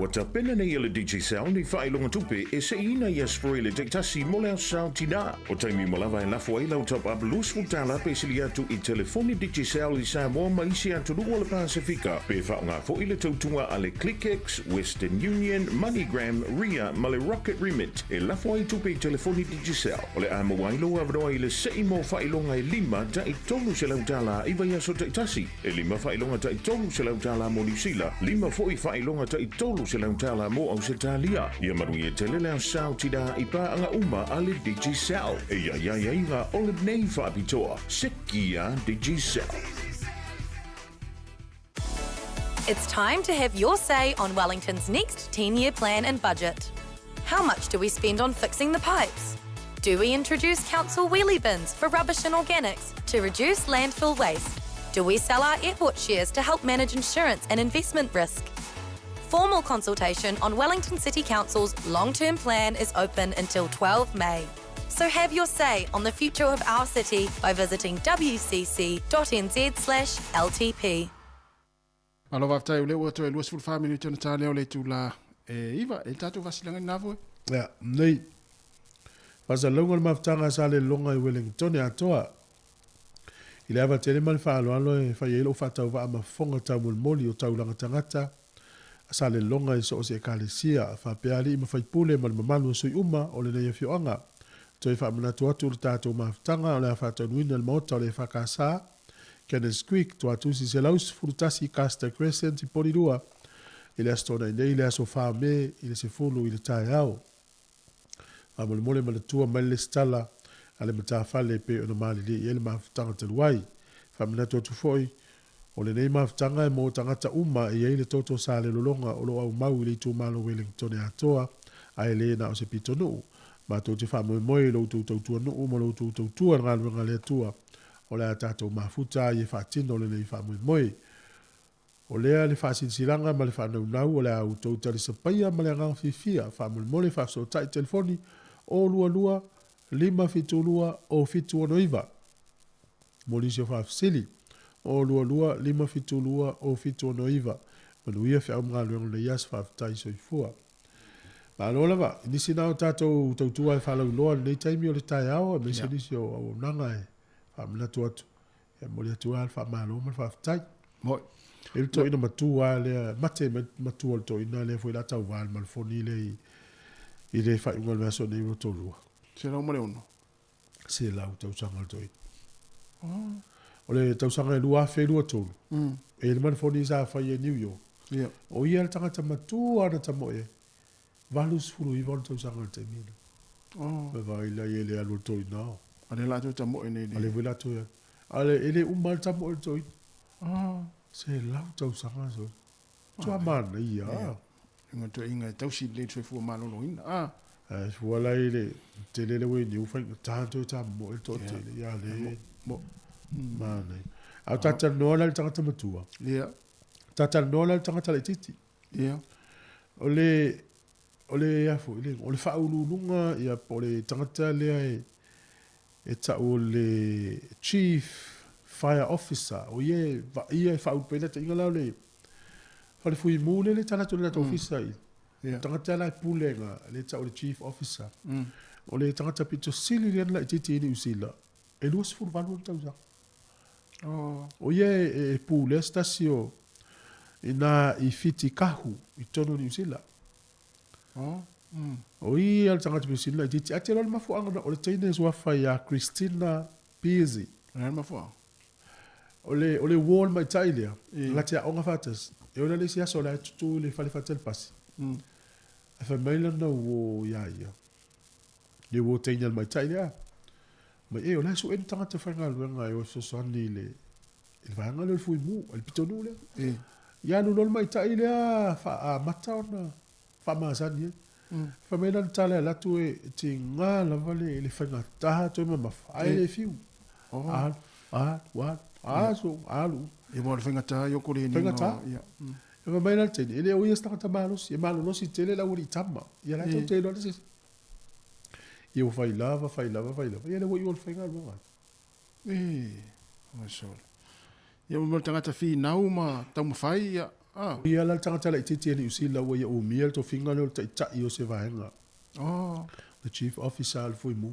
Ua tapena nei e le Digicel ni faailoga tupe e seiina i Aso Faraile taitasi mo le Aso Sa o Tinā. O taimi uma lava e lafo ai lau top up $20 pe sili atu i telefoni Digicel i Samoa ma isi atunuu o le Pasefika, pe faaaoga foi le tautuga a le ClickX, Western Union, MoneyGram, Ria ma le Rocket Remit e lafo ai tupe i telefoni Digicel. O le a maua ai lou avanoa i le sei mo faailoga e lima ta'i $300 i vaiaso taitasi. E lima faailoga ta'i $300 mo Niu Sila, lima foi faailoga ta'i $300 mo Ausetalia. Ia manuia tele le Aso Sa o Tinā i pāaga uma a le Digicel. E i ai ai ngā o lenei faapitoa. Seki a Digicel. It's time to have your say on Wellington's next 10-year plan and budget. How much do we spend on fixing the pipes? Do we introduce council wheelie bins for rubbish and organics to reduce landfill waste? Do we sell our airport shares to help manage insurance and investment risk? Formal consultation on Wellington City Council's long-term plan is open until 12 May. So have your say on the future of our city by visiting wcc.nz/ltp. Malo faafetai o lea ua toe 24 minute ona ta lea o le itula e 9 e le tatou faasilagaina na foe. Ia, nei. Faasalalauga o le mafutaga a Salelologa i Wellingtone atoa. I le ava tele ma le faaaloalo e fai ai lou faatauvaa ma fofoga taumolimoli o taulaga tagata a Salelologa i so o se Ekalesia, faapea alii ma faipule ma le mamalu o sui uma o lenei afioaga. Toe faamanatu atu le tatou mafutaga o le a faataunuina i le Maota o le EFKS, Kenneth Creek, Tuatusi 111 Custer Crescent i Porirua, i le Aso Toonai nei, le aso 4 Me i le 10 i le taeao. Faamolemole manatua mai le lesitala a le matafale e pei ona malilie i ai le mafutaga talu ai. Faamanatu atu foi, o lenei mafutaga e mo tagata uma e i ai le toto sa le lologa o lo o aumau i le itumalo Wellingtone atoa, ae le na o se pitonuu. Matou te faamoemoe i lo outou tautua nuu ma lo outou tautua i le galuega a le Atua. O le a tatou mafuta ai e faatino lenei faamoemoe. O lea le faasilasilaga ma le faanaunau o le a outou talisapaia ma le agaga fiafia, faamolemole faafesootai telefoni o 22 572 o 769. Mo nisi o faafesili, o 22 572 o 769. Manuia feau ma galuega o lenei aso, faafetai soifua. Malo lava, i nisi na o tatou tautua e faalauiloa i lenei taimi o le taeao, aemaise nisi o auaunaga e faamanatu atu. E momoli atu lava le faamalo ma le faafetai. Moi. E le toeaina matua lava lea, mate mai le matua o le toeaina lea foi la tauva i le malofoni lea i, i le faaiuga o le vaiaso nei i Rotorua. 106. 100 tausaga o le toeaina. Oh. O le tausaga e 2023, e le malofoni sa fai e New York. Yeah. O ia le tagata matua na tamoe ai. 89 ona tausaga i le taimi lena. Oh. Vai vai la ia le alu o le toeaina o. A lea la toe tamoe nei le. A lea foi la toe alu. A le, e le uma lava le tamoe o le toeaina. Oh. 100 tausaga sole. Matua manaia. Ia. Inga toeaina e tausi lelei le soifua maloloina. Ah. Ae fua la i le tele le ue niu faigata toe tamoe le toatele. Ia le. Mo. Manaia. A o tatalanoa la i le tagata matua. Ia. Tatalanoa la i le tagata laitiiti. Ia. O le, o le, a foi le, o le faauluuluga, ia, po o le tagata lea e, e tau o le Chief Fire Officer, o ia e vaaia e faaulupeina taiga la o le fale fuimu lea le tala atu le latou ofisa i. Ia. Tagata la e pule ga, le tau o le Chief Officer. O le tagata pito sili lea na laitiiti i Niu Sila, e 28 ona tausaga. Oh. O ia e, e pulea se tasi o ina i Fiti Kahu i totonu o Niu Sila. Oh. O ia le tagata pito sili laitiiti. Ae te iloa le mafuaaga na, o le teine e suafa ia Christina Pearse. O le a le mafuaaga? O le, o le uo o le maitai lea, la te aoga faatasi. E oo la i le isi aso o la e tutu i le fale faatali pasi. Ae fai mai lana uo ia ia, Le uo teine a le maitai lea. Mai e, o le a sue ni tagata faigaluega e o e fesoasoani i le, i le vaega lea o le fuimu, le pitonuu lea. E. Ia alu loa le maitai lea amata ona faamasani ai. Fai mai lana tala e alu atu e tiga lava le, le faigata toe mamafa, ae le fiu. Oh. Alu, alu, alu, aso, alu. Ia mo le faigata i o kore ni. Faigata. Ia. E fai mai la le teine, e le o ia se tagata malosi, e malolosi tele le aualii tama. Ia la e tou te iloa le se isi. Ia ua fai lava, fai lava, fai lava. Ia lea ua iu o le faigaluega. E, ua sole. Ia mo le tagata finau ma taumafai, ia. Ah. Ia la le tagata laitiiti e Niu Sila ua ia umia le tofiga lea o le taitai o se vaega. Oh. The chief officer o le Fuimu.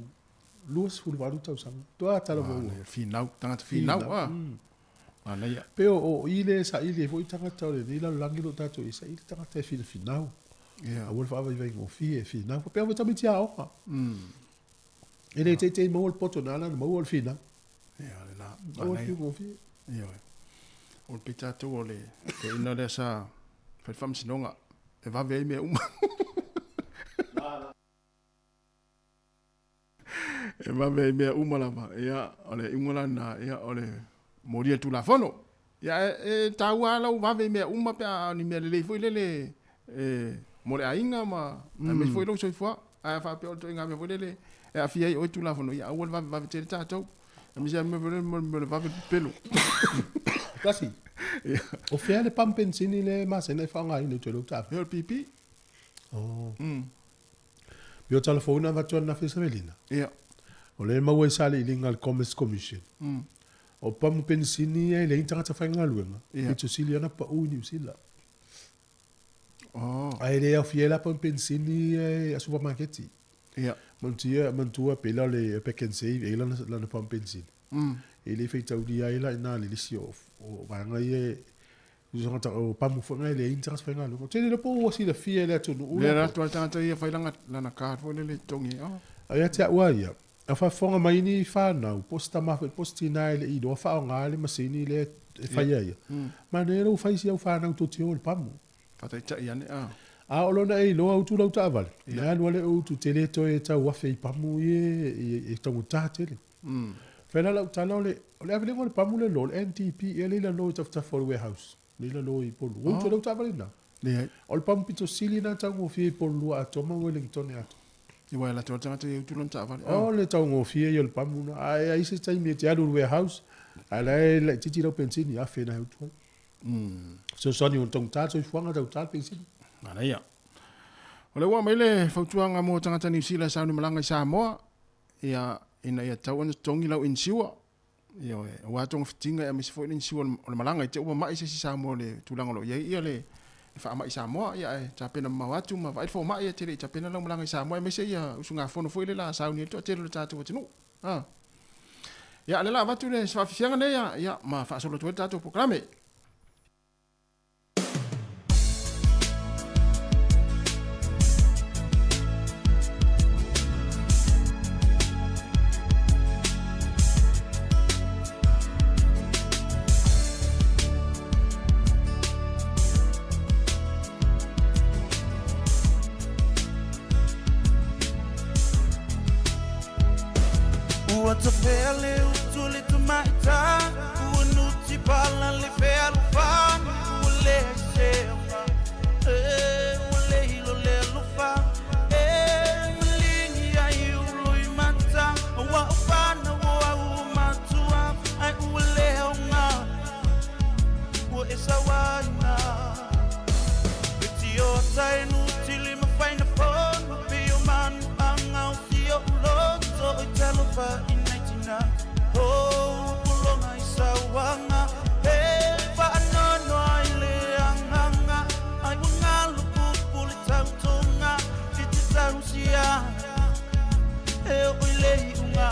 28 tausaga. Toa tala Ah, ua. le finau, tagata finau, ah. Manaia. Pe o i le saili ai foi tagata o lenei lalolagi o lo o tatou i saili tagata e finafinau. Ia. Aua le faavaivai-gofie e finau. Faapea foi tamaiti aoga. E le teitei maua le poto na ala ona maua o le finau. Ia, lena. Aua le Manaia. fiugofie. Ioe. O le pei tatou o le toeaina lea sa fai le faamasinoga e vave ai mea uma. E vave ai mea uma lava. Ia, o le iuga la lena, ia, o le molia Tulafono. Ia, e taua lava lau vave i mea uma pe a o ni mea lelei foi lele e mo le aiga ma aemaise foi lou soifua. Ae a faapea o le ituaiga mea foi lele e aafia ai oe Tulafono, ia aua le vavevave tele tatou. Aemaise lava mea foi lele mo le vave pepelo. Tasi. O fea le pamu penisini le masina e faaaogaina i toe lou taavale? Ia, o le pipi. Oh. Pei o tala fou na avatu ananafi e Savelina. Ia. O lea e maua i sailiiliga a le Commerce Commission. O pamu penisini ia e leai ni tagata faigaluega, pito sili ona pau i Niu Sila. Oh. Ae le aofia ai la pamu penisini ia a supamaketi. Ia. Manatua, manatua pei la o le Pack and Save e i ai lana pamu penisini. E le faitaulia ai la i ina le lisi o vaega ia e o pamu foi na e leai ni tagata faigaluega. Ou te le iloa po ua silafia e le atunuu Lea la. la atu a le tagata ia fai lana card foi lele e totogi ai. Oh. A ia te au lava ia, a faafofoga mai ni fanau, po o se tama foi po o se tina e le i iloa faaaoga le masini lea e fai ai ia, manaia lou fai si au fanau tou te o i le pamu. Faataitai ane, a. A o lona e iloa utu lau taavale, na alu lava lea o utu tele toe tau afe i pamu ia e taugata tele. Fai la lau tala o le o le avelega o le pamu le lo, le NDP ea le i lalo i tafatafa o le warehouse, le i lalo i Upolu. Ua utu ai lau taavale i ina. Leai. O le pamu pito sili lena taugofie i Upolu atoa ma Wellington atoa. Ia aua e alu atu lava le tagata ia utu lana taavale. O le taugofie ia o le pamu lena. Ae ai se taimi e te alu i le warehouse, ae la e laitiiti lau penisini, $1,000 na e utu ai. Fesoasoani o le taugata le soifuaga, taugata le penisini. Manaia. O lea ua aumai le fautuaga mo tagata Niu Sila e sauni malaga i Samoa, ia, ina ia tatau ona totogi lau inisiua. Ioe, aua togafitiga aemaise foi le inisiua o le malaga i te i ua mamai se isi Samoa i le tulaga o lo o i ai ia le faamai Samoa, ia ae tapena mamao atu ma vaai le fomai e te le i tapena lau malaga i Samoa aemaise ia usugafono foi lea la sauni ai le toatele o le tatou atunuu. A. Ia, o lea la avatu le faafiafiaga nei, ia, ma faasolo atu ai le tatou polokalame. Ua tafea le utu le tamaitai, ua nuti pala le fealofani, ua leai se aoga, e ua le hilo le alofa, e maligi ai ulo i mata, ua ofana ua au matua, ai ua le aoga, ua e sauaina. E tio tai nuti le mafaina fono, pe o manu anga o si o uloto, i talofa i nei tina, o pulonga i sauanga, e whaanono ai le anganga, ai ua ngalo pupu le tautonga, i te tausia, e o i le iunga.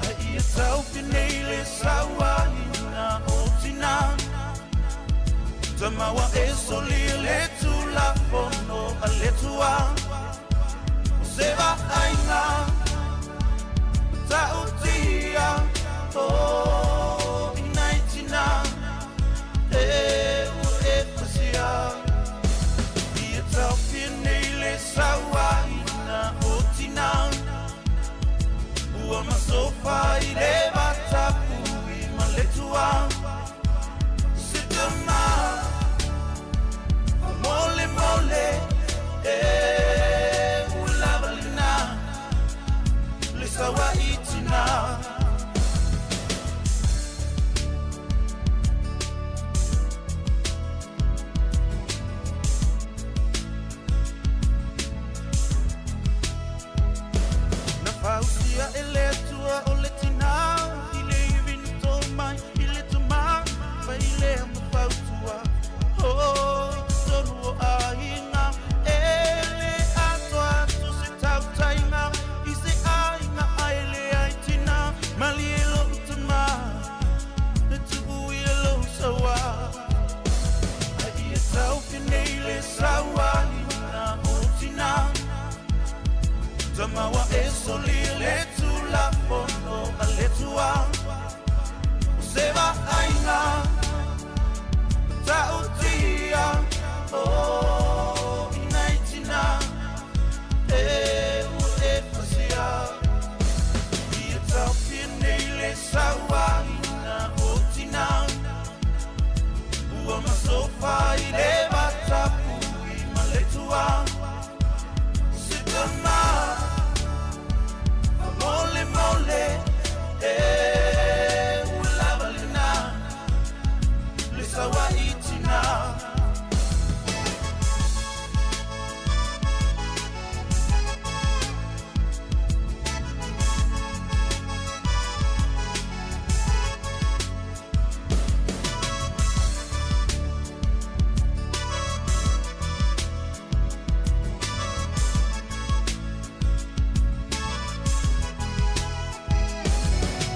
Ai ia tau pinei le sauaina o tina, tamawa e soli le tula fono a le tua, o se va aina, tautia, o inai tina, e u e pasia. Ia tau pinei le sauaina o tina, ua masofa i le vatapui ma le tua. Se tama, mole mole, e ua lava lena, le saua i tina. Tama ua e solia le Tulafono a le Atua, o se vaaiga matautia o i nai tina e ua e pasia. Ia taofia nei le sauaina o tina, ua masofa i le matapui ma le Atua. Se tama faamolemole e ua lava lena le sauai tina.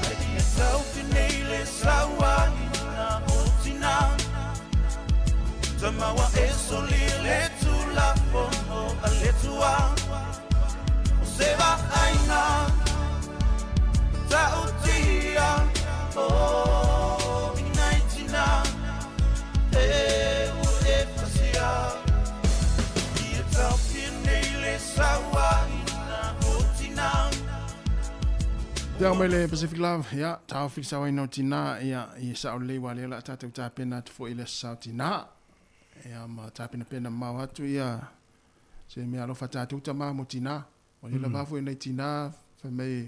Ai ia taofi nei le sauaina o tina, tama ua e solia le Tulafono a le Atua, o se vaaiga matautia o i nai tina e ua e pasia. Ia taofia nei le sauaina o tina. Te au mai le Pacific Love, ia, taofi le sauaina o tina, ia, i sao lelei ua lea o le a tatou tapena atu foi i le aso sao tina. Ia, ma tapenapena mamao atu, ia, se mea alofa tatou tama mo tina. O lea lava foi nai tina, fai mai,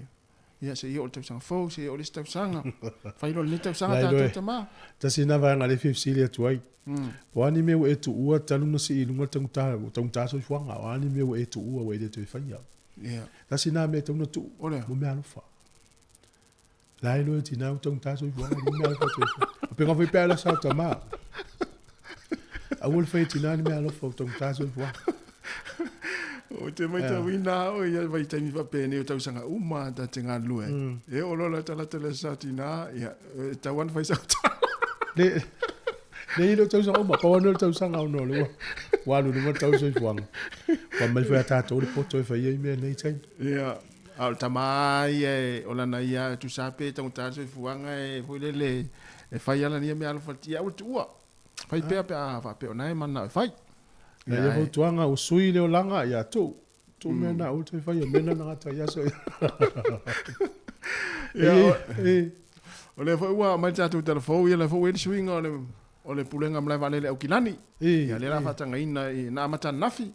ia, se i oo le tausaga fou, se i oo le isi tausaga. Fai loa lenei tausaga Lai tatou loe. tama. Tasi na vaega lea e fia fesili atu ai. Po o a ni mea ua e tuua talu ona sii i luga le taugata, taugata soifuaga, o a ni mea ua e tuua ua e le toe faia. Ia. Tasi na mea e tatau ona tuu, O lea. mo mea alofa. La e loe tina ua taugata soifuaga, ni mea alofa toe fai. O pega foi pe ala sa tama. Aua le fai e tina ni mea alofa ua taugata soifuaga. O te matauina au ia vaitaimi faapenei o tausaga uma ta te galulue ai. E oo loa la talata le aso sa tina, ia, e tatau lava ona fai sau tala. Le, le i le tausaga uma, pau ane o le tausaga ona o le ua, ua alu i luga le tau o le soifuaga. Ua aumai foi a tatou le poto e fai ai mea nei taimi. Ia, a o le tama lava ia e, o lana ia e tusa lava pe taugata le soifuaga e foi lele e fai lava lana ia mea alofa ia aua le tuua. Fai pea pe a faapea o na e manao e fai. Na ia fautuaga ua sui le olaga ia tuu. Tuu mea na aua le toe faia mea na na gata i aso ia. Ia, E, o lea foi ua aumai le tatou tala fou, ia lea foi ua i ai le suiga o le o le pulega malae vaalele Aukilani. Ia lea la faatagaina i na amata ananafi.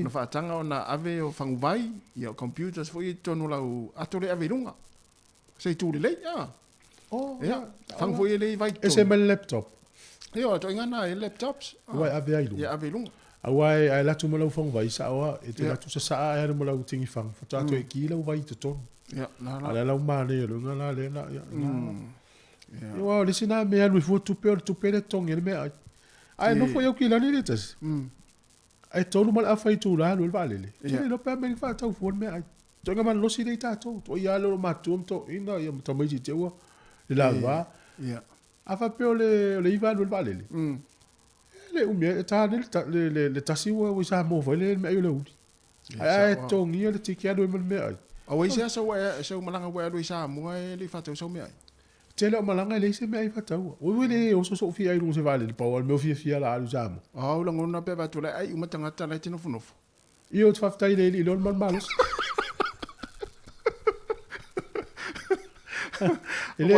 Na faataga ona ave o faguvai, ia o computers foi ia i totonu o lau ato lea e ave i luga. Se i tu lelei, a. Oh, Ia, fagu foi ia lea i vai i E se totonu. mai le laptop. Ia, o ituaiga na e laptops. Ua e ave ai i luga. Ia ave i luga. Aua e, a e alu atu ma lau faguvai, sao lava, e te Ia. alu atu sasaa ae alu ma lau tigifaga, faatoa toe ki lau vai i totonu. Ia, na A la. o le a lau manaia o le uiga la lea la, ia, na. Ia. Ia, aua o le isi na mea e alu ai fua tupe, o le tupe lea e totogi ai le meaai. Ae nofo i Aukilani le tasi. Ae tolu ma le afa itula alu ai le vaalele. Ou te le iloa pe a mea i faatau fua le meaai. Ituaiga malolosi lea i tatou. Tuaia lava le o matua ma toeaiina ia ma tamaiti te ua le lava. Ia. A faapea o le o le iva alu ai le vaalele. E le umi ai, e ta nei le le le tasi ua i Samoa foi le meaai o le uli. Ae a e totogia le tiki alu ai ma le meaai. Aua i se aso ua e, sau malaga ua e alu i Samoa e le i faatau sau meaai? Tele o malaga e leai se meaai faataua. Oi oi le oso sou fia ai luga o se vaalele pau lava le mea o fiafia la alu i Samoa. Au lagona pe avatu la e ai uma tagata la e te nofonofo. Ia ou te faafetai i le alii lea o le malomalosi. E le,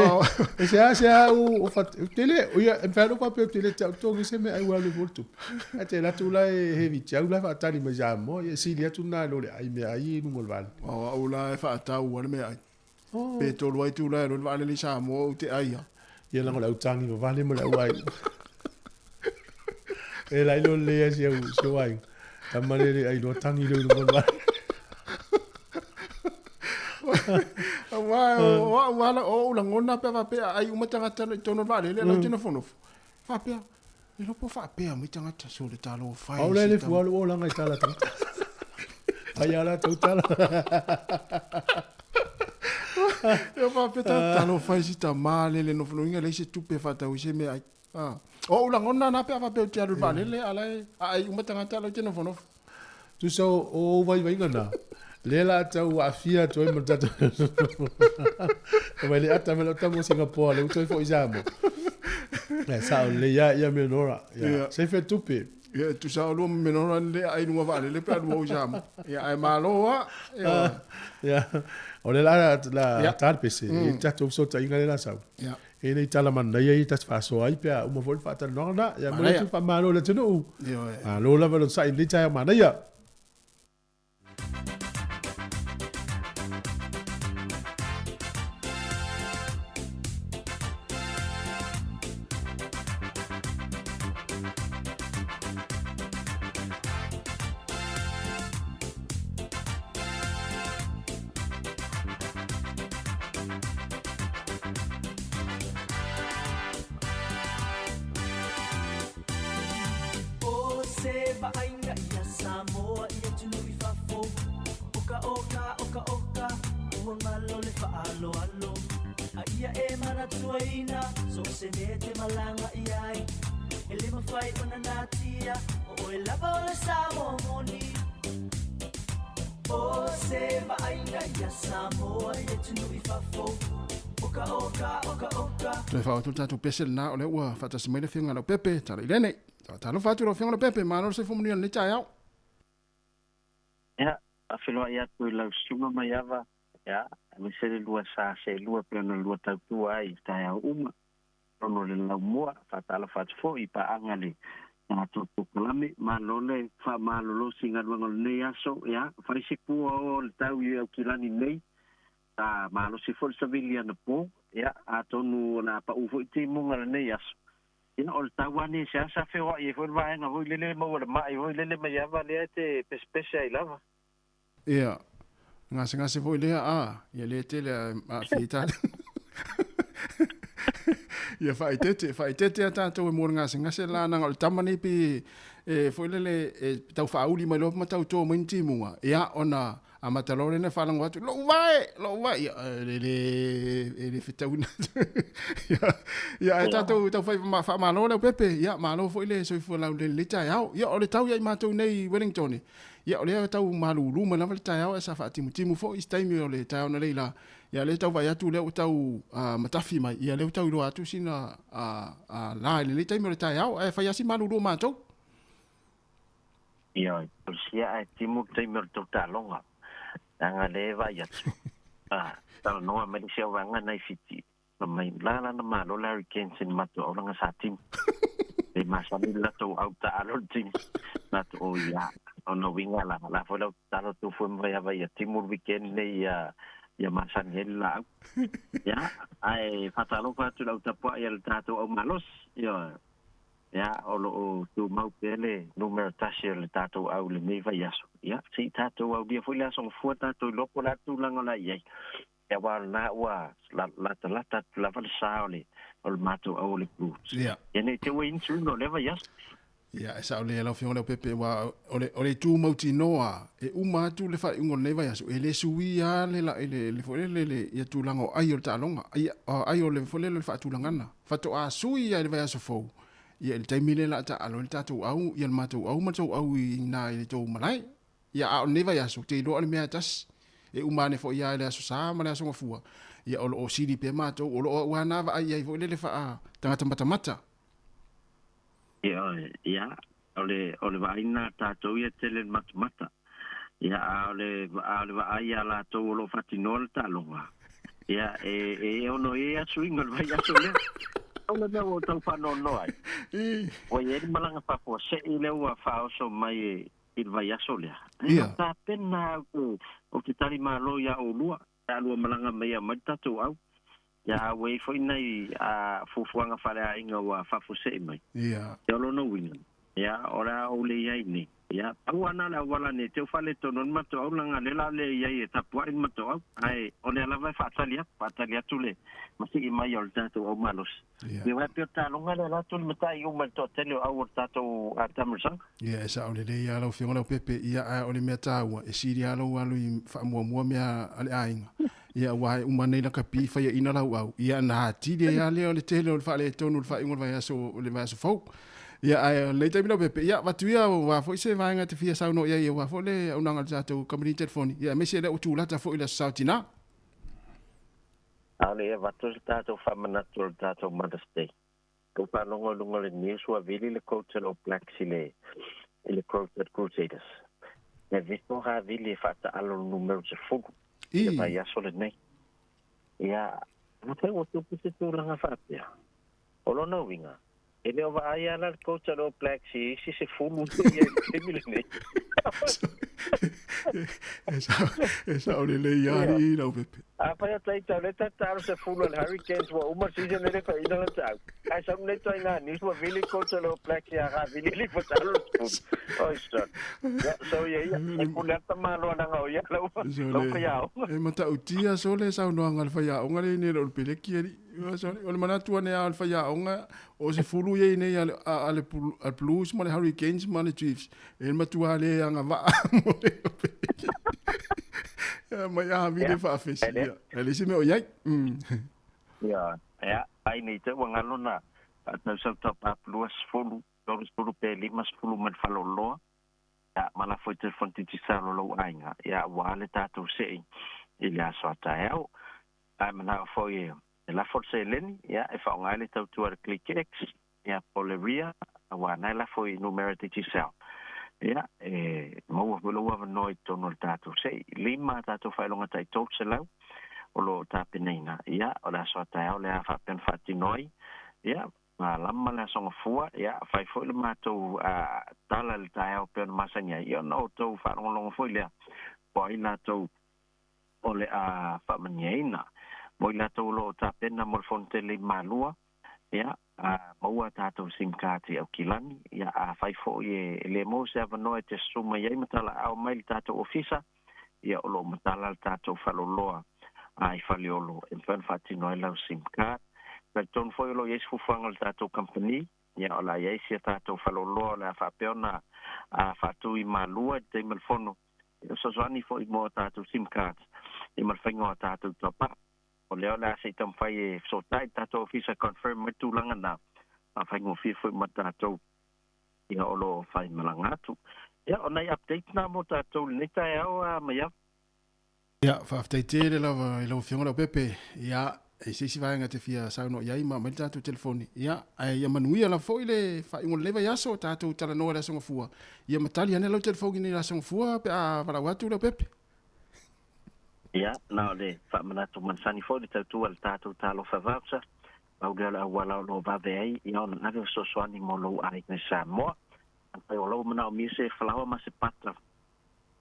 e se a se a u o fat, te le, o ia, e mawhai faapea te le tau tongi se mea ai ua alu fua le tupe. Ae te alu atu la e heavy tiau la e faatali mai Samoa, ia e sili atu na i lo le ai mea ai i luga o le vaalele. O au la e faatau a le meaai. Pe tolu ai tula e alu ai le vaalele i Samoa ou te ai a. Ia leaga o le au tagi vavale ma le au aiga. E lai lo le ai si au si au aiga. Tama le le ai loa tagi leo i luga o le vaalele. Aua o au ala o ou lagona pe a faapea a ai uma tagata i totonu o le vaalele lau te nofonofo. Faapea, e iloa po o faapea mai tagata so le talofa e Au la se le tama. fua lou olaga i tala tagata. Fai a latou tala. Ia faapea talofa e si tama le le nofonofoina leai se tupe e faatau ai se meaai. O ou lagona na pe a faapea ou te alu i le vaalele a la e aai uma tagata la ou te nofonofo. Tusa o ou vaivaiga na, Lea la tau aafia atu ai ma le tatou Mai le ata mai lau tama o Singapore lea ua toe foi i Samoa. Ia, sao lelei lava ia Menora. Ia, Ia. sefe tupe. Ia, e tusa olua ma Menora le ai luga vaalele pe a lua o i Samoa. Ia, ae malo lava. Ia. Ia, o lea la la Ia. ta le pese, e i tatou fesootaiga lea la sau. Ia. E le i tala manaia ia ta te faasoa ai pe a uma foi le faatalanoaga lena. Ia, momoli Manaia. atu le faamalo i le atunuu. Ioe. Malo lava le onosai i lenei taeao manaia. O se vaaiga ia Samoa i atunuu i fafo Oka oka oka oka ua galo le faaaloalo A ia e manatuaina so o se mea e te malaga i ai E le mafai ona natia o oe lava o le Samoa moni O se vaaiga ia Samoa i atunuu i fafo Oka oka oka oka Toe faaoto le tatou pese lena o lea ua faatasi mai le Afioga ia Leaupepe Talailene. Talofa atu i lau Afioga Leaupepe, malo le soifua manuia i lenei taeao. Ia, faafeiloai atu i lau susuga Maiava, ia, aemaise le lua sa seelua pei ona lua tautua ai i taeao uma. Totonu o le laumua, faatalofa atu foi i paaga le tatou polokalame. Malo le faamalolosi i galuega o lenei aso. Ia, fai se pua o le tau i Aukilani nei. Sa malosi foi le savili anapo. Ia, atonu o le a pau foi timuga lenei aso. Ia, o le tau lava nei seasea feoai ai foi le vaega foi lele e maua le mai foi lele mai ava lea e te pesepese ai lava. Ia, gasegase foi lea, a, ia le tele a aafia i tatou. Ia faaeteete, faaeteete a tatou e mo le gasegase la naga o le tama nei pe e foi lele e tau faauli mai loa ma tau to mai ni timuga, ia ona amata loa lea ona faalago atu, lou vae, lou vae, ia e le e le fetauina. Ia, ia ae tatou tau fai faamalo Leaupepe, ia malo foi le soifua laulelei i lenei taeao. Ia o le tau ia i matou nei i Wellington, Ia, o lea e tau malulu mai lava le taeao ae sa faatimutimu foi i se taimi o le taeao analeila. Ia, lea e tau vaai atu lea ua tau matafi mai, ia lea ua tau iloa atu sina la i lenei taimi o le taeao, ae fai lava si malulu o matou. Ioe, o le sia ae timu le taimi o le tou taaloga, leaga lea e vaai atu, talanoa mai le isi au vaega na i Fiti, Fai mai, la la na malo Larry Jensen matou aulaga sa timu. Le masani le latou au taalo le timu. Matou o ia, ona uiga la, la foi lau tatalo atu fue mai ava ia timu le weekend nei ia ia masani ai le laau. Ia, ae faatalofa atu i lau tapuai a le tatou au malosi. Ioe. Ia, o lo o tumau pea le numera tasi o le tatou au i lenei vaiaso. Ia, se i tatou aulia foi le aso gafua tatou iloa po o le a le tulaga o le a i ai. Ia aua o lena ua latalata atu lava le sa o le o le matou au o le Blues. Ia. Ia ne i te ua i ni suiga o lea vaiaso. Ia, e sao lelei lau Afioga Leaupepe, aua o le, o le itu mautinoa, e uma atu le faaiuga o lenei vaiaso, e le suia lava le, le, le, le, foi lele, le, ia tulaga o ai o le taaloga, ia, ai o le, foi lele, o le faatulagana. Faatoa sui lava i le vaiaso fou, ia i le taimi lea o le a taaalo ai le tatou au, ia le matou au ma le tou au i ina i le tou malae. Ia, a o lenei vaiaso, ou te iloa o le mea e tasi, e uma ane foi lava i le Aso Sa ma le Aso Gafua, ia o lo o sili pea matou, o lo o au lava na vaai i ai foi lele faa tagata matamata. Ia, ia, o le, o le vaai lena a tatou ia tele le matamata. Ia, a o le, a o le vaai a latou o lo o faatinoa le taaloga, ia, e, e ono i ai lava suiga o le vaiaso lea. Pau le mea ua ou tau faanoanoa ai, ua i ai le malaga faafuasei lea ua faaoso mai e, i le vaiaso lea. Ai Ia. na tapena au te, ou te tali malo iā oulua, pe a lua malaga mai e aumai le tatou au. Ia a ua i ai foi nai a, fuafuaga faaleaiga ua faafuasei mai. Ia. Ia o lona uiga, ia, o le a ou le i ai nei. Ia, pau lava na o le auala nei te faaletonu ai le matou au, leaga o lea o le a le i ai e tapuai le matou au, ae o lea lava e faatali atu, faatali atu le masii mai o le tatou au malosi. Ia. Ia aua e pei o le taaloga lea la atu le matai uma i le toatele o au o le tatou taamilosaga. Ia, e sao lelei lava lau Afioga Leaupepe, ia, ae o le mea taua, e sili lava lou alu i faamuamua mea a le aiga. Ia, aua e uma nei lakapi faiaina lau au, ia ona atili ai lava lea o le tele o le faaletonu o le faaiuga o le vaiaso, o le vaiaso fou. Ia, ae o lenei taimi Leaupepe, ia, avatu ia aua foi se vaega e te fia saunoa i ai aua foi le auaunaga a le tatou kamupani telefoni, ia, aemaise lea ua tulata foi i le Aso Sa o Tina. A o le i avatu se tatou faamanatu o le tatou Mother's Day, ua faalogo i luga o le news ua vili le coach a le All Blacks i le i le Crusaders. E vito havili e faataalo le numera 10 i le vaiaso lenei. Ia, afai ua tupu se tulaga faapea, o lona uiga, e le o vaai lava la le coach a le All Blacks i isi 10 ia i le taimi lenei. E sao lelei lava alii Leaupepe. Afai o taita o lea ta tatalo 10 a le Hurricanes ua uma le season e le faiina lana taau. Ae sau nei ituaiga news ua vili coach o le All Blacks ia Havili le fatalo le 10. Oi son. Ia, so ia ia, e pule atu tamaloa leaga o ia lau, lau faiaoga. E matautia sole saunoaga a le faiaoga lenei e le o le peleki alii. Sole, o le manatu ane lava o le faiaoga, o 10 ia nei a le Blues ma le Hurricanes ma le Chiefs, e matua le agavaa mo le peleki. Mai a Havili faafesi, ia, e leai se mea o i ai. Ia, ia, ai nei te ua galo na faatausau top up 20, 30 pe 50 mai le faleoloa, ia, ma lafo i telefoni Digicel o lou aiga, ia, aua le tatou sei i le aso a taeao. Ae manao foi e lafo le seleni, ia, e faaaoga ai le tautua a le Click X, ia, po o le Ria, aua na e lafo i numera Digicel. Ia, e maua foi lou avanoa i totonu o le tatou sei. 5 a tatou faailoga tai 300 o lo o tapenaina. Ia, o le aso a taeao le a faapea ona faatino ai. Ia, malama le aso gafua, ia, fai foi le matou tala i le taeao pei ona masani ai. Ia, ona outou faalogologo foi lea, po o ai latou o le a faamaniaina. Mo i latou o lo o tapena mo le Fonotele i Malua, ia, a maua a tatou sim card i Aukilani, ia, afai foi e le maua se avanoa e te susu mai ai ma talaao mai i le tatou ofisa, ia, o lo o matala le tatou faleoloa i Faleolo e mafai ona faatino ai lau sim card. Talitonu foi o lo o i ai se fuafuaga a le tatou kamupani, ia, o le a i ai si a tatou faleoloa o le a faapea ona faatu i Malua i le taimi o le fono, E fesoasoani foi mo a tatou sim cards ia ma le faiga o a tatou top up. O lea o le a se i taumafai e fesootai le tatou ofisa e confirm mai tulaga na, a faigofie foi ma tatou ia o lo o faimalaga atu. Ia, o nai updates na mo tatou i lenei taeao a Maiava. Ia, faafetai tele lava i lau Afioga Leaupepe. Ia, e i se isi vaega e te fia saunoa i ai ma aumai le tatou telefoni. Ia, ae ia manuia lava foi le faaiuga o lenei vaiaso, tatou talanoa i le Aso Gafua. Ia ma tali ane lau telefoni i le Aso Gafua pe a valaau atu Leaupepe. Ia, na o le faamanatu masani foi le tautua i le tatou Talofa Voucher, pau lea o le auala o lo o vave ai ia ona ave fesoasoani mo lou aiga i Samoa. Afai o lau manaomia se falaoa ma se pata,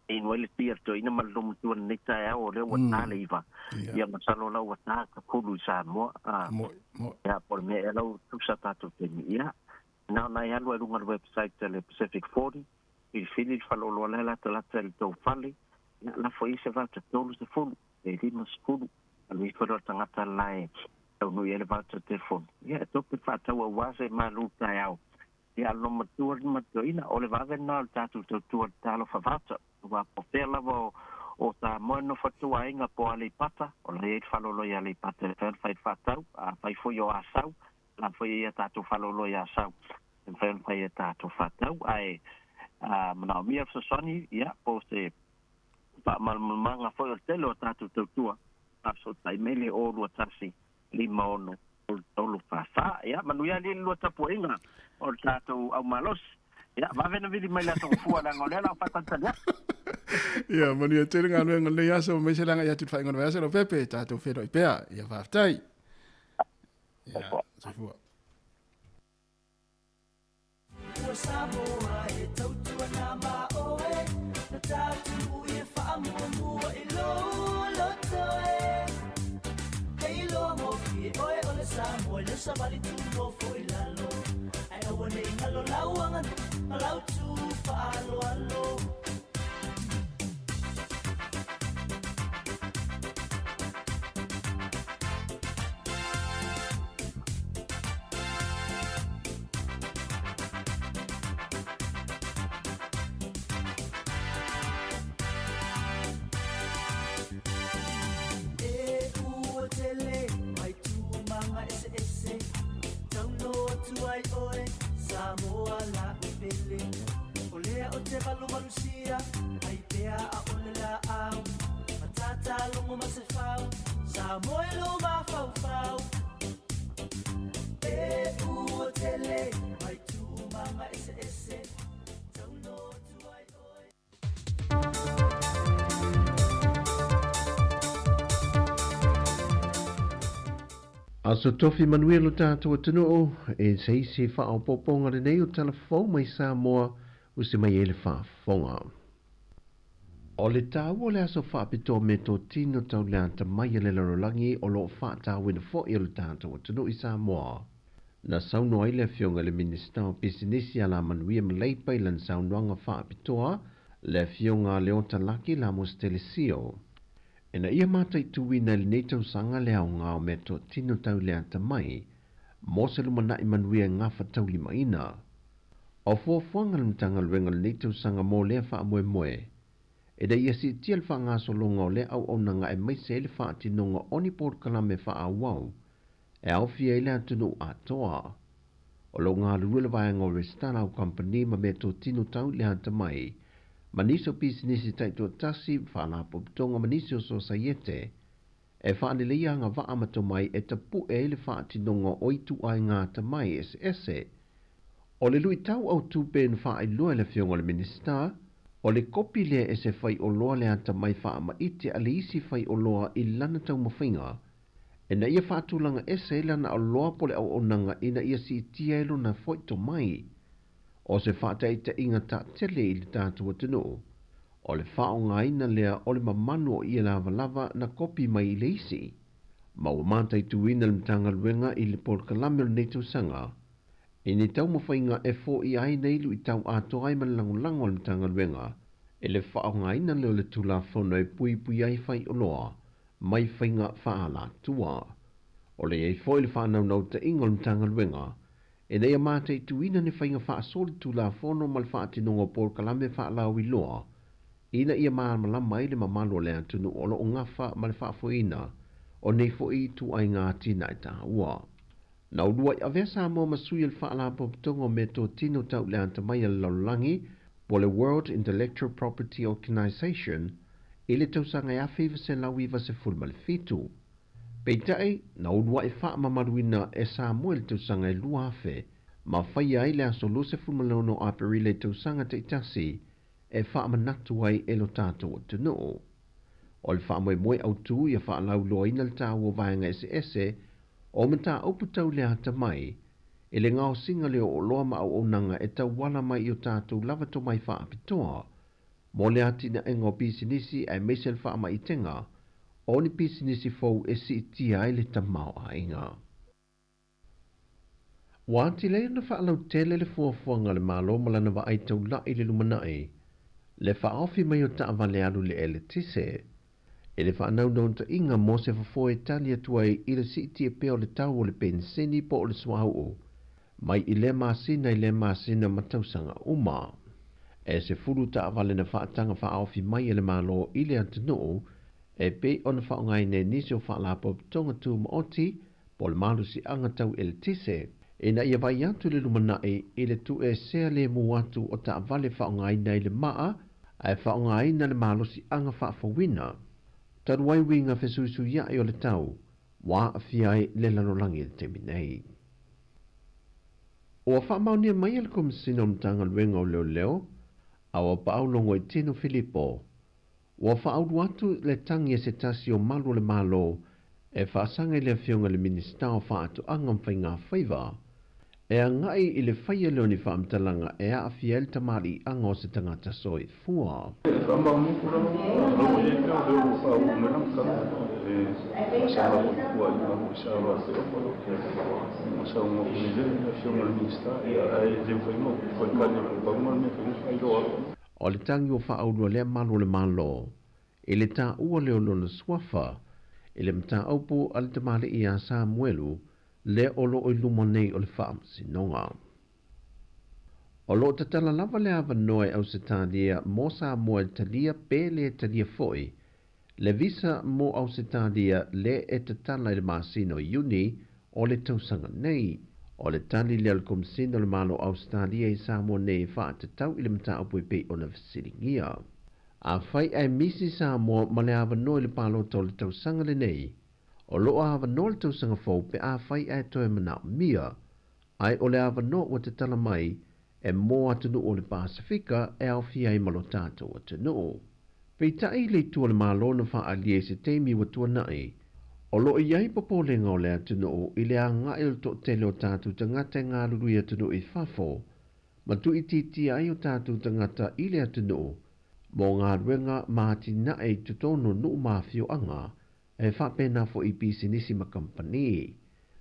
e inu ai le ti a le toeaina ma le lomatua i lenei taeao, o lea ua ta le 9. Ia masalo la ua ta ka 10 i Samoa. Ia, po o le mea ea la ua tusa tatou taimi. Ia, na ona e alu ai i luga o le website a le Pacific 40, filifili le faleoloa la e latalata i le tou fale, ia, lafo i ai se voucher 30, pe 50, alu ifo lea o le tagata la e taunuu i ai le voucher telefoni. Ia, e tope faatau aua se malu taeao. Ia, lona matua le matuaina, o le vave lena o le tatou tautua i le talofa voucher, aua po o fea lava o Samoa e nofo atu aiga po o Aleipata, o la e i ai le faleoloa i Aleipata e mafai ona fai le faatau, afai foi o Asau, o la foi e i ai a tatou faleoloa i Asau e mafai ona fai a tatou faatau. Ae a manaomia le fesoasoani, ia, po o se faamalamalamaga foi o le tele o a tatou tautua, faafesootai mai le 021 56 33 44. Ia, manuia alii le lua tapuaiga o le tatou au malosi. Ia, vave ona vili mai le aso Gafua leaga o lea o le a faatalitali atu. Ia, manuia tele galuega o lenei aso, aemaise le agai atu i le faaiuga o le vaiaso Leaupepe, tatou feiloai pea. Ia, faafetai. Ia, soifua. Ua Samoa e tautua na ma oe, Na tatou e faamuamua i lou loto e. Hei loa gofie oe o le Samoa i le savali tu nofo i lalo, Ae aua ne i galo lau aganuu ma lau tu faaaloalo. E ua tele mai tūmanga eseese, Tauno atu ai oe, Samoa. pea o te valuvalusia, ai pea a ole la au. Matata logo ma se fau, sa moe lo mafaufau. E ua tele, mai tūmanga ese ese, tauno tuai oe. Aso Tofi manuia lo tatou atunuu, e se isi faaopoopoga lenei o tala fou mai Samoa ua se mai ai le faafofoga. O le taua o le aso faapitoa meatotino tau le atamai a le lalolagi o lo o faatauina foi e lo tatou atunuu i Samoa. Na saunoa ai le Afioga i le Minisita o Pisinisi, Alamanuia ma Leipa i lana saunoaga faapitoa, le Afioga Leota Laki Lamos Telesio. Ina ia mataituina i lenei tausaga le aoga o meatotino tau le atamai mo se lumanai manuia e gafataulimaina. O fuafuaga a le Matagaluega o lenei tausaga mo lea faamoemoe, ina ia siitia le faagasologa o lea auaunaga aemaise ai le faatinoga o ni polokalame faaauau e aofia ai le atunuu atoa. O lo o galulue le vaega o resitala au kamupani ma meatotino tau i le atamai ma nisi o pisinisi taitoatasi, faalapotopotoga ma nisi o sosaiete e faaleleia agavaa ma tomai e tapu'e ai le faatinoga o ituaiga atamai eseese. O le luitau autu pe na faailoa e le Afioga i le Minisita, o le kopi lea e se faioloa le atamai faamaite a le isi faioloa i lana taumafaiga ina ia faatulaga ese ai lana oloa po o le auaunaga ina ia siitia ai lona foi tomai. O se faataitaiga taatele i le tatou atunuu, o le faaaogaina lea o le mamanu o ie lavalava na kopi mai i le isi. Ma ua mataituina le Matagaluega i le polokalame o lenei tausaga i ni taumafaiga e foia ai nei luitau atoa ai ma le lagolago a le Matagaluega i le faaaogaina lea o le Tulafono e puipui ai faioloa mai faiga faaalatua. O le i ai foi le faanaunautaiga o le Matagaluega ina ia mataituina ni faiga faasolitulafono ma le faatinoga o polokalame faalauiloa ina ia malamalama ai le mamalu o le atunuu o lo o gafa ma le faafoeina o nei foi ituaiga atinae taua. Na uluai avea Samoa ma sui o le Faalapotopotoga o Meatotino Tau i le Atamai a le Lalolagi po o le World Intellectual Property Organisation i le tausaga e 1997. Peitai, na uluai faamamaluina e Samoa i le tausaga e 2000 ma faia ai le aso 26 o Aperila i tausaga taitasi e faamanatu ai e lo tatou atunuu. O le faamoemoe autu ia faalauiloaina le taua o vaega eseese o mataupu tau le atamai i le gaosiga lea o oloa ma auaunaga e tauala mai i o tatou lava tomai faapitoa mo le atinaega o pisinisi aemaise le faamaitega o ni pisinisi fou e siitia ai le tamaoaiga. Ua atili ai ona faalautele le fuafuaga a le Malo ma lana vaai taulai i le lumanai, le faaofi mai o taavale alu i le eletise, i le faanaunautaiga mo se fofoa e tali atu ai i le siitia pea o le tau o le penisini po o le suauu mai i lea masina i lea masina ma tausaga uma. E 10 taavale na faataga faaofi mai e le Malo i le atunuu e pei ona faaaogaina e nisi o faalapotopotoga tumaoti po o le malosiaga tau eletise ina ia vaai atu le lumanai i le tuuesea lemu atu o taavale faaaogaina i le maa ae faaaogaina le malosiaga faafouina talu ai uiga fesuisuiai o le tau ua aafia ai le lalolagi i le taimi nei. Ua faamaonia mai e le Komesina o Matagaluega o Leoleo a ua paau Logoitino Filipo Ua faaulu atu le tagi a se tasi o malu o le Malo e faasaga i le Afioga i le Minisita o Faatoaga ma Faigafaiva e agai i le faia lea o ni faamatalaga e aafia ai le tamaliiaga o se tagata soifua. E faamaoni atu lava, o lea ua i ai mea o lea ua faauu mai lana tala e faasaga foi i puaiga foi sa alo atu ai ma saunoa foi nei le Afioga i le Minisita, ae le mafai ona ou toe tali atu, pau lena o le mea e mafai ona faailoa atu. O le tagi ua faaulua lea malu o le Malo i le taua lea o lona suafa i le mataupu a le tamalii ia Samuelu lea o lo o i luma nei o le Faamasinoga. O lo o tatala lava le avanoa e Ausetalia mo Samoa e talia pe le talia foi le visa mo Ausetalia le e tatala i le masina o Iuni o le tausaga nei. O le tali lea a le Komesina o le Malo o Ausetalia i Samoa nei e faatatau i le mataupu e pei ona fesiligia. Afai ae misi Samoa ma le avanoa i le palota o le tausaga lenei, o lo o avanoa le tausaga fou pe afai ae toe manaomia, ae o le avanoa ua tatala mai e mo atunuu o le Pasefika e aofia ai ma lo tatou atunuu. Peitai i le itu o le Malo na faaalia i se taimi ua tuanai, o lo o i ai popolega o le atunuu i le agai o le toatele o tatou tagata e galulue i atunuu i fafo ma tuuitiitia ai o tatou tagata i le atunuu mo galuega ma atinae i totonu o nuu ma afioaga e faapena foi i pisinisi ma kamupani.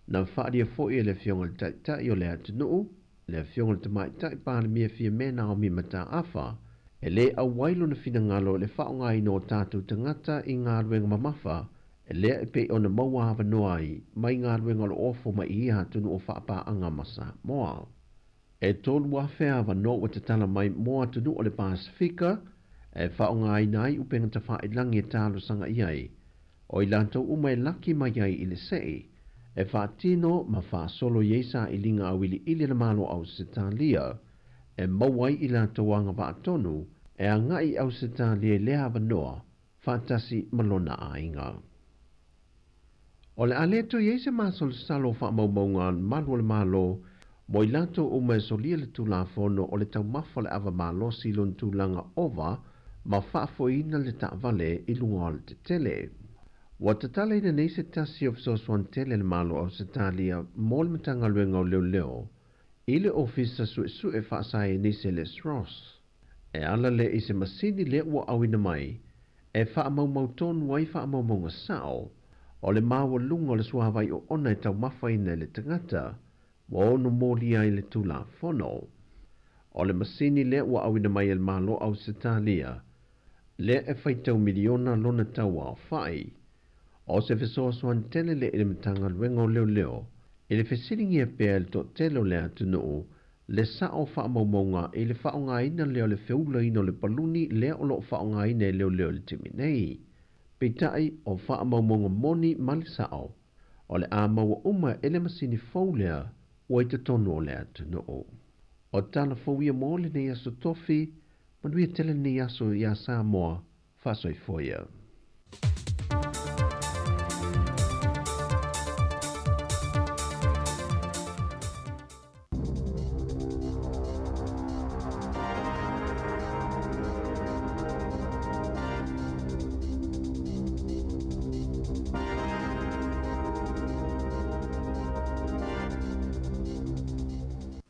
Na faaalia foi e le Afioga i le Taitai o le atunuu, le Afioga i le Tamaitai Palemia Fiame Naomi Mataafa, e le auai lona finagalo i le faaaogaina o tatou tagata i galuega mamafa lea e pei ona maua avanoa ai mai galuega o lo o ofo mai i ia atunuu o faapaaga ma Samoa. E 3,000 avanoa ua tatala mai mo atunuu o le Pasefika e faaaogaina ai upega tafailagi e talosaga i ai, o i latou uma e laki mai ai i le se'i, e faatino ma faasolo i ai sailiga auiliili a le Malo o Ausetalia, e maua ai i latou agavaa tonu e agai i Ausetalia i lea avanoa faatasi ma lona aiga. O le a le toe i ai se masalosalo o faamaumauga a malu o le Malo mo i latou uma e solia le Tulafono o le taumafa o le ava malosi i lona tulaga ova ma faafoeina le taavale i luga o alatetele. Ua tatalaina nei se tasi o fesoasoani tele a le Malo o Ausetalia mo le Matagaluega o Leoleo i le Ofisa Suesue Faasaienisi Les Ross. E ala lea i se masini lea ua auina mai e faamaumau tonu ai faamaumauga sao o le maualuga o le suavai oona e taumafaina e le tagata ua ono molia ai le Tulafono. O le masini lea ua auina mai e le Malo o Ausetalia lea e faitau miliona lona tau aofai. O se fesoasoani tele lea i le Matagaluega o Leoleo i le fesiligia pea e le toatele o le atunuu le sao o faamaumauga i le faaaogaina lea o le feulaina o le paluni lea o lo o faaaogaina e leoleo i le taimi nei. Peitai, o faamaumauga moni ma le sao, o le a maua uma e le masini fou lea ua i totonu o le atunuu. O tala fou ia mo lenei aso tofi, manuia tele lenei aso iā Samoa, faasoifua ia.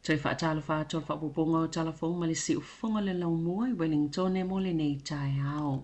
Toe faatalofa atu o le faaopoopoga o Tala Fou ma le Siufofoga o le Laumua i Wellingtone mo lenei taeao.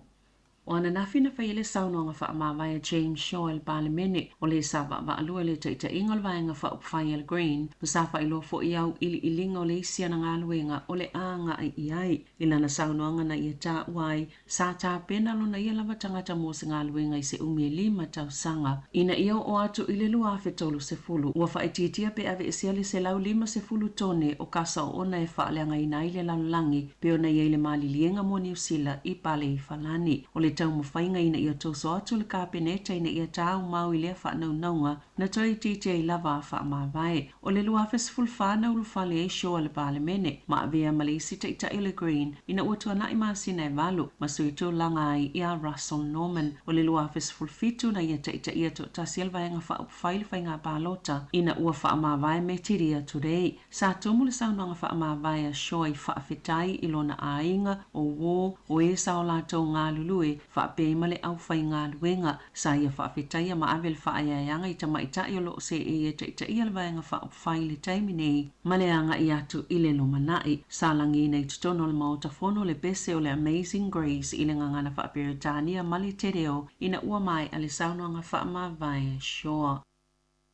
O ananafi na fai ai le saunoaga faamavae a James Shaw i le Palemene, o le sa vaavaalua i le taitaiga o le Vaega Faaupufai a le Green, ma sa faailoa foi au iliiliga o le isi ana galuega o le a agai i ai. I lana saunoaga na ia taua ai, sa tapena lona ia lava tagata mo se galuega i se umi e lima tausaga ina ia oo atu i le 2030. Ua faaitiitia pe aveesea le 150 tone o kasa oona e faaleagaina ai le lalolagi pei ona i ai le maliliega mo Niu Sila i Paleifalani. O le taumafaiga ina ia toso atu le Kapeneta ina ia tāumau i lea faanaunauga na toe itiiti ai lava a faamavae. O le 2014 na ulufale ai Shaw i le Palemene, ma avea ma le isi taitai o le Green ina ua tuanai masina e valu ma sui tulaga ai iā Russell Norman. O le 2017 na ia taitaia toatasi ai le Vaega Faaupufai i le Faiga Palota ina ua faamavae Metiria Turei. Sa tumu le saunoaga faamavae a Shaw i faafetai i lona aiga, o uō, o e sa o latou galulue, faapea ma le aufaigaluega. Sa ia faafetaia ma ave le faaeaeaga i tamaitai o lo o seei e taitaia le Vaega Faaupufai i le taimi nei ma le agai atu i le lumanai. Sa lagiina i totonu o le Maota Fono le pese o le Amazing Grace i le gagana faa-Peretania ma le Te Reo ina ua maea le saunoaga faamavae a Shaw.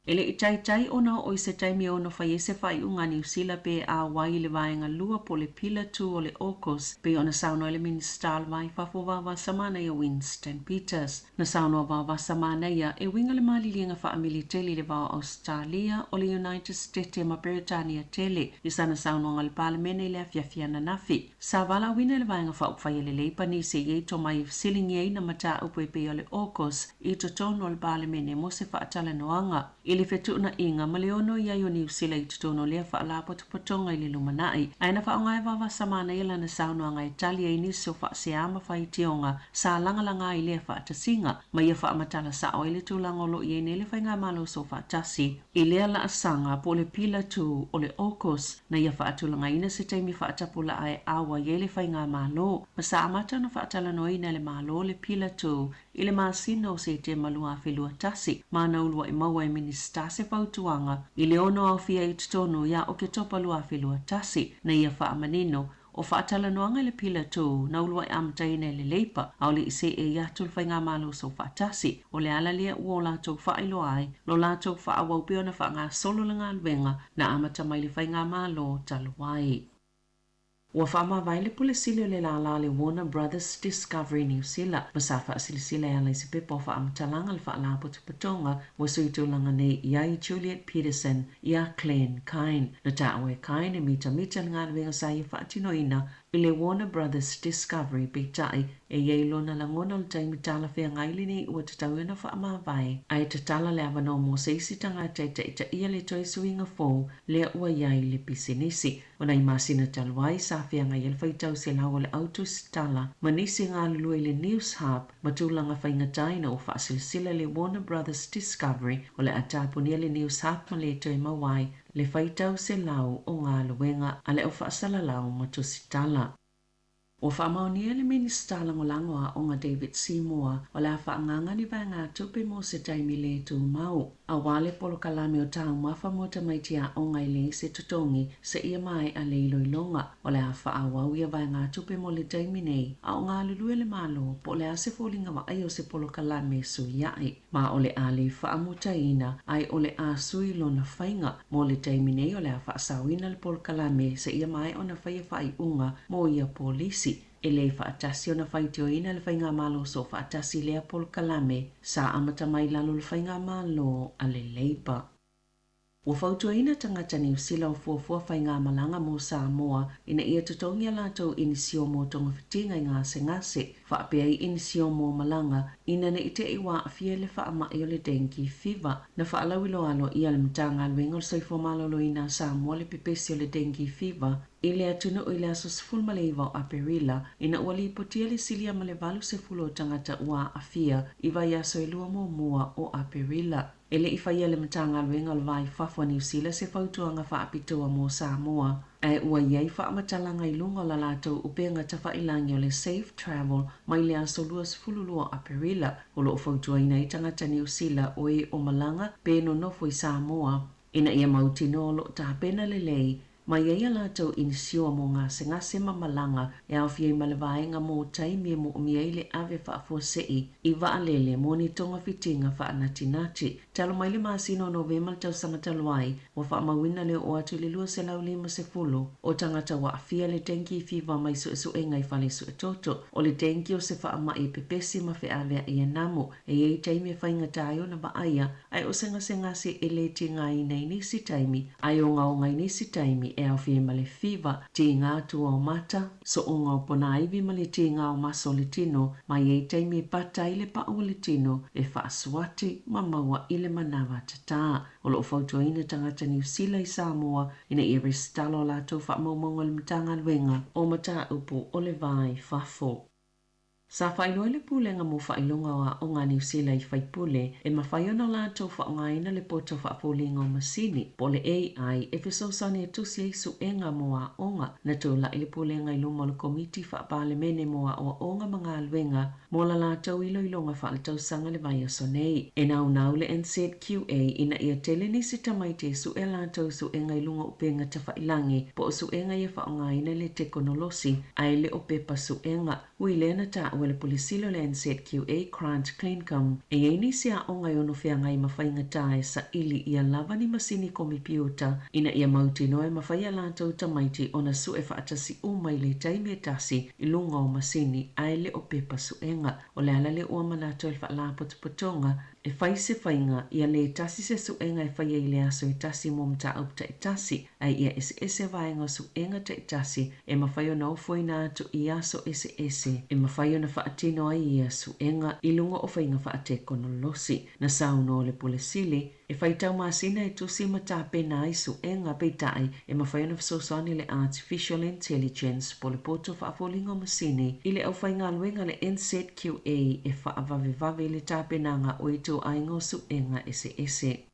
E le i taitai ona oo i se taimi e ono fai ai se faaiuga a Niu Sila pe auai i le vaega lua po o le Pillar Two o le AUKUS, pei ona saunoa ai le Minisita o le Va i Fafo Vaovasa Manaia Winston Peters. Na saunoa Vaovasa Manaia e uiga le maliliega faamiliteli i le va o Ausetalia, o le United Stete ma Peretania tele i sana saunoaga i le Palemene i le afiafi ananafi. Sa valaauina e le Vaega Faaupufai a le Leipa nisi e i ai tomai e fesiligia ai na mataupu e pei o le AUKUS i totonu o le Palemene mo se faatalanoaga. I le i le fetuunaiga ma le ono i ai o Niu Sila i totonu o lea faalapotopotoga i le lumanai, ae na faaaoga e Vaovasamanaia lana saunoaga e tali ai nisi o faasea ma faitioga sa lagalaga i lea faatasiga, ma ia faamatala sao ai le tulaga o lo o i ai nei le Faigamalo Soofaatasi i lea laasaga po o le Pillar 2 o le AUKUS na ia faatulagaina se taimi faatapulaa e auai ai le Faigamalo, ma sa amata ona faatalanoaina e le Malo le Pillar 2 i le masina o Setema 2021, ma na uluai maua e Minisita se fautuaga i le 6 aofia i totonu ia Oketopa 2021 na ia faamanino o faatalanoaga i le Pillar 2 na uluai amataina e le Leipa a o le i seei atu le Faigamalo Soofaatasi. O le ala lea ua o latou faailoa ai lo latou faaauau pea ona faagasolo le galuega na amata mai le Faigamalo talu ai. Ua faamavae le Pule Sili o le lālā le Warner Brothers Discovery Niu Sila ma sa faasilasila e ala i se pepa o faamatalaga le Faalapotopotoga ua sui tulaga nei i ai Juliet Peterson iā Glen Kine. Na taua e Kine e mitamita le galuega sa ia faatinoina i le Warner Brothers Discovery peitai e i ai lona lagona o le taimi talafeagai lenei ua tatau ona faamavae ae tatala le avanoa mo se isi tagata e taitaia le toe suiga fou lea ua i ai le pisinisi. O nai masina talu ai, sa feagai ai le faitau selau o le au tusitala ma nisi e galulue i le News Hub ma tulaga faigata ina ua faasilasila le Warner Brothers Discovery o le a tapunia le News Hub ma le toe maua ai le faitau selau o galuega a le au faasalalau ma tusitala. Ua faamaonia le Minisita Lagolago o Aoga David Seymour o le a faaagaaga ni vaegatupe mo se taimi lē tumau aua le polokalame o taumafa mo tamaiti aoga e leai se totogi seia maea le iloiloga. O le a faaauau ia vaegatupe mo le taimi nei a o galulue le Malo po o le a se foliga vaaia o se polokalame suiaʻe ma o le a le faamutaina ae o le a sui lona faiga. Mo le taimi nei o le a faasaoina le polokalame seia maea ona faia faaiuga mo ia polisi. E lē faatasi ona faitioina le Faigamalo Soofaatasi lea polokalame sa amata mai i lalo o le Faigamalo a le Labour. Ua fautuaina tagata Niu Sila o fuafua faigamalaga mo Samoa ina ia totogi a latou inisio mo togafitiga i gasegase, faapea ai inisio mo malaga ina ne i te i ua aafia i le faamai o le dengue fever. Na faalauiloa aloaia e le Matagaluega o le Soifua Maloloina a Samoa le pepesi o le dengue fever i le atunuu i le aso 19 o Aperila ina ua lipotia le silia ma le 80 o tagata ua aafia i vaiaso e lua muamua o Aperila. E le i faia e le Matagaluega o le Va i Fafo a Niu Sila se fautuaga faapitoa mo Samoa, ae ua i ai faamatalaga i luga o la latou upega tafailagi o le Safe Travel mai le aso 22 o Aperila, o lo o fautuaina ai tagata Niu Sila o e o malaga pe nonofo i Samoa ina ia mautinoa o lo o tapena lelei Mai ai a latou inisioa mo gasegase ma malaga e aofia ai ma le vaega mo taimi e moomia ai le ave faafuasei i vaalele mo ni togafitiga faanatinati. Talu mai le masina o Novema le tausaga talu ai, ua faamauina le oo atu i le 250 o tagata ua aafia le dengue fever mai suesuega i fale suetoto. O le dengue o se faamai e pepesi ma feaveai e namo. E i ai taimi e faigata ai ona vaaia, ae o se gasegase e lē tigaina i nisi taimi, ae ogaoga i nisi taimi e aofia ai ma le fiva, tiga tua o mata, sooga o ponaivi ma le tiga o maso o le tino, ma i ai taimi e pata ai le paʻu o le tino e faasuati ma maua i le manawa tatā. O lo o fautuaina tagata Niu Sila i Samoa ina ia resitala o latou faamaumauga i le Matagaluega o Mataupu o le Va i Fafo. Sa faailoa e le Pulega mo Faailoga o Aoga a Niu Sila i faipule e mafai ona latou faaaogaina le poto faapoliga o masini, po o le AI, e fesoasoani e tusi ai suega mo aoga. Na tulai le Pulega i luma o le Komiti Faa-Palemene mo Aoaoga ma Galuega mo la latou iloiloga faaletausaga le vaiaso nei. E naunau le NZQA ina ia tele nisi tamaiti e sue a latou suega i luga o upega tafailagi po o suega ia faaaogaina le tekonolosi ae le o pepa suega. Ui lea na taua e le Pule Sili o le NZQA, Grant Clencom, e i ai nisi aoga e ono feagai ma faigata e saili ia lava ni masini komipiuta ina ia mautinoa e mafai a latou tamaiti ona sue faatasi uma i le taimi e tasi i luga o masini ae le o pepa suega. O le ala lea ua manatu ai le Faalapotopotoga e fai se faiga ia lē tasi se suega e faia i le aso e tasi mo mataupu taitasi, ae ia eseese vaega o suega taitasi e mafai ona ofoina atu i aso eseese e mafai ona faatino ai ia suega i luga o faiga faatekonolosi. Na saunoa le Pule Sili. E faitau masina e tusi ma tapena ai suega, peitai e mafai ona fesoasoani le Artificial Intelligence po o le poto faafoliga o masini i le aufaigaluega a le NZQA e faavavevave i le tapenaga o ituaiga o suega eseese.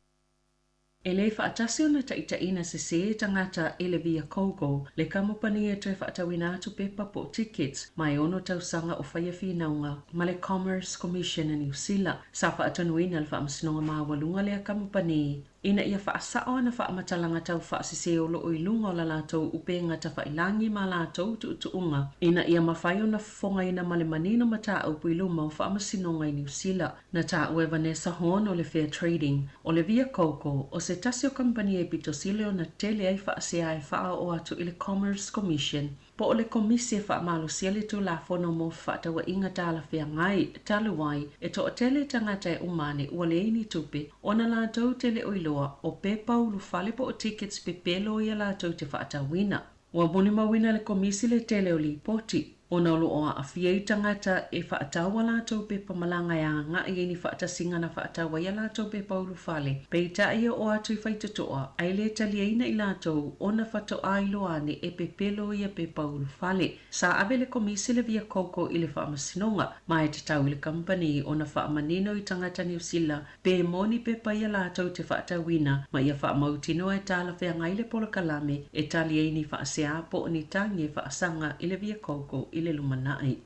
E le faatasi ona taitaiina sesē tagata i le Via Cogo, le kamupani e toe faatauina atu pepa po o tickets ma e ono tausaga o faia finauga ma le Commerce Commission a Niu Sila. Sa faatonuina le Faamasinoga Maualuga lea kamupani ina ia faasao ana faamatalaga tau faasese o loo i luga o la latou upega tafailagi ma latou tuutuuga ina ia mafai ona fofogaina ma le manino mataupu i luma o Faamasinoga i Niu Sila. Na taua e Vanessa Horn o le Fair Trading, o le Via Coco, o se tasi o kamupani e pito sili ona tele ai faasea e faaoo atu i le Commerce Commission, po o le Komisi e faamalosia le Tulafono mo Fefaatauaiga Talafeagai, talu ai, e toatele tagata e uma ane ua leai ni tupe, ona latou te le o iloa o pepa ulufale po o tickets pepelo ia latou te faatauina. Ua molimauina le Komisi le tele o lipoti, ona o lo o aafia ai tagata e faatau a latou pepa malaga e agai ai ni faatasiga na faatau ai a latou pepa ulufale, peitai e oo atu i faitotoa ae le taliaina i latou ona faatoa iloa ane e pepelo ia pepa ulufale. Sa ave le Komisi le Via Coco i le Faamasinoga, ma e tatau i le kamupani ona faamanino i tagata Niu Sila Pe moni pepa ia latou te faatauina ma ia faamautinoa e talafeagai le polokalame e tali ai ni faasea po o ni tagi e faasaga i le Via Coco i le lumanai.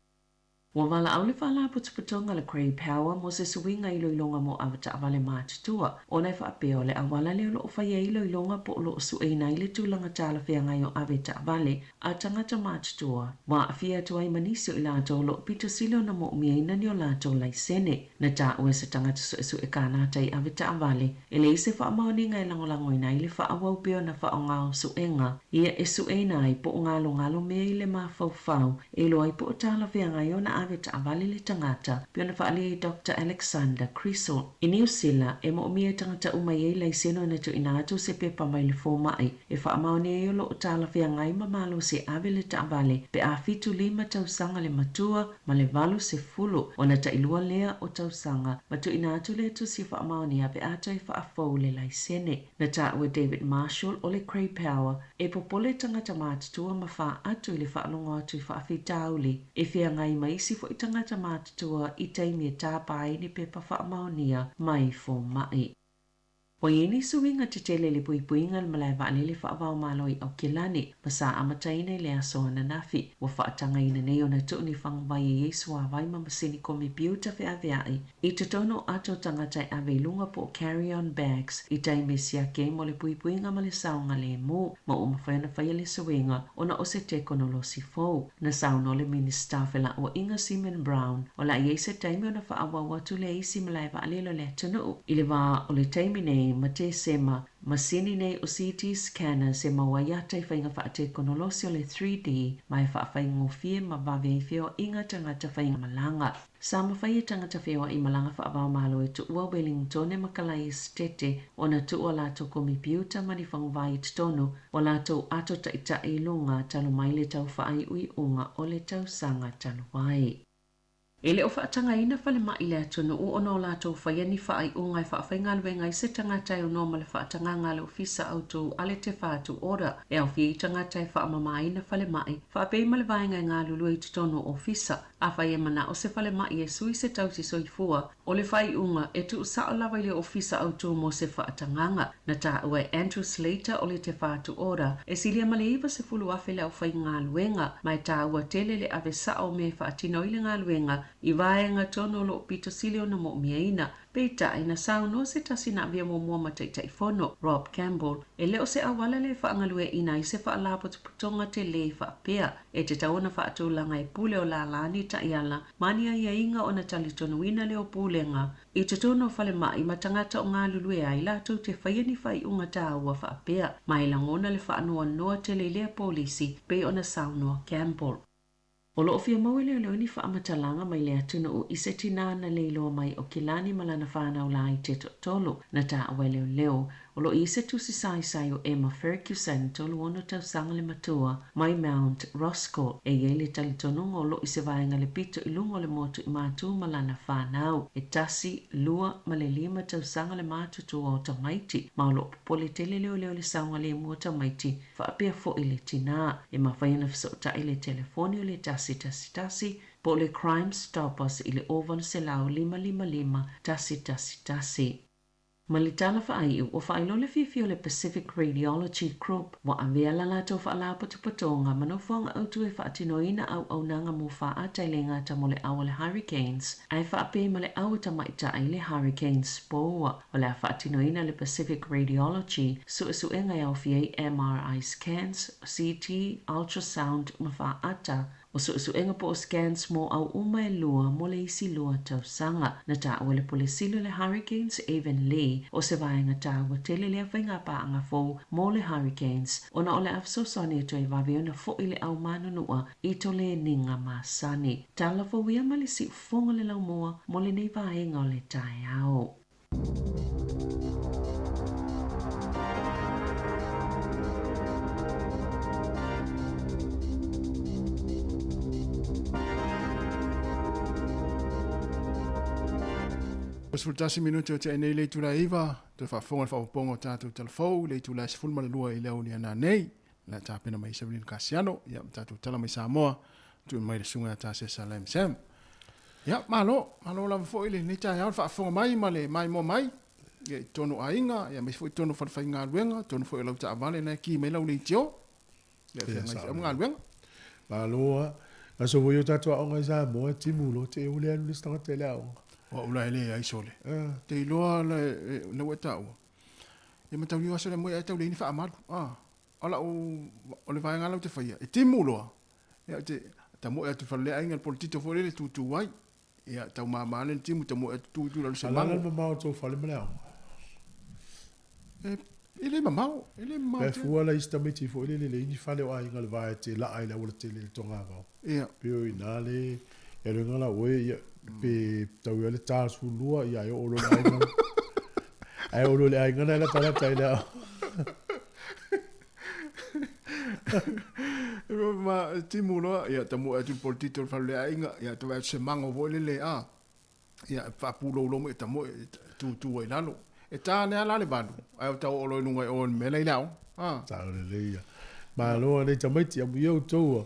Ua valaau le Faalapotopotoga le Grey Power mo se suiga iloiloga mo avetaavale matutua, ona e faapea o le auala lea o lo o faia ai iloiloga po o lo o sueina ai le tulaga talafeagai o avetaavale a tagata matutua, ua aafia atu ai ma nisi o i latou o lo o pito sili ona moomiaina ni o latou laisene. Na taua e se tagata suesue kānata i ave taavale, e leai se faamaoniga e lagolagoina ai le faaauau pea ona faaaoga o suega ia e sueina ai po o galogalo mea i le mafaufau e iloa ai po o talafeagai ona ave taavale le tagata, pei ona faaalia e Doctor Alexander Crisel. I Niu Sila, e moomia e tagata uma e i ai laisene ona tuuina atu se pepa mai le fomai E faamaonia ai o lo o talafeagai ma malosi e ave le taavale pe a 75 tausaga le matua ma le 80 ona tailua lea o tausaga ma tuuina atu le tusi faamaonia pe a toe faafou le laisene. Na taua e David Marshall o le Grey Power e popole tagata matutua ma faatu i le faalogo atu i faafitauli e feagai ma isi foi tagata matutua i taimi e tapa ai ni pepa faamaonia mai fomai. Ua i ai ni suiga tetele i le puipuiga i le malae vaalele faava-o-Malo i Aukilani ma sa amataina i le aso ananafi. Ua faatagaina nei ona tuu ni faguvai e i ai suavai ma masini komepiuta feaveai i totonu o ato tagata e ave i luga po o carry-on bags i taimi e siaki ai mo le puipuiga ma le saogalemu ma ua mafai ona faia le suiga ona o se tekonolosi fou. Na saunoa le Minisita o Felauaiga Simon Brown o le a i ai se taimi ona faaauau atu lea i isi malae vaalele o le atunuu i le vā o le taimi nei ma Tesema, masini nei o CT scanners e maua ai ata i faiga faatekonolosi o le 3D ma e faafaigofie ma vave ai feoaiga tagata faimalaga. Sa mafai e tagata feoai malaga faava-o-Malo e tuua Wellingtone ma Kalai Esetete ona tuu a latou komepiuta ma ni faguvai i totonu o latou ato taitai i luga talu mai le tau faaiuiuga o le tausaga talu ai. E le o faatagaina falemai i le atunuu ona o latou faia ni faaiuga e faafaigaluega ai se tagata e aunoa ma le faatagaga a le Ofisa Autu a le Te Whatu Ora e aofia ai tagata e faamamaina falemai faapei ma le vaega e galulue i totonu o ofisa. Afai e manao se falemai e sui se tausi soifua, o le faaiuga e tuusao lava i le Ofisa Autu mo se faatagaga. Na taua e Andrew Slater o le Te Whatu Ora e silia ma le 90,000 le aufaigaluega ma e taua tele le ave sao o mea e faatino ai le galuega i vaega tonu o lo o pito sili ona moomiaina. Peitai, na saunoa se tasi na avea muamua ma Taitaifono, Rob Campbell, e le o se auala lea e faagalueaiina ai se faalapotopotoga tele faapea. E tatau ona faatulaga e pule o lālā ni taiala ma ni aiaiga ona talitonuina lea o pulega i totonu o falemai ma tagata o galulue ai latou te faia ni faaiuga taua faapea ma e lagona le faanoanoa tele i lea polisi, pei ona saunoa Campbell. O lo o fia maua e leoleo ni faamatalaga mai le atunuu i se tinā na leiloa mai o Kilani ma lana whānau la i te toatolu. Na taua e leoleo. O lo o i ai se tusi saisai o Emma Ferguson, 36 tausaga le matua, mai Mount Roskill, e i ai le talitonuga o lo o i se vaega le pito i luga o le motu i Matu ma lana fanau. E tasi, lua, ma le lima tausaga le matutua o tamaiti, ma o lo o popole tele leoleo i le saogalemu o tamaiti faapea foi le tinā. E mafai ona fesootai le telefoni o le 111 po o le Crime Stoppers i le 0800 555 111. Ma le tala faaiu, ua faailoa le fiafia o le Pacific Radiology Group ua avea la latou faalapotopotoga ma nofoaga autu e faatinoina auaunaga mo faata e le gata mo le au a le Hurricanes ae faapea ma le au a tamaitai le Hurricanes Poua. O le a faatinoina le Pacific Radiology suesuega e aofia ai MRI scans, CT, ultrasound ma faata. O suesuega po o scans mo au uma e lua mo le isi lua tausaga. Na taua e le Pule Sili o le Hurricanes, Evan Lee, o se vaega taua tele lea faiga paaga fou mo le Hurricanes ona o le a fesoasoani atu ai vave ona fo'i le au manunua i toleniga masani. Tala fou ia ma le siufofoga o le laumua mo lenei vaega o le taeao. 11 minute o tea nei le itula e 9, toe faafofoga le faaopoopoga o tatou tala fou i le itula e 12 i le aoauli a nanei. Le a tapena mai Sevelino Kasiano, ia ma tatou tala mai Samoa, tuuina mai le susuga ia Tasesa Lam Sam. Ia, malo, malo lava foi lenei taeao le faafofoga mai ma le maimoa mai, ia i totonu o aiga, ia aemaise foi i totonu o falefaigaluega, totonu foi o lau taavale na e ki mai lau leitio, ia Ia, feagai sao ma lelei. galuega. Malo a. Aso foi o tatou aoga i Samoa, e timu loa te ule alu le isi tagata i le aoga. O au la e leai sole. Ah. Te iloa la la ua e taua. Ia mataulia o aso lea moe ae tau leai ni faamalu. Ah. O lau o le vaega la ou te faia, e timu loa. Ia ou te tamoe atu i fale aiga le polotito foi lele tutu ai. Ia tau mama le timu tamoe atu tu i lalo se Alala le mango. mamao o tou fale ma le aoga. E, e le mamao, e le mamao Pe tele. fua la isi tamaiti foi lele le ini fale o aiga le vae te laa i le auala tele i le togavao. Ia. Pe o ina le e le la oe ia pe tau ia le ta 12 ia e oo loa le aiga. Ae oo loa le aiga na e latalata i le aoga. Ma timu loa, ia tamoe atu le polotito i le fale o le aiga, ia tau vaai atu se mango foi lele a. Ia faapuloulo mai tamoe tutu ai i lalo. E ta ane lava la le 8, ae o tau oo loa i luga i o i le mea la i le aoga. A. Sao lelei ia. Malo a nei tamaiti, amuia outou a.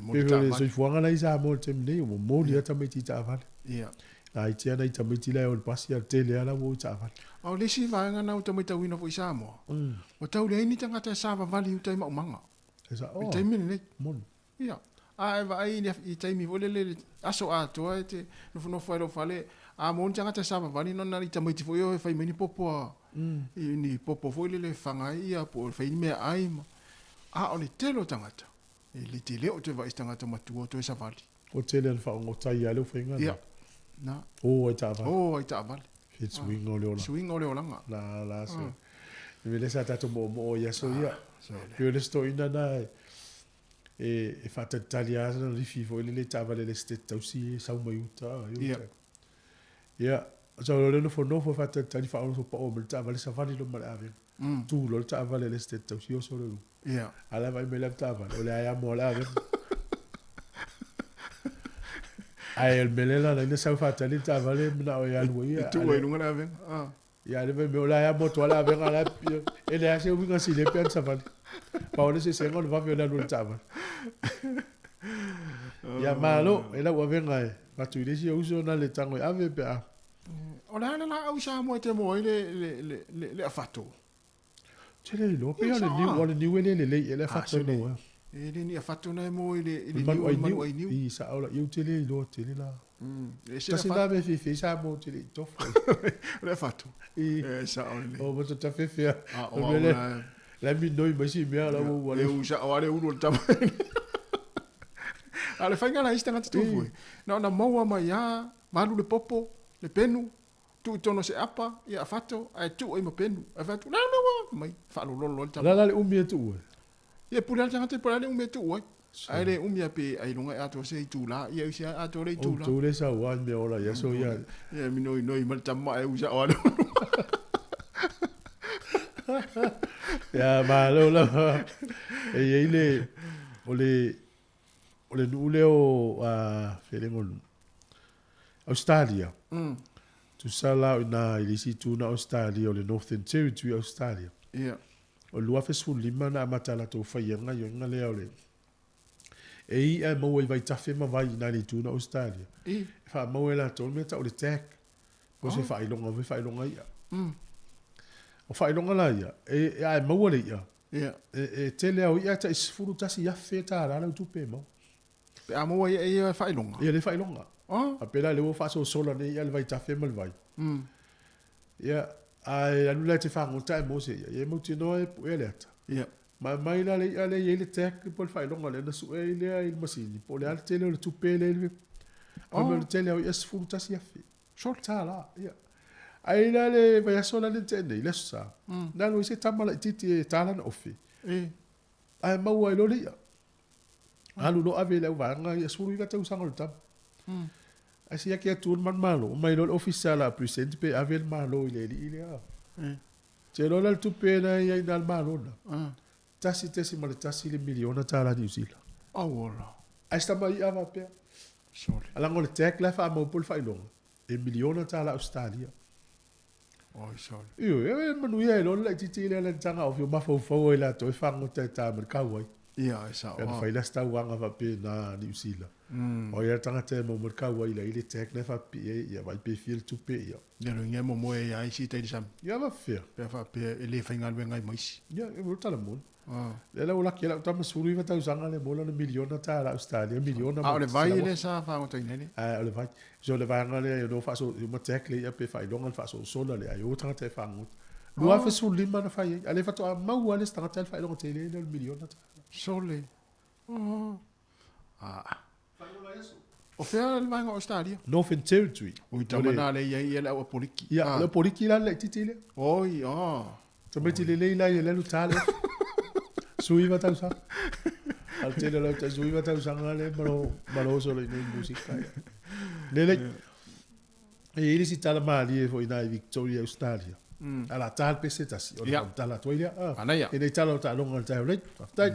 Mo le Pe o le taavale. soifuaga la i Samoa i le taimi nei, ua momoli lava tamaiti i taavale. Ia. Laiti lava nai tamaiti la e o i le pasi, a o le tele lava la ua o i taavale. A o le isi vaega na ou te matauina foi i Samoa, ua tau leai ni tagata e savavali i uta i maumaga. E sa, I le oh, taimi lenei. moni. Ia. A e vaai i le, i taimi foi lele, le aso atoa e te nofonofo ai i lou fale, a maua ni tagata e savavali, na ona i tamaiti foi o e fai mai ni popo a, i ni popo foi lele e faga ai ia, po o fai ni meaai ma, a o le tele o tagata, e le tele o toe vaai i se tagata matua o toe savali. O tele ana faaogotai lava le faiga Ia. Na. O ai taavale. O ai taavale. Se suiga o le olaga. Suiga o le olaga. La la se. Le mea lea sa tatou moomoo i aso ia. Sole. Pei o le isi toeaina na e e faatalitali lava sana lifi foi lele i taavale a le Esetete Tausi e sau mai uta i uta. Ia. Ia, sau loa lea nofonofo faatalitali faaoso pao mai le taavale savali loa ma le avega. Tu loa le taavale a le Esetete Tausi oso loa i luga. Ia. A la e vaai mai le avetaavale, o le ae amo a le avega. Ae o le mea lea la na sau faatali le taavale manao e alu ai. E tuu ai i luga le avega. Ah. Ia le fai mai o le ae amo atu lava le avega la e e leai lava se uiga sili ai pe ana savali. Pau o le eseesega o le vave o le alu o le taavale. Ia malo, e lau avega e avatu i le isi ou uso na le tago e ave pe a. O le a le laau i Samoa e te moa ai le, le, le, le, le afato? Te le iloa, pei o le niu, o le niu e le lelei e le afato Ah, e maua. E le ni afato na e moa i le, i le Manu niu, ai manu niu. ai niu. I sao la, iu te le iloa tele la. E ese le Tasi afato. la me fefe Samoa te le i tofu. Le afato. I, E sao lelei. o mo ta fefe a. A, O o mea au le, la. la mi noi mai si mea la ua E le. u sao a le ulu o le tama. A le faiga la isi tagata tofu e. Na ona maua mai a, malu le popo, le penu, tuu i totonu o se apa, ia afato, ae tuu ai ma penu. Ae fai atu, la la wa, mai, faalololo ai le tama. La la le umi e tuu e. Ia pule lava le tagata, pule lava le umi e tuu ai. Ae le umi a pe ai luga e atoa se itula, ia isi a atoa le O itula. tou le sau a mea ola ia so ia. Ia minoi noi ma le tama e usa o ale. Ia, malo lava. E i ai le, o le, o le nuu lea o, a, felega o le nuu. Australia. Tusa la o ina i le isi itu na Australia o le Northern Territory o Australia. Ia. O le 2015 na amata latou faia ai le gaioiga lea o le e i'a e maua i vaitafe ma vai ina i le itu na Australia. I. E faamaua e latou le mea tau o le tag. Po o se faailoga foi faailoga i'a. O faailoga la ia, e, a e maua le i'a, Ia. e, e tele lava o i'a e tai $11,000 lau tupe e maua. Pe a maua ia ia faailoga. Ia le faailoga. Oh. Faapea la lea ua faasosola nei ia le vaitafe ma le vai. Ia, ae alu la e te fagota ae maua se i'a, ia e mautinoa e puea le ata. Ia. Ma aumai la le i'a lea e i ai le tag po o le faailoga lea na sue ai lea i le masini, po o le a le tele o le tupe lea i le oh. O le tele o i'a $11,000. Sure. $. Ia. Ae la le vaiaso la le na tea nei, le Aso Sa, na alu ai se tama laitiiti e ta lana ofi. E. Ae maua ai loa le i'a. Alu loa ave i le auvaega ia 19 tausaga o le tama. Ae siaki atu le manumalo, omai loa le ofisa o le a present pe ave le malo i le alii lea. Te iloa la le tupe na i ai na le malo na. $1.1 le miliona Niu Sila. Auola. Ae se tama i'a faapea. Sorry. Leaga o le tag la e faamau po o le faailoga, e miliona tala Ausetalia. Oi, sorry. Ioe, e manuia ai loa le laitiiti lea le taga ofi o mafaufau ai latou e fagota e ta ma le kauai. Ia, e sao. Pe ana fai la se tauaga faapena a Niu Sila. O ai a le tagata e maua mai le kauai la i le tag lea e faapipii ai, ia vaai pe fia le tupe, ia. Ia lo inga e momoe ai a isi tai le sami. Ia faapefea. Pe a faapea e le faigaluega ai ma isi. Ia, e mo le tala moni. Lea la ua laki ai lau tama 19 tausaga lea mo lana miliona tala Ausetalia, miliona A o le vai lea sa fagotaina ai le. A o le vai. So le vaega lea e ono faaso uma tag le ia pe faailoga le faasosola le ai o tagata e fagota. 2015 na fai ai. A le faatoa maua le isi tagata le faailoga tele lea o le miliona tala. Sole. Oh. Ah. O fea le vaega o Australia? Northern Territory. Ui tama na le iai ia le au apoliki. Ia, o le apoliki la le laitiiti lea. Oi, oh. Tamaiti lelei la ia le alu ta le ofi. 19 tausaga. A o le tele o lau tai 19 tausaga le ma lo oso i nei musika. Ia. Lelei. E i ai le isi tala malie foi i na i Victoria, Australia. A la ta le pese tasi. O le tala atu ai lea. Manaia. E nei tala o taaloga o le taeao nei. Faafetai.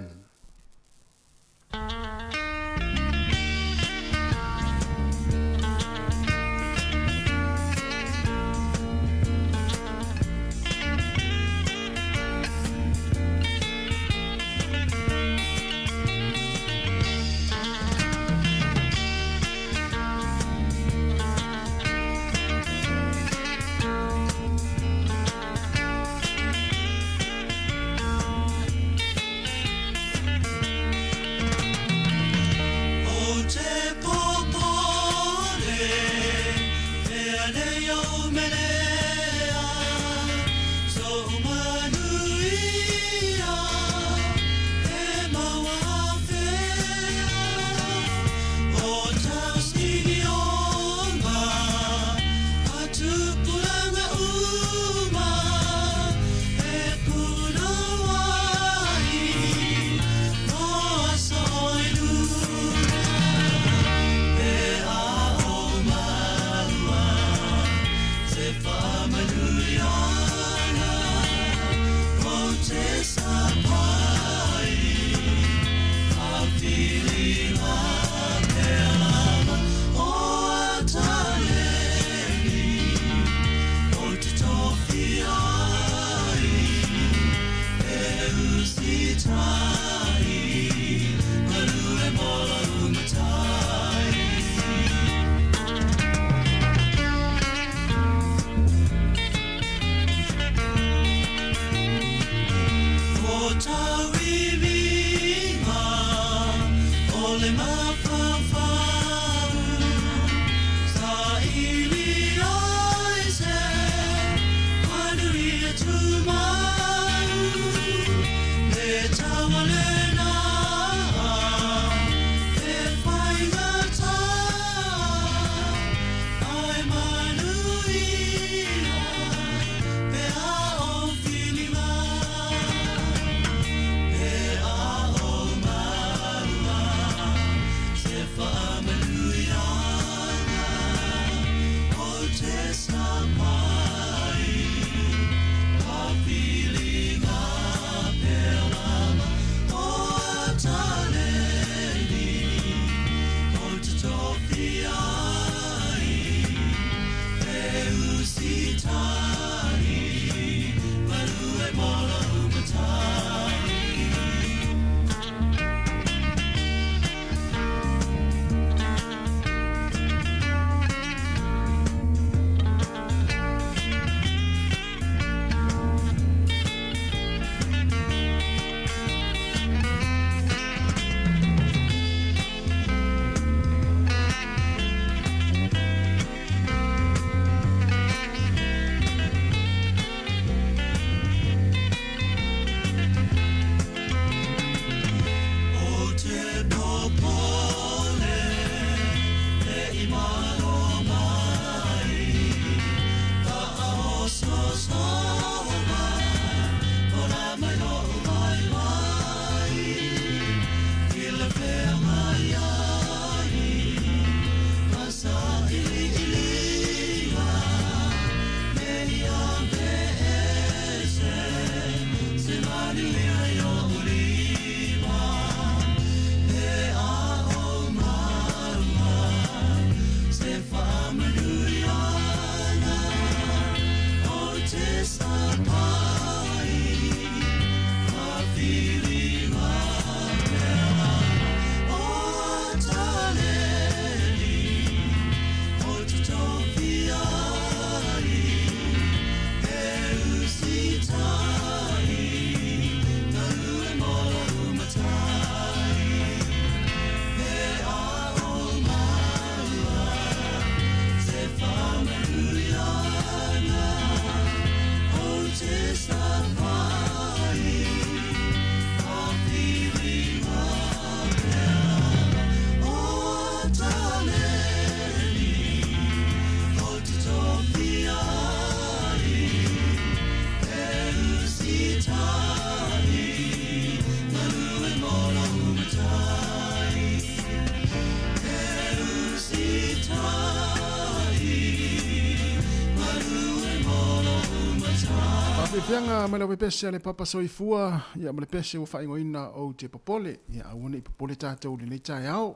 Fiafiaga mai lau pepese a le Papa Soifua, ia ma le pese ua faaigoaina Ou te popole. Ia aua ne i popole tatou i lenei taeao.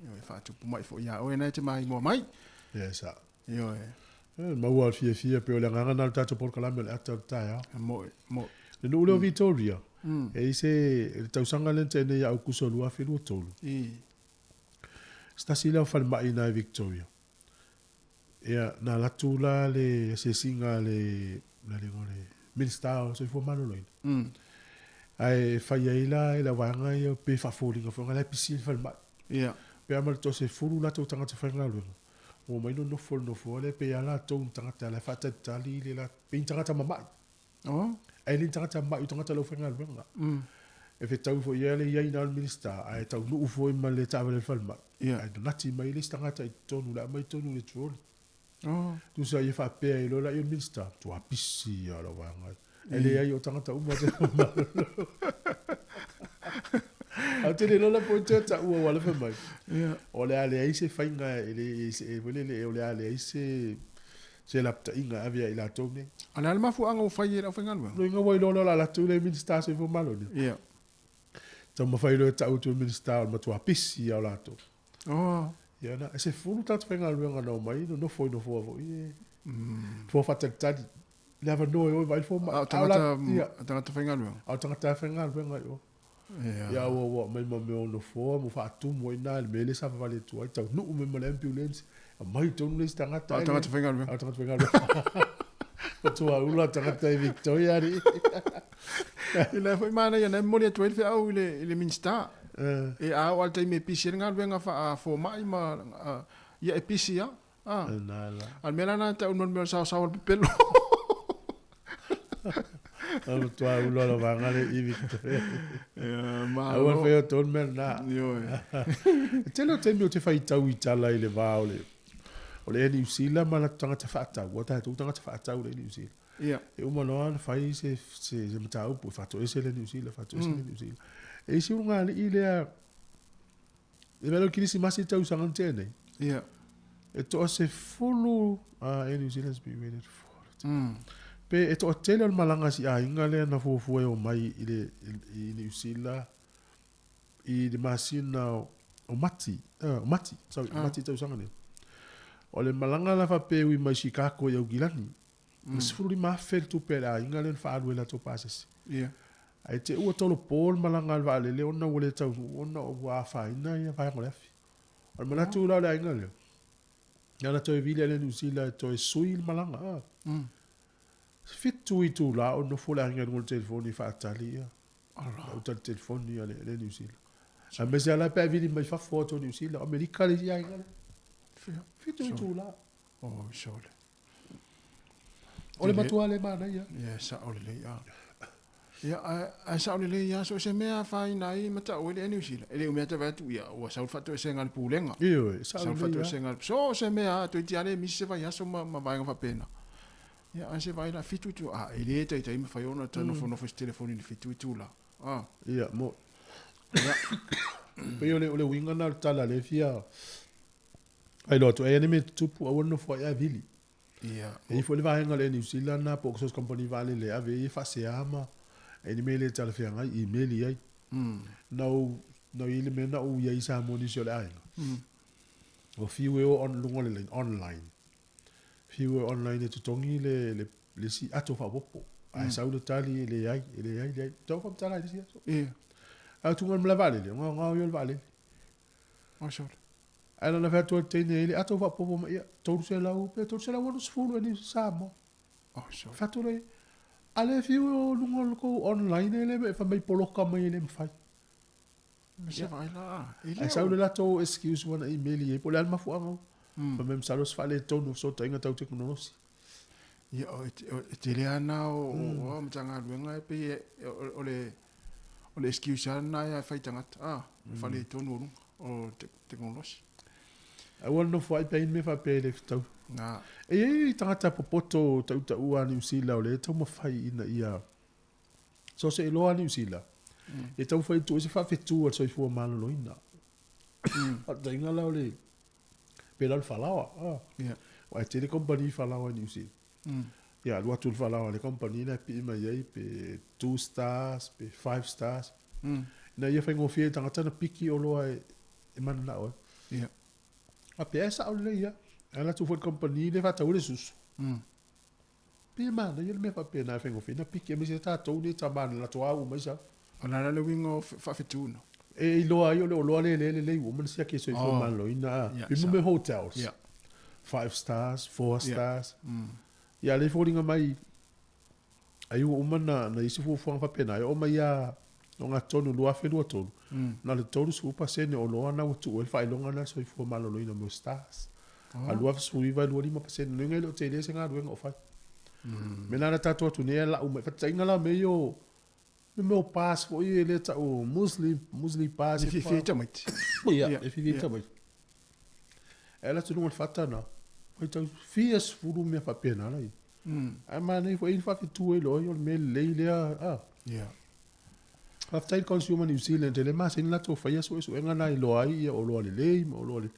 Ioe, faatupu mai foi ia oe na e te maimoa mai. Ia, sa. Ioe. E maua le fiafia pei o le agaga na o le tatou polokalame o le ata o le taeao. Moe, moe. Le nuu lea o Victoria, e i se, le tausaga lea na tea nei ia Aukuso 2023. I. Se tasi lea o falemai i ina i Victoria. Ia, na alu atu la le asiasiga a le, le le Minisita o le Soifua Maloloina. Ae fai ai la e le vaega ia pe faafoliga foi la e pisi le falemai. Ia. Pe a ma le toasefulu latou tagata faigaluega, ua omai nonofo i le nofoa lea pei lava latou ni tagata la e faatalitali le la, pei ni tagata mamai. Oh. Ae le ni tagata mamai, o tagata o le aufaigaluega. E fetau foi ia le i ai na o le Minisita, ae taunuu foi ma le taavale a le falemai. Ia. Ae nanati mai le isi tagata i totonu, le aumai i totonu i le trolley. Oh. Tusa ia faapea ai loa lea o le Minisita, matua pisi lava lau vaega. Ae leai o tagata uma te malolo. Ae ou te le iloa la po o te taua ua alofa mai. Ia. O le a leai se faiga e le e foi lele o le a leai se se lapataiga e ave ia i latou nei. A o le a le mafuaaga ua fai ai e le aufaigaluega? Loiga ua iloa loa o le a latou le Minisita Soifua Maloloina. Ia. Taumafai loa e tau atu e le Minisita o le matua pisi lava o latou. Oh. Ia na, e 10 tagata faigaluega na omai nonofo i nofoa foi e. Nofoa faatalitali. Le avanoa e o e vaai le fomai. A o tagata, tagata faigaluega? A o tagata faigaluega i o. Ia. Ia ua ua aumai ma mea o nofoa ma faatumu ai i ina i le mea lea sa faavale atu ai, taunuu mai ma le ambulance, aumai i totonu le isi tagata. A o tagata faigaluega. A o tagata faigaluega. Matua ula tagata i Victoria alii. I lea foi manaia na e momoli atu ai le feau i le, i le Minisita. E a oo lava i le taimi e pisi ai le galuega faa-fomai ma, ia e pisi lava. A o le mea la lena e tau o le mea o le saosao o le pepelo. O le matua ula o le vaega lea i Victoria. Ia, malo. Aua le faia o tonu mea lena. Ioe. E tele o taimi ou te faitau i tala i le va o le o le Air New Zealand ma latou tagata faatau, ua tatou tagata faatau le Air New Zealand. Ia. E uma loa ona fai se, se, se mataupu e faatoese le New Zealand, faatoese le New Zealand. E isi ulugalii lea, e mea lea o Kirisimasi i tausaga na tea nei. Ia. E toasefulu, Air New Zealand has been rated four. Pe e toatele o le malaga a si aiga lea na fuafua e omai i le, i New Zealand i le masina o Mati, o Mati, sorry, o Mati tausaga nei. O le malaga la faapea e ui mai Chicago i Aukilani, e 15,000 le tupe a le aiga lea na faaalu ai latou pasese. Ia. Ae te i ua tolopo le malaga a le vaalele ona ua le taunuu ona ua afaina ia vaega o le afi. O le manatu la o le aiga lea, na ona toe vili ane i Niu Sila e toe sui le malaga. 7 itula o nofo le aiga i luga o le telefoni e faatali ia. Lau tali telefoni a le Air New Zealand. Aemaise lava la pe a vili mai fafo atu o Niu Sila, o Amerika le isi aiga lea. 7 itula. Oh, sole. O le matua le manaia. Ia, sao lelei a. Ia, ae sao lelei lava, so o se mea afaina ai ma tau ai le Air New Zealand. E le umi lava ta vaai atu, ia, ua sau le faatoesega a le Pulega. Ioe, sao Sau le lelei lava. faatoesega a le, so o se mea lava, toeitiiti lava le misi se vaiaso ma vaega faapena. Ia, ae se vaai la, 7 itula, a, e le taitai mafai ona ta nofonofo i se telefoni i le 7 itula. A. Ia, mo. Ia. Pei o le, o le uiga lena o le tala lea e fia faailoa atu ai, a i ai ni mea e tutupu, aua le nofo ai ae vili. Ia. E i ai foi le vaega o le Air New Zealand lena po o so o se kamupani vaalele e ave ai e faasea ma e i ai ni mea e le talafeagai, email i ai. Na ou, na i ai le mea na ou i ai i Samoa nisi o le aiga. Ua fiu e o on, luga o le laina, online. Fiu e online e totogi le, le, le isi ato faaopoopo. Ae sau le tali e leai, e leai, leai. Tau faamatala ai le isi aso. Ia. Ae o tuga i le malae vaalele, o gaogao ia o le vaalele. Oh, sole. Ae na ona fai atu ai le teine e i ai le ato faaopoopo mai, ia, 300 pe 360 ea ni Samoa. Oh, sole. Fai atu lea, a le fiu e o luga o le tou online e le, fai mai poloka mai e le mafai. Ma se vaai la, e le Ae sau o. le latou excuse ua na email i ai, po o le a le mafuaaga. Fai mai masalo o se faaletonu o fesootaiga tau tekonolosi. Ia, o, e tele lava na o, o, o Matagaluega e pei e, o, o le, o le excuse lava lena e fai tagata, a, faaletonu o luga o tekonolosi. Aua le nofo ai pe ai ni mea faapea e le fetau. Na. E i ai tagata popoto tautaua a Niu Sila o lea e taumafai ina ia so se iloa a Niu Sila e taumafai e tuu ai se faafetu a le soifua maloloina. Faataitaiga la o le pei la o le falaoa. Ia. Aua e tele kamupani falaoa i Niu Sila. Ia, alu atu i le faalao a le kamupani lea e pii mai ai pe two stars pe five stars. Ina ia faigofie ai i tagata ona piki oloa e mananao ai. Ia. Faapea e sao lelei lava. Ae alu atu foi i le kamupani lea e faatau ai le susu. Pe manaia le mea faapena e faigofie ona piki aemaise tatou nei tama na latou au uma ai sau. O le a la le uiga o faafetuina? E iloa ai o le oloa lea lea e lelei ua uma ona siaki e soifua maloloina a. Pei mo mea hotels. Five stars, four stars. Ia lea e foliga mai ai ua uma na i ai se fuafuaga faapena e oo mai lava ogatotonu 2023 na o le 30% o oloa na ua tuu ai le faailoga lena a le soifua maloloina mo stars. A 2019 e 25%. Lona uiga e le o tele se galuega o fai. O le mea lena na tatou atu nei e lau mai, faataitaiga la mea ia o mea o pass foi ia lea e tau o Muslim, Muslim pass. E fiafia ai tamaiti. Ia, e fiafia ai tamaiti. E alu atu i luga o le fata lena, faitau fia sefulu mea faapena la i ai. Ae manaia foi e i ai le faafetu ai loa, o le mea lelei lea. Ia. Faafetai i le Consumer New Zealand e le masani latou faia suesuega na iloa ai ia oloa lelei ma oloa le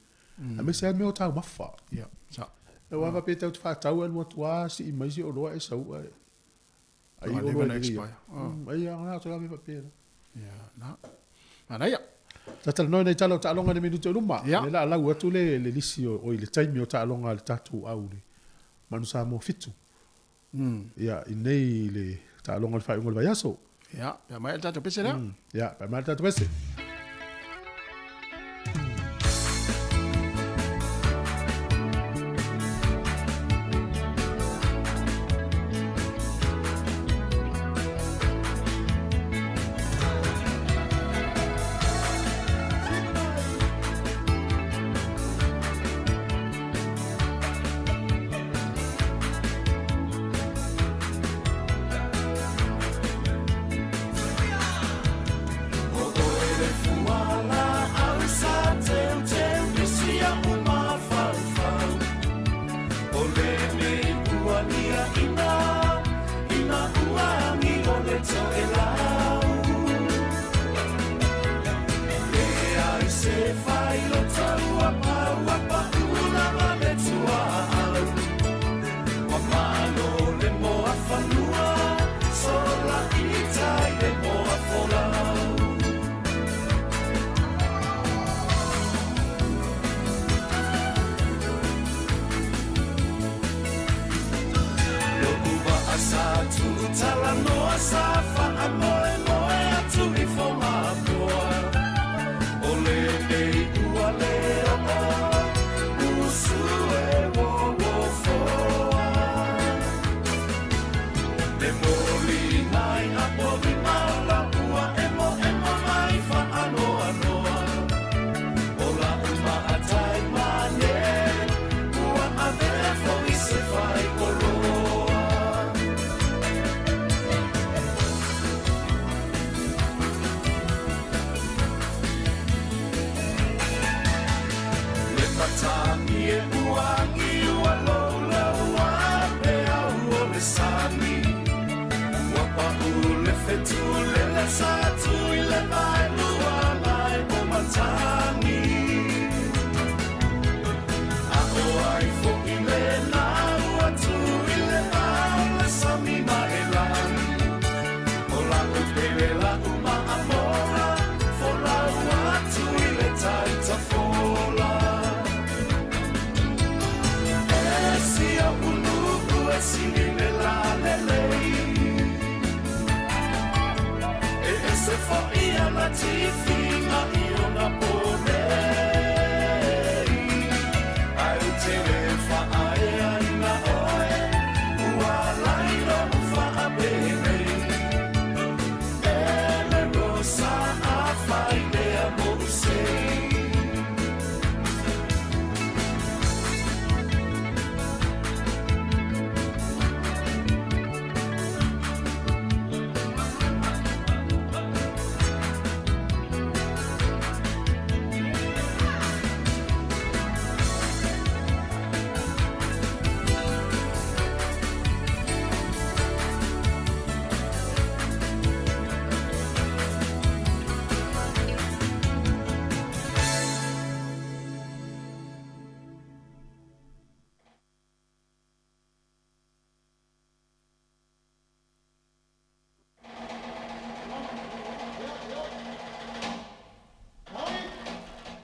aemaise lava mea o taumafa. Ia, sao. Aua faapea tatou te faatau ae alu atu lava sii mai se oloa e sau ae ai oloa e lelei ai. Ai a na mea faapena. Ia, na. Manaia. Talatalanoa i nai tala o taaloga i le minute o luma. Lea o le a lau atu le lisi o i le taimi o taaloga a le tatou au le Manu Samoa 7. Ia, i nei le taaloga o le faaiuga o le vaiaso. Ia, pe a maea le tatou pese lea. Ia, pe a maea le tatou pese.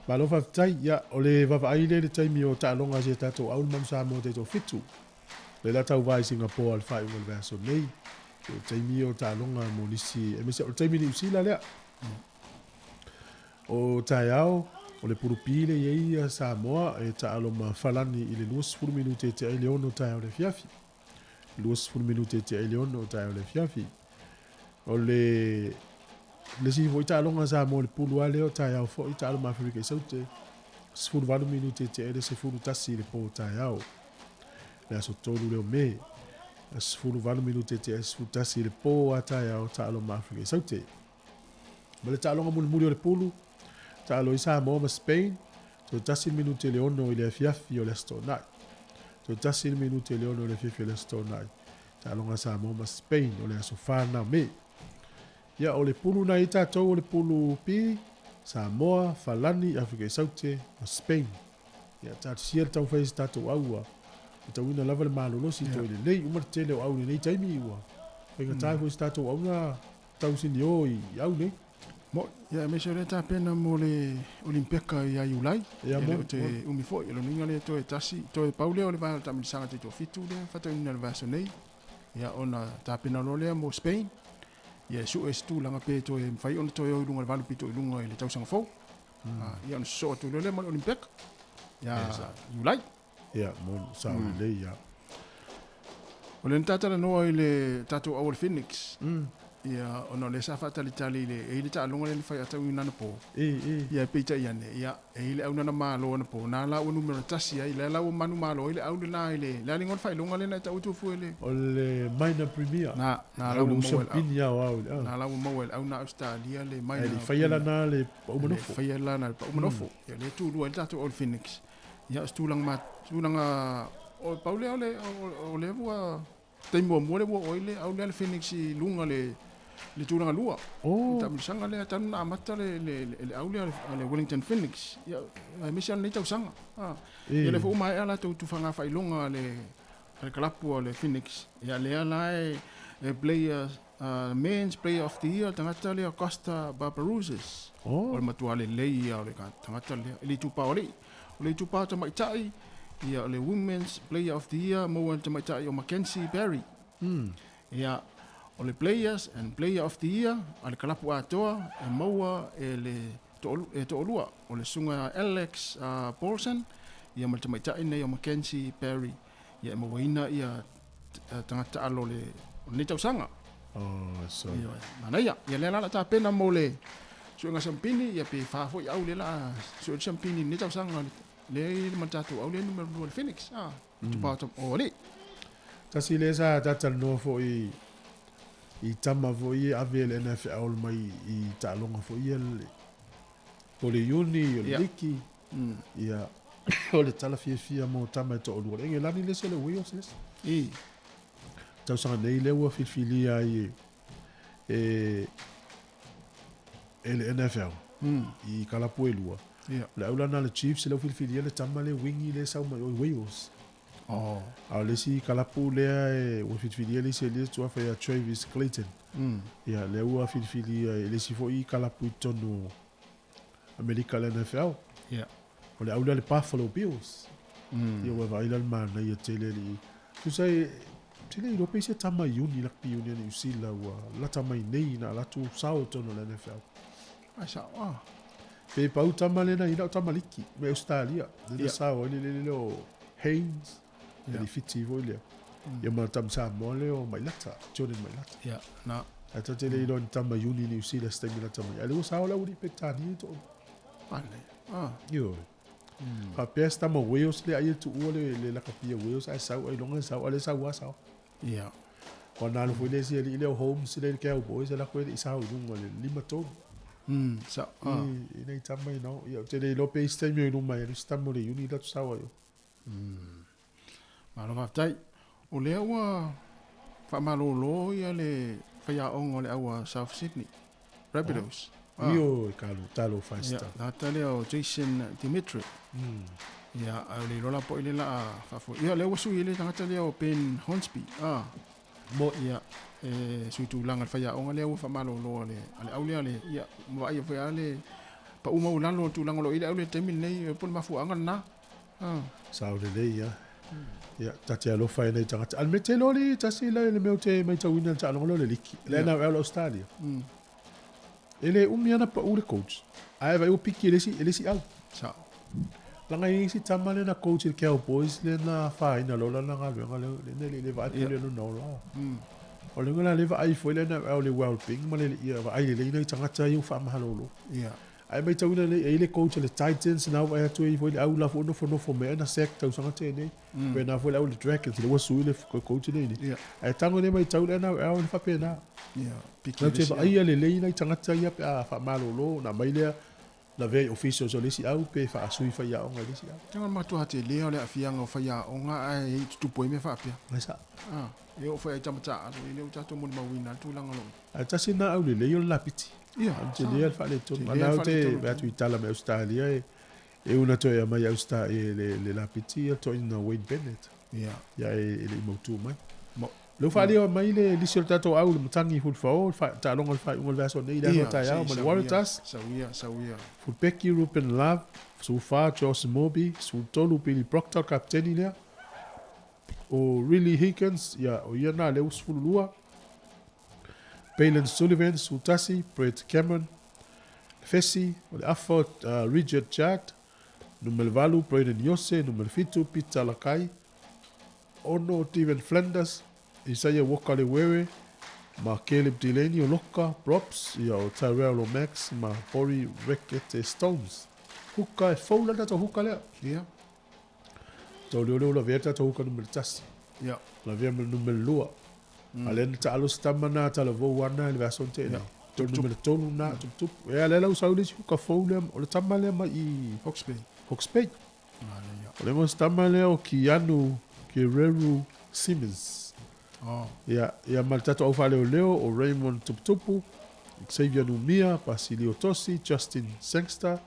Malo faafetai. Ia, o le vaavaai lea i le taimi o taaloga a si a tatou au le Manu Samoa taitoafitu. Lea la tauva i Singapore i le faaiuga o le vaiaso nei. O le taimi ia o taaloga mo nisi, aemaise o le taimi Niu Sila lea. O taeao, o le pulu P lea i ai Samoa e taalo ma Falani i le 20 minute e tea ai le 6 taeao i le afiafi. 20 minute e tea ai le 6 o taeao i le afiafi. O le le isi foi taaloga a Samoa i le pulu lava lea o taeao foi, taalo ma Aferika i Saute, 18 minute e tea ai le 11 i le po taeao. Le aso 3 lea o Me, 18 minute e tea ai le 11 i le po a taeao, taalo ma Aferika i Saute. Ma le taaloga mulimuli o le pulu, taalo ai Samoa ma Spain, toe tasi le minute i le 6 i le afiafi o le Aso Toonai. Toe tasi le minute i le 6 i le afiafi o le Aso Toonai, taaloga a Samoa ma Spain o le aso 4 lena o Me. Ia, o le pulu na i ai tatou o le pulu P, Samoa, Falani, Afrika i Saute ma Spain. Ia, talosia le taumafai o se tatou au ua matauina lava le malolosi toe lelei uma le tele o au i lenei taimi ua faigata foi se tatou au na tausinio i au nei. Mo'i, ia aemaise o lea tapena mo le Olimpeka ia Iulai. Ia, E le moni, o te moni. umi foi, o lona uiga lea toe tasi, toe pau lea o le vaega o le taamilosaga taitoafitu lea e faataunuuina i le vaiaso nei. Ia ona tapena loa lea mo Spain. Ia e sue se tulaga pe toe mafai ona toe o i luga i le valu pito i luga i le tausaga fou. Ia ona sosoo atu loa lea ma le Olimpeka ia Iulai. Ia, moni, sao lelei, ia. O lea na ta talanoa i le tatou au o le Phoenix. Ia, ona o lea sa faatalitali i le, e i ai le taaloga lea na fai atauina anapo. Ia, peitai ane, ia, e i ai le au na malo anapo, na la ua numera tasi ai, lea la ua manumalo ai le au lena i le, le a le igoa o le faailoga lea na e tau atu fua i le. O le Minor Premier. Na, na la Au ua le maua e le au. Pini ao ao i le, ah. Na la ua maua e le au na Ausetalia le Minor. Ae le i faia la na le pau Le manofo. faia la na le pau manofo. Ia, lea e tulua ai le tatou au o le Phoenix. Ia, o se tulaga ma, tulaga, o pau lea o le, o, o lea ua, taimi muamua lea ua oo ai le au lea le Phoenix i luga le, le tulaga lua. Oh. Taamilosaga lea talu na amata le, le, le, le au lea a le Wellington Phoenix. Ia, aemaise lava lenei tausaga. Ah. Ia lea foi ua maea latou tufaga faailoga a le, a le kalapu a le Phoenix. Ia lea la e, e player, Men's Player of the Year, le tagata lea Costa Barbarouses. Oh. O le matua lelei ia o le tagata lea. I le itupa o alii. O le itupa o tamaitai, ia o le Women's Player of the Year maua e le tamaitai o Mackenzie Barry. Ia, o le Players and Player of the Year a le kalapu atoa e maua e le e toalua, o le susuga Alex Paulsen ia ma le tamaitai nei o Mackenzie Barry. Ia e mauaina ia tagata taalo o le o lenei tausaga. Oh, so. Ia, manaia. Ia lea la la tapena mo le suega sampini, ia pe fa foi au le la sue le sampini lenei tausaga le le ma le tatou au le numera lua le Phoenix. Ah, tupa o alii. Tasi lea sa talatalanoa foi i tama foi e ave e le NFL mai i taaloga foi ia le po le Iuni o le Liki. Ia o le tala fiafia mo tama e toalua. O le Engelani le isi o le Wales le isi. Tausaga nei lea ua filifilia ai e e le NFL i kalapu e lua. O le au la na le Chiefs lea ua filifilia le tama le wingi lea e sau mai o i Wales. Oh. A o le isi kalapu lea e ua filifilia le isi e tuafa ia Travis Clayton. Ia lea ua filifilia e le isi foi kalapu i totonu o Amerika le NFL. O le au lea le Buffalo Bills. Ia ua vaai la le manaia tele alii. Tusa e tele iloa pe i se tama Iuni Rugby Union i Niu Sila ua lata mai nei ina latou sao i totonu o le NFL. Ai sao ah. Pe pau tama lena ina o tama liki mai Australia. Lena sao ai le lele lea o Haynes. Le Fiti foi lea. Ia ma tama Samoa lea o Mailata, Jordan Mailata. Ia, na. Ae ta te le iloa ni tama Iuni Niu Sila se taimi lata mai. Ai le ua sao la uli Petania i too. Pane. Ah. Ioe. Faapea se tama Wales lea ai e tuua le, le lakapia Wales ae sau ailoga e sau, a le sau lava sao. Ia. Ua na alu foi le isi alii lea o Holmes lea i le Cowboys e lako e le i sao i luga i le 5-3. Sao. Ah. I, i nei tama i nao. Ia, ou te le iloa pe i se taimi o i luma e alu se tama o le Iuni la tu sao ai o. Malo faafetai. O lea ua faamalolo ia le faiaoga o le au a South Sydney Rabbitohs. Oh. Io e kalu talo faista. Ia, tagata lea o Jason Dimitri. Ia, a o le iloa la po i le laa faafoi. Ia, lea ua sui ai le tagata lea o Ben Hornsby. Ah. Mo. Ia, e sui tulaga le faiaoga lea ua faamalolo a le, a le au lea le, ia, ua vaaia foi lava le Pau maualalo o le tulaga o lo o i ai le auli i le taimi lenei, po o le mafuaaga lena. Sao lelei a. Ia, ta te alofa ai nai tagata. A le mea tele o le tasi la le mea ou te matauina i le taaloga lea o le liki. Le NRL Australia. E le umi ana pau le coach. Ae vaai ua piki e le isi, e le isi au. Sao. Leaga e i ai isi tama lea na coach i le Cowboys lea na afaina loa lana galuega lea, lea na le vaai pule lona ola. O le uiga la lea vaai foi le NRL i le well-being ma le ia vaai lelei nai tagata ia ua faamahalolo. Ia. Ae matauina lelei e i ai le coach a le Titans na vaai atu e i ai foi le au la foi nofonofo mai ai na sack tausaga tea nei. Faapena foi le au le Dragons lea ua sui le coach nei nei. Ae tago nei matau le NRL e faapena. Ia. Latou te vaaia lelei nai tagata ia pe a faamalolo ona aumai lea lavea i officials o le isi au pe faasui faiaoga i le isi au. Tau le matua tele o le aafiaga o faiaoga ae i tutupu ai mea faapea. Ai sao. Ah, e oo foi ai tama taaalo e le o tatou molimauina le tulaga o lo o. Ae tasi lena au lelei o le lapiti. Ia, sao. Tele le faaletonu. Tele le faaletonu. Te atu i tala mai Ausetalia e e una toe aumai Ausetalia le lapiti ia toeaina Wayne Bennett. Ia. Ia e le i mautu mai. Lea ua faalia mai le lisi o le tatou au i le matagi Fulfao, le taaloga o le faaiuga o le vaiaso nei i le aso taeao ma le Waratahs. Sauia, sauia. Fulpeki Ruben Love, 14 Josh Moby, 13 Billy Proctor, le kapiteni lea. O Riley Higgins, ia, o ia na lea ua 12. Bailyn Sullivan, 11, Brett Cameron, Fesi, o le afa o Richard Judd, numera 8 Brayden Iose, numera 7 Peter Lakai, 6 Steven Flanders, Isaiah Walker Lewewe, ma Caleb Delaney o Loka, Props, ia o Tyrell Lomax ma Bori Rekete Stones. Huka e fou la tatou huka lea. Ia. Tau leo leo lavea tatou huka numera 1. Ia. Lavea ma le numera 2. A lea na taalo se tama na talavou ana i le vaiaso na tea nei. Tau numera 3 na tuputupu. Ia lea la ua sau le isi huka fou lea, o le tama lea mai i Hawke's Bay. Hawke's Bay. O le igoa o se tama lea o Keanu Kereru Simmons. Oh. Ia, ia ma le tatou au faaleoleo o Raymond Tuputupu, Xavier Numia, Basilio Tosi, Justin Sangster,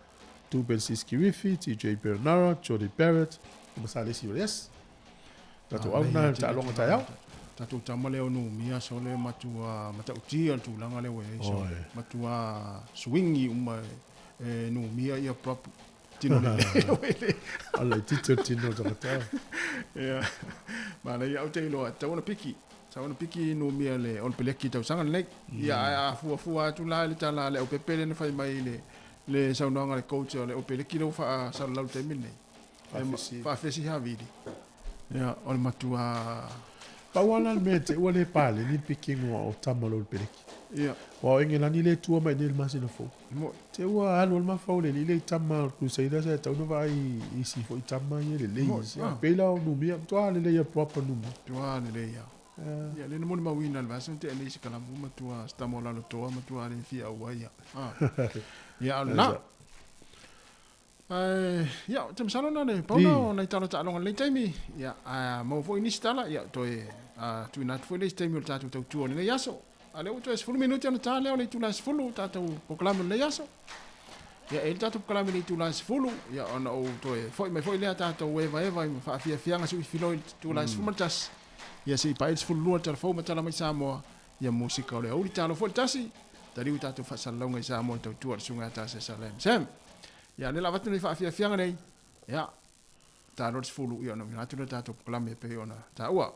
Dube Siskirifi, TJ Bernara, Jody Barrett, ma Salesi Yes. Tatou au na taaloga taeao. Tatou tama lea o Numia sole matua matautia le tulaga lea ua i ai sole. Matua swingi uma e Numia ia prop tino lelei. Ala i titi o tino o tagata. Ia. Manaia au te iloa, tatau ona piki. Tatau ona piki Numia le All Peleki i tausaga lenei. Ia ae a fuafua atu la i le tala a le aupepe lea na fai mai i le le saunoaga a le coach o le All Peleki lea ua faasalalau i le taimi lenei. Faafesi. Faafesi Havili. Ia, o le matua. Pau lava la le mea te ua le paleni le pikiga o tama o le Peleki. Ia. Aua o Engelani lea e tua mai nei i le masina fou. Mo'i. Te ua alu le mafau le alii lea i tama o le Crusaders ae tatau ona vaai i isi foi tama ia lelei. Mo'i. Ah. Pei la o Numia, matua lelei ia proper Numia. Matua lelei ia. Ia, lea na molimauina i le vaiaso na tea nei i se kalamu, matua se tama o Lalotoa, matua le fia auai ia. Ah. Ia, a o lena. Ae, ia, ou te masalo na o le pau lena o nai tala taaloga i lenei taimi. Ia, a maua foi nisi tala, ia, toe tuuina atu foi le isi taimi o le tatou tautua o lenei aso. A lea ua toe 10 minute ona ta lea o le itula e 10 o tatou polokalame o lenei aso. Ia, e i ai le tatou polokalame i le itula e 10, ia, ona ou toe foi mai foi lea tatou evaeva i faafiafiaga suifiloi i le itula e 11, ia se i paia le 12 le tala fou ma tala mai Samoa, ia musika o le aouli talo foi le tasi, taliu i tatou faasalalauga i Samoa i le tautua a le Susuga ia Tase Salem. Sam! Ia, o lea la avatu nei faafiafiaga nei, ia, ta loa le 10, ia ona uiga atu lea o le tatou polokalame e pei ona taua.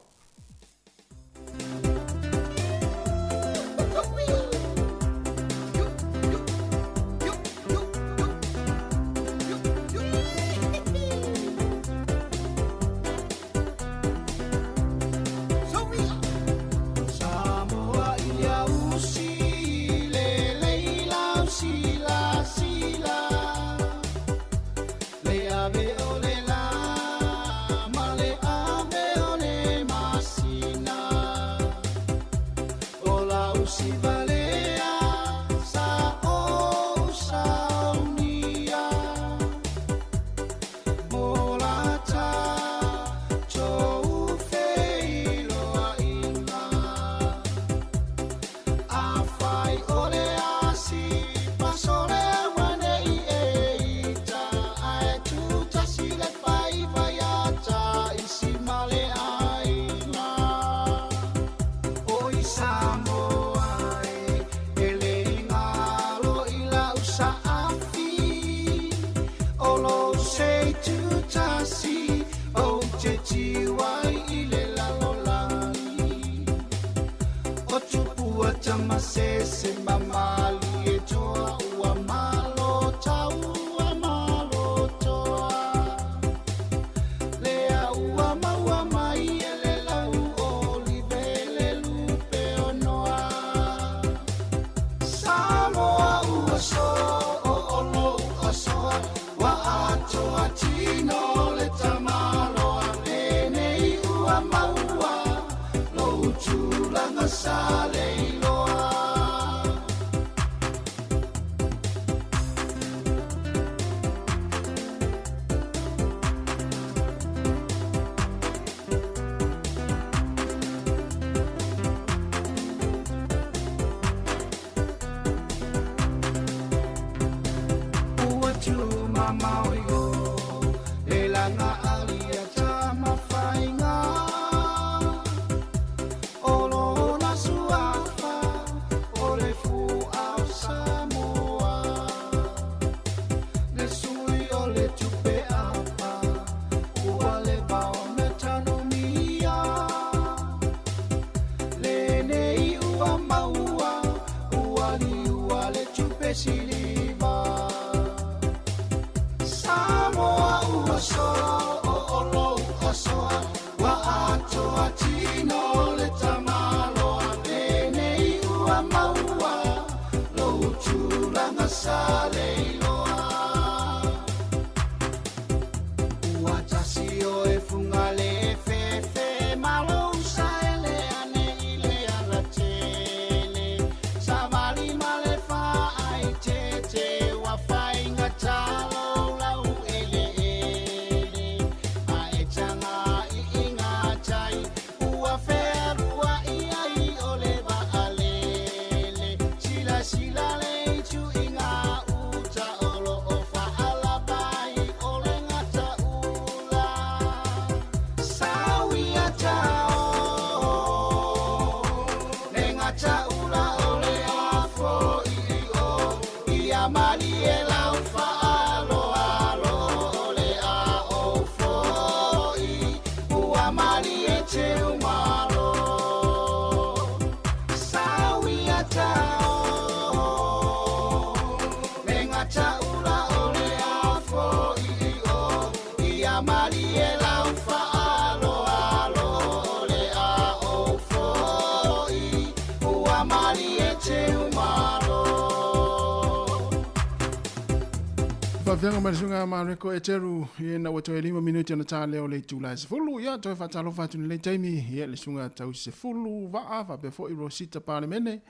afioga ma le susuga Mareko Eteru, ina ua toe 5 minute ona ta lea o le itula e 10. Ia, toe faatalofa atu i lenei taimi, ia, le susuga Tausefulu Vaa faapea foi Rosita Palemene.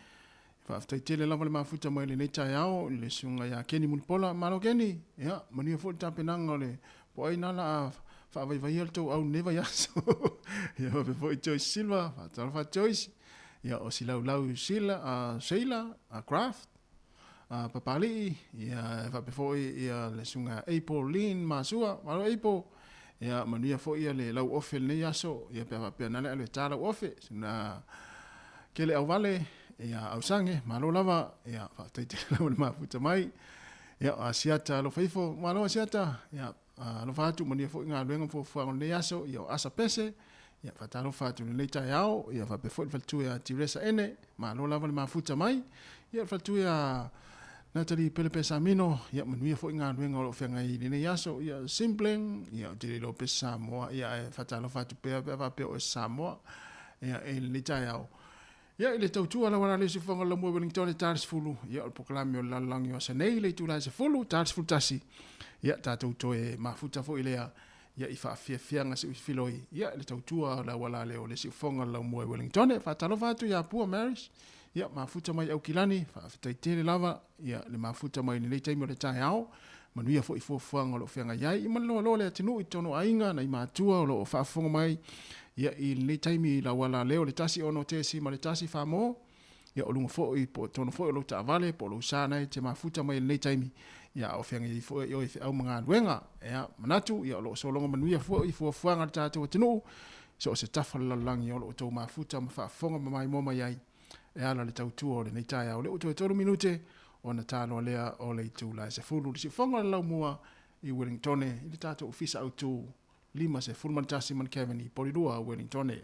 Faafetai tele lava le mafuta mai lenei taeao i le susuga ia Keni Mulipola. Malo Keni, ia, manuia foi le tapenaga o le po ai na la a faavaivaia le tou au i lenei vaiaso. Ia, faapea foi Joyce Silva, faatalofa atu Joyce. Ia, o Silaulau Sila, Sheila, Craft, Papalii, ia, faapea foi ia le susuga April Lin Masua. Malo April. Ia, manuia foi ia le lau ofe lenei aso, ia pe a faapea na le alu e ta lau ofe, sina kele auvale, ia ausange, malo lava, ia faafetai tele lava le mafuta mai. Ia, o Asiata alofa ifo, malo Asiata, ia alofa atu, manuia foi galuega ma fuafuaga o lenei aso, ia o Asa Pese, ia faatalofa atu i lenei taeao, ia faapea foi le faletua ia Tiresa Ene, malo lava le mafuta mai, ia le faletua ia Natalie Pelepe Samino, ia manuia foi galuega o lo o feagai i lenei aso, ia Simpleng, ia ou te le iloa pe Samoa, ia ae faatalofa atu pea pe a faapea o oe Samoa, ia i lenei taeao. Ia, i le tautua lava la le siufofoga o le Laumua i Wellington i le ta 10, ia o le polokalame o le lalolagi o aso nei i le itula e 10, ta 11, ia tatou toe mafuta foi lea ia i faafiafiaga siufiloi, ia i le tautua o le auala lea o le siufofoga o le Laumua i Wellington. E faatalofa atu ia Pua Maris, ia mafuta mai Aukilani, faafetai tele lava ia le mafuta mai i lenei taimi o le taeao. Manuia foi fuafuaga o lo o feagai ai i ma le loaloa le atunuu i totonu o aiga, nai matua o lo o faafofoga mai ia i lenei taimi i lau ala leo le 1 6.1 Samoa, ia o luga foi po o totonu foi o lou taavale po o lou sa na e te mafuta mai i lenei taimi, ia a o feagai ai foi oe i feau ma galuega. Ia manatu ia o lo o sologa manuia foi fuafuaga a le tatou atunuu so o se tafa o le lalolagi o lo o outou mafuta ma faafofoga ma maimoa mai ai e ala le tautua o lenei taeao. O lea ua toe 3 minute ona taloa lea o le itula e 10 i le siufofoga o le Laumua i Wellingtone i le tatou ofisa autu 51 Mankevin i Porirua, Wellingtone.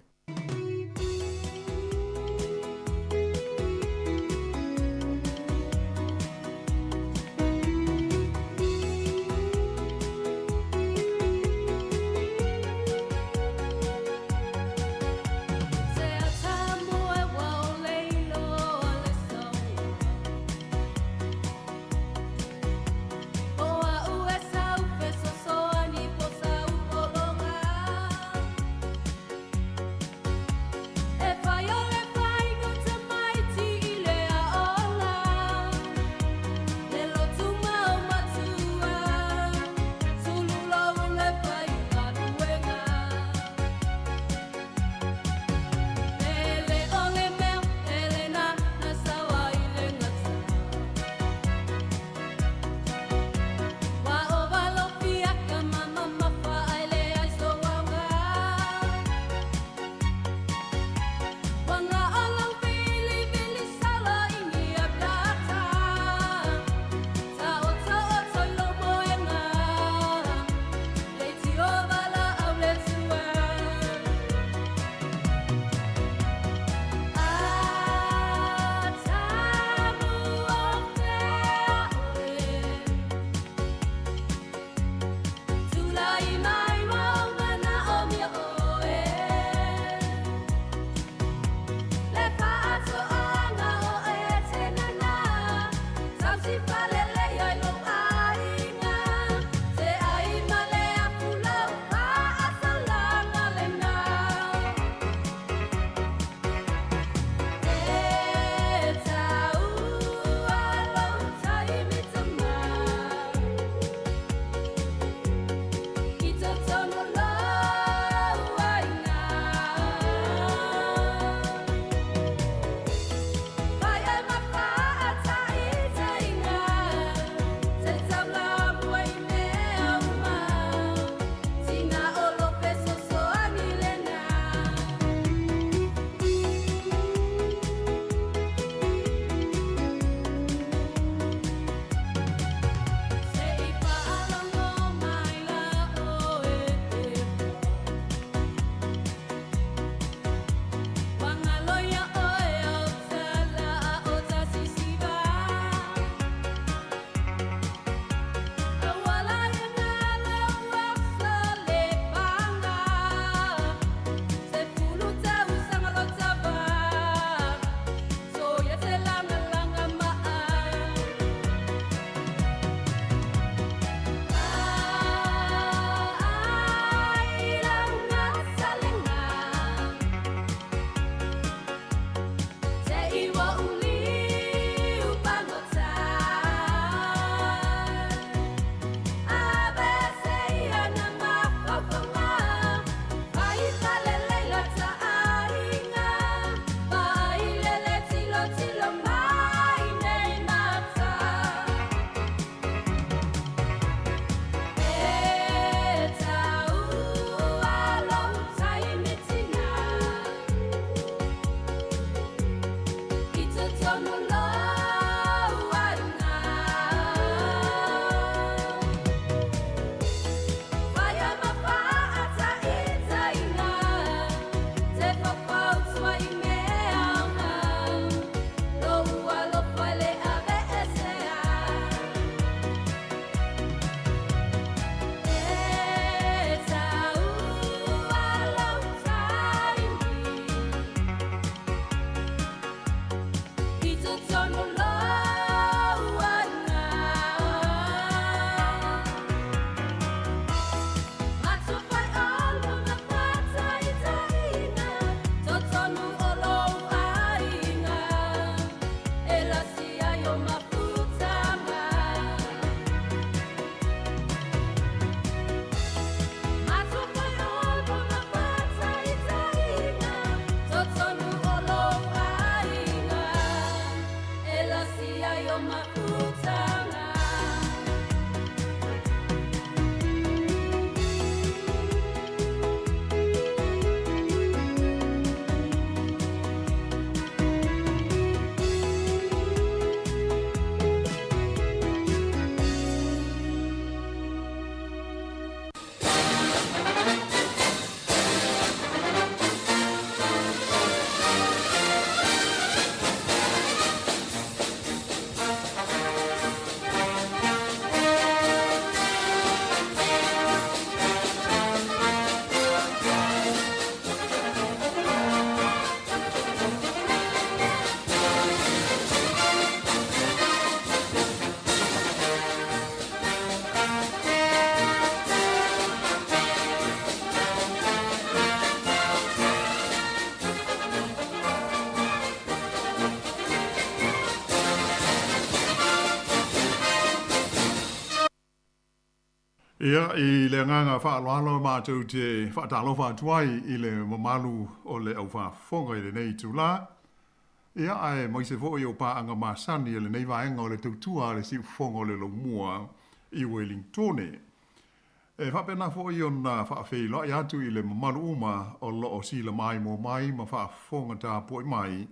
Ia, i le agaga faaaloalo matou te faatalofa atu ai i le mamalu o le au faafofoga i lenei itula, ia, aemaise foi o paaga masani a lenei vaega o le tautua a le Siufofoga o le Laumua i Uelintone. E faapena foi ona faafeiloai atu i le mamalu uma o lo o silamaimoa mai ma faafofoga tapuai mai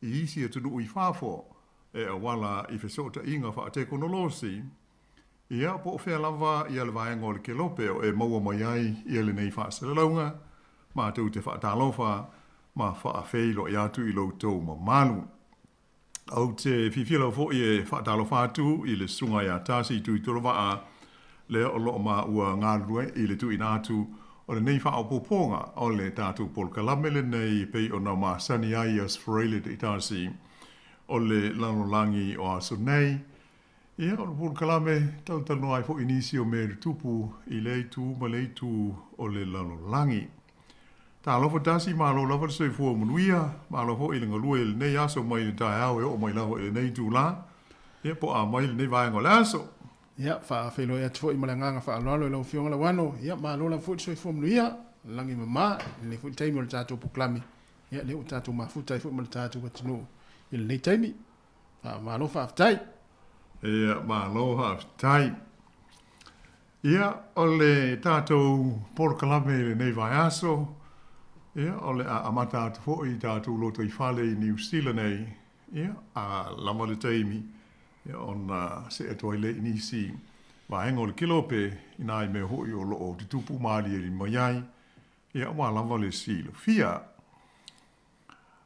i isi atunuu i fafo e auala i fesootaiga faatekonolosi, Ia, po o fea lava ia le vaega o le kelope o e maua mai ai ia lenei faasalalauga, matou te faatalofa ma faafeiloai atu i lo outou mamalu. Ou te fiafia lava foi e faatalofa atu i le Susuga ia Tasi Tuitolovaa, lea o lo o maua galulue i le tuuina atu o lenei faaopoopoga o le tatou polokalame lenei e pei ona masani ai i Aso Faraile taitasi o le lalolagi o aso nei. Ia, o le polokalame talatalanoa ai foi i nisi o mea e tutupu i lea itu ma lea itu o le lalolagi. Talofa tasi, malo lava le soifua manuia, malo foi i le galue i lenei aso mai le taeao e oo mai lava i lenei itula, ia po o a mai lenei vaega o le aso. Ia, faafeiloai atu foi ma le agaga faaaloalo i lau Afioga Lauano. Ia, malo lava foi le soifua manuia, lagi mama i lenei foi taimi o le tatou polokalame. Ia, lea ua tatou mafuta ai foi ma le tatou atunuu i lenei taimi. Malo faafetai. Ia, malo faafetai. Ia, o le tatou polokalame i lenei vaiaso, ia, o le a amata atu foi i tatou lotoifale i Niu Sila nei, ia, a lava le taimi, ia, ona see atu ai lea i nisi vaega o le kelope, i nai mea foi o lo o tutupu malie mai ai, ia, aua lava le silafia.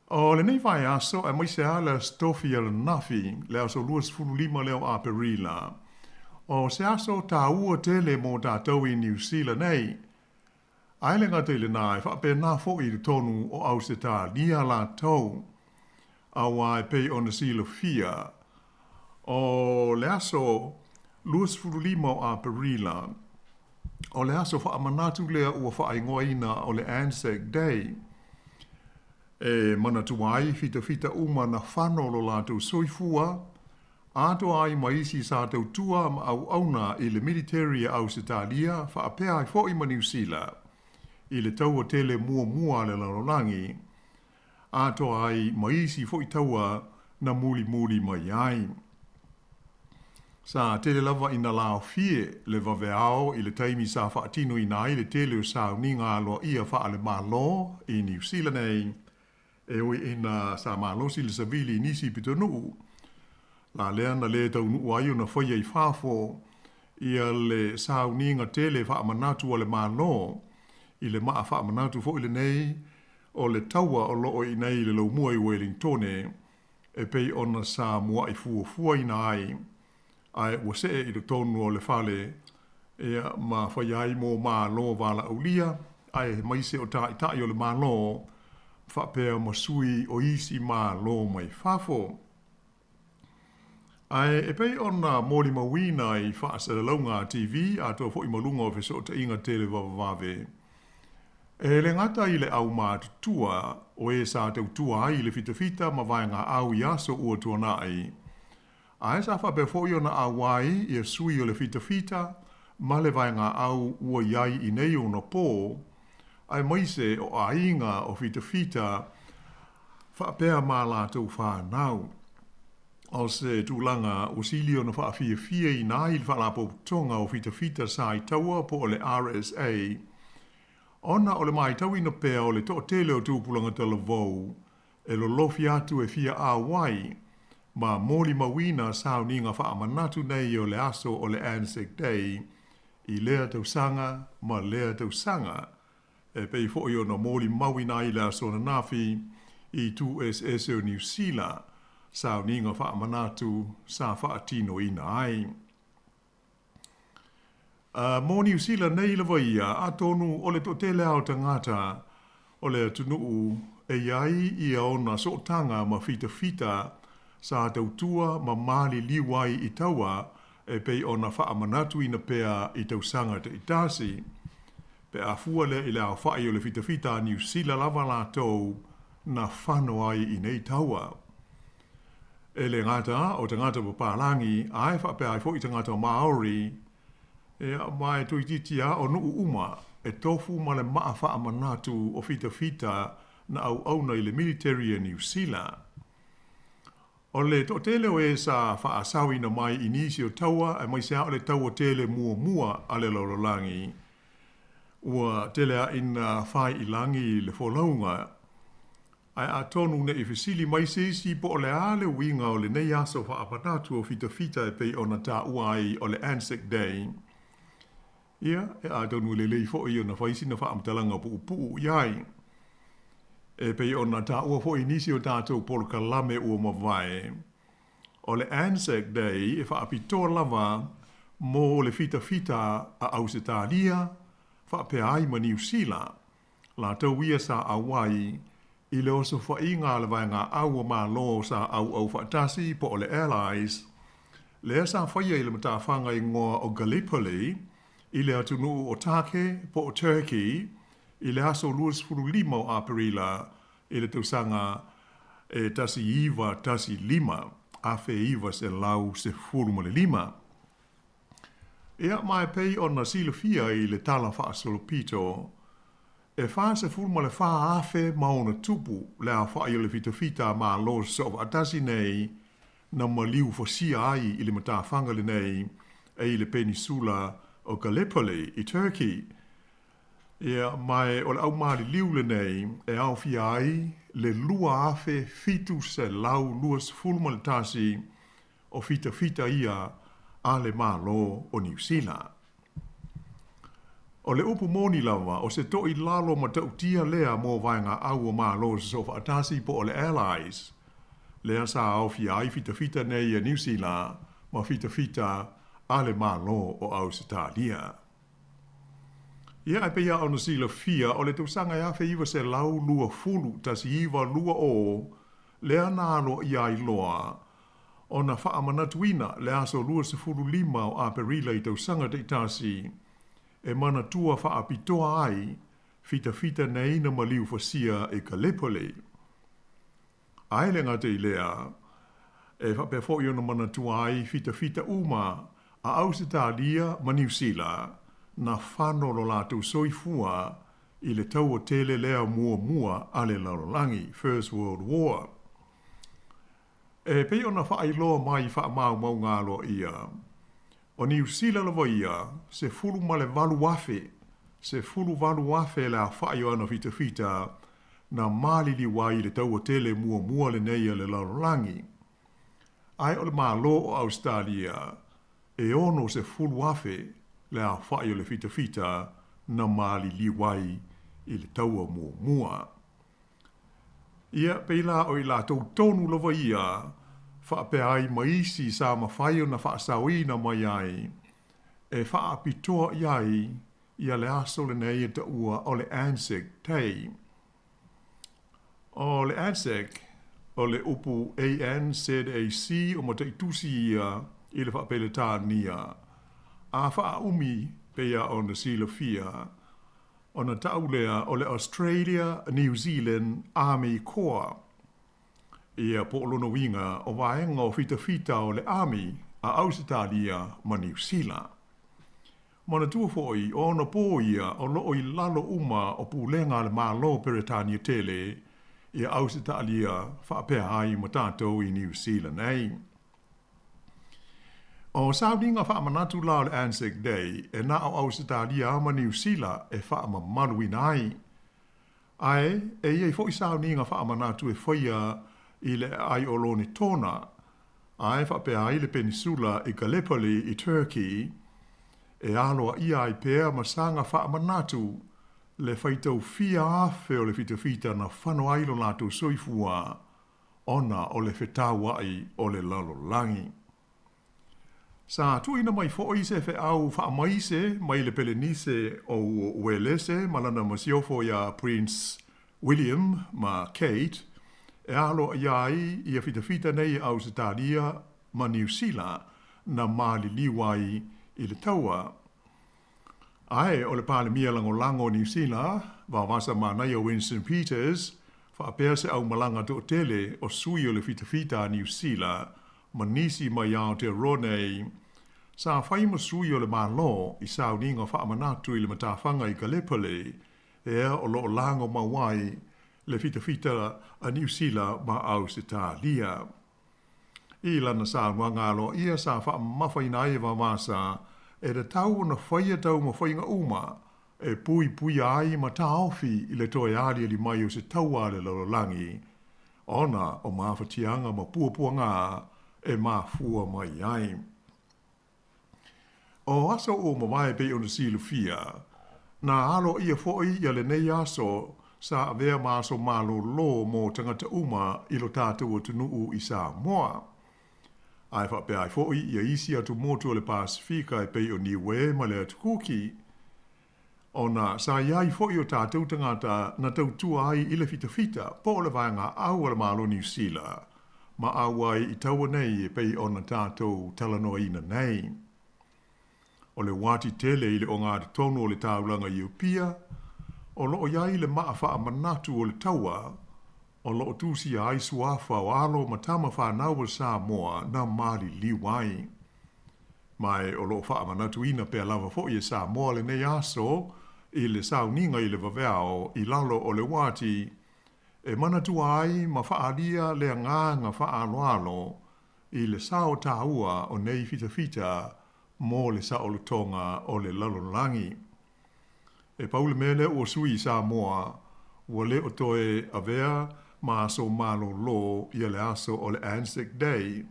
O lenei vaiaso, aemaise lava le Aso Tofi ananafi, le aso 25 lea o Aperila, o se aso taua tele mo tatou i Niu Sila nei. Ae le gata i lena, e faapena foi i totonu o Ausetalia latou. Aua e pei ona silafia, o le aso 25 o Aperila, o le aso faamanatu lea ua faaigoaina o le Anzac Day, e manatua ai fitafita uma na fano lo latou soifua, atoa ai ma isi sa tautua ma auauna i le militeri a Ausetalia faapea ai foi ma Niu Sila i le taua tele muamua a le lalolagi, atoa ai ma isi foi taua na mulimuli mai ai. Sa tele lava ina laofie le vaveao i le taimi sa faatinoina ai le tele o sauniga aloaia faale-Malo i Niu Sila nei, e ui ina sa malosi le savili i nisi pitonuu, la lea na lē taunuu ai ona faia i fafo ia le sauniga tele faamanatu a le Malo i le maa faamanatu foi lenei o le taua o lo o i inei i le laumua i Uelintone e pei ona sa mua'i fuafuaina ai, ae ua see i totonu o le fale, ia, ma faia ai mo Malo valaaulia, aemaise o Taitai o le Malo, faapea ma sui o isi Malo mai fafo. Ae e pei ona molimauina i faasalalauga a TV atoa foi ma luga o fesootaiga televavavave, e le gata i le aumatutua o e sa tautua ai i le fitafita ma vaegaau i aso ua tuanai, ae sa faapea foi ona auai ia sui o le fitafita ma le vaegaau ua i ai i nei ona po, aemaise o aiga o fitafita faapea ma latou fanau. O se tulaga ua sili ona faafiafiaina ai le Faalapotopotoga o Fitafita sa i Taua po o le RSA, ona o le matauina pea o le toatele o tupulaga talavou e lolofi atu e fia auai ma molimauina sauniga faamanatu nei o le aso o le Anzac Day i lea tausaga ma lea tausaga e pei foi ona molimauina ai le aso ananafi i itu eseese o Niu Sila, sauniga faamanatu sa faatinoina ai. A mo Niu Sila nei lava ia, atonu o le toatele lava o tagata o le atunuu e i ai ia ona sootaga ma fitafita sa tautua ma maliliu ai i taua e pei ona faamanatuina pea i tausaga taitasi. Pe a fua lea i le aofai o le fitafita a Niu Sila lava latou na fano ai i nei taua. E le gata o tagata papalagi ae faapea ai foi tagata Maori. Ia, ma e toeitiiti lava o nuu uma e tofu ma le maa faamanatu o fitafita na auauna i le military a Niu Sila. O le toatele o e sa faasaoina mai i nisi o taua aemaise lava o le taua tele muamua a le lalolagi, ua tele lava ina fai i lagi le folauga. Ae atonu ne i fesili mai se isi po o le a le uiga o lenei aso faamanatu o fitafita e pei ona taua ai o le Anzac Day, ia, e atonu e lelei foi ona fai sina faamatalaga puupuu i ai. E pei ona taua foi i nisi o tatou polokalame ua mavae, o le Anzac Day e faapitoa lava mo le fitafita a Ausetalia faapea ai ma Niu Sila, latou ia sa auai i le osofaiga a le vaegaau o Malo sa auau faatasi po o le Allies, lea sa faia i le matafaga igoa o Gallipoli i le atunuu o Take po o Turkey i le aso 25 o Aperila i le tausaga e 1915, 1915. Ia, ma e pei ona silafia i le Tala Faasolopito, e 44 afe ma ona tupu le aofa'i o le fitafita a Malo Sosoofaatasi nei na maliu fasia ai i le matafaga lenei e i le Penisula o Gallipoli i Turkey. Ia, ma e o le au maliliu lenei e aofia ai le 2721 o fitafita ia a le Malo o Niu Sila. O le upu moni lava, o se toilalo matautia lea mo vaegaau o Malo Sosoofaatasi po o le Allies, lea sa aofia ai fitafita nei a Niu Sila ma fitafita a le Malo o Ausetalia. Ia, e pei lava ona silafia, o le tausaga e 1920, 1920, lea na aloaia ai loa ona faamanatuina le aso 25 o Aperila i tausaga taitasi e manatua faapitoa ai fitafita nei na maliu fasia i Gallipoli. Ae le gata i lea, e faapea foi ona manatua ai fitafita uma a Ausetalia ma Niu Sila na fano lo latou soifua i le Taua Tele lea Muamua a le Lalolagi, First World War. E pei ona faailoa mai i faamaumauga aloaia, o Niu Sila lava ia, 18,000, 18,000 le aofa'i o ana fitafita na maliliu ai i le Taua Tele Muamua lenei a le Lalolagi. Ae o le Malo o Ausetalia, e 60,000 le aofa'i o le fitafita na maliliu ai i le Taua Muamua. Ia, pei la o i latou tonu lava ia, faapea ai ma isi sa mafai ona faasaoina mai ai, e faapitoa i ai ia le aso lenei e taua o le Anzac Day. O le Anzac, o le upu ANZAC o mataitusi ia i le faa-Peretania, a faaumi pei lava ona silafia, ona tau lea o le Australia New Zealand Army Corps. Ia, po o lona uiga, o vaega o fitafita o le Army a Ausetalia ma Niu Sila. Manatua foi, o ona pō ia o lo o i lalo uma o pulega a le Malo o Peretania tele ia Ausetalia faapea ai ma tatou i Niu Sila nei. O sauniga faamanatu la o le Anzac Day e na o Ausetalia ma Niu Sila e faamamaluina ai. Ae e i ai foi sauniga faamanatu e faia i le aai o Lonetona, ae faapea ai le penisula i Gallipoli i Turkey, e aloaia ai pea ma saga faamanatu le faitau fia afe o le fitafita na fano ai lo latou soifua ona o le fetaua'i o le lalolagi. Sa tuuina mai foi se feau faamaise mai le Pelenise o Uelese ma lana masiofo iā Prince William ma Kate e aloaia ai ia fitafita nei e Ausetalia ma Niu Sila na maliliu ai i le taua. Ae o le Palemia Lagolago o Niu Sila, Vaovasa Manaia Winston Peters, faapea se aumalaga toatele o sui o le fitafita a Niu Sila ma nisi mai Aotearoa nei, sa fai ma sui o le Malo i sauniga faamanatu i le matafaga i Gallipoli, ea o lo o lago mau ai le fitafita a Niu Sila ma Ausetalia. I lana saunoaga aloaia sa faamamafaina ai e Vavasa e tatau ona faia taumafaiga uma e puipuia ai ma taofi i le toe aliali mai o se taua a le lalolagi ona o mafatiaga ma puapuaga e mafua mai ai. O aso ua mavae pei ona silafia, na aloaia foi ia lenei aso sa avea ma aso malōlō mo tagata uma i lo tatou atunuu i Samoa. Ae faapea ai foi ia isi atumotu o le Pasefika e pei o Niue ma le Atu Kuki. Ona sa i ai foi o tatou tagata na tautua ai i le fitafita po o le vaegaau a le Malo Niu Sila ma auai i taua nei e pei ona tatou talanoaina nei. O le uati tele i le ogatotonu o le taulaga i Apia, o lo o i ai le maa faamanatu o le taua o lo o tusia ai suafa o alo ma tama fanau a Samoa na maliliu ai. Ma e o lo o faamanatuina pea lava foi e Samoa lenei aso i le sauniga i le vaveao i lalo o le uati e manatua ai ma faaalia le agaga faaaloalo i le sao taua o nei fitafita mo le saolotoga o le lalolagi. E pau le mea lea ua sui i Samoa, ua le o toe avea ma aso malōlō ia le aso o le Anzac Day,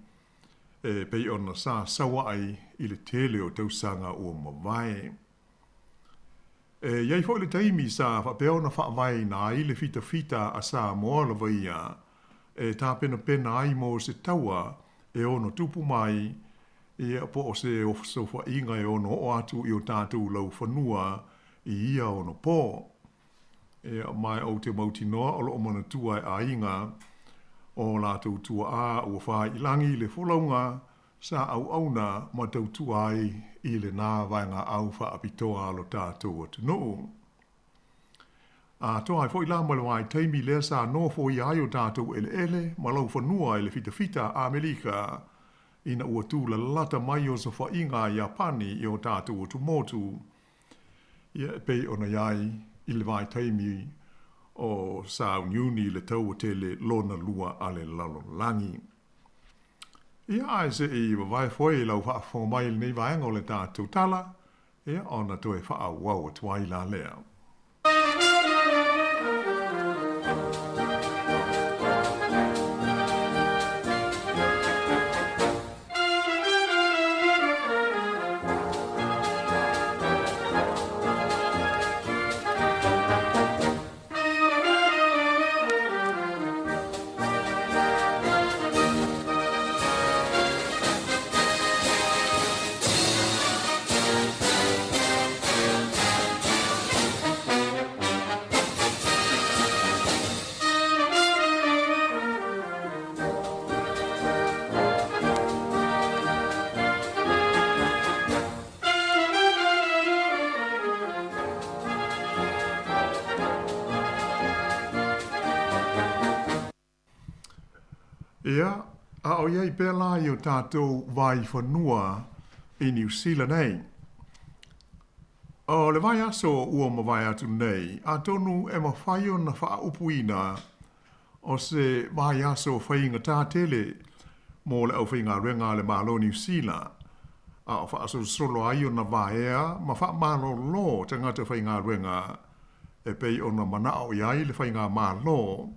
e pei ona sa sau ai i le tele o tausaga ua mavae. E i ai foi le taimi sa faapea ona faavaeina ai le fitafita a Samoa lava ia e tapenapena ai mo se taua e ono tupu mai, ia, po o se osofaiga e ono oo atu i o tatou laufanua i ia ono pō. Ia, ma ou te mautinoa o lo o manatua e aiga o latou tuaa ua fāiʻilagi le folauga sa auauna ma tautua ai i lenā vaegaau faapitoa a lo tatou atunuu. Atoa ai foi la ma le vaitaimi lea sa nofoia ai o tatou eleele ma laufanua e le fitafita a Amerika ina ua tūlalata mai osofaiga a Iapani i o tatou atumotu. Ia, e pei ona i ai i le vaitaimi o sauniuni i le taua tele lona lua a le lalolagi. Ia, ae se i vavae foe i lau faafofoga mai i lenei vaega o le tatou tala, ia, ona toe faaauau atu ai la lea. Ia, a o i ai pea la i o tatou vaifanua i Niu Sila nei. O le vaiaso ua mavae atu nei, atonu e mafai ona faaupuina o se vaiaso faigata tele mo le aufaigaluega a le Malo o Niu Sila, a o faasolosolo ai ona vaea ma faamalolo tagata faigaluega e pei ona manao i ai le faigamalo.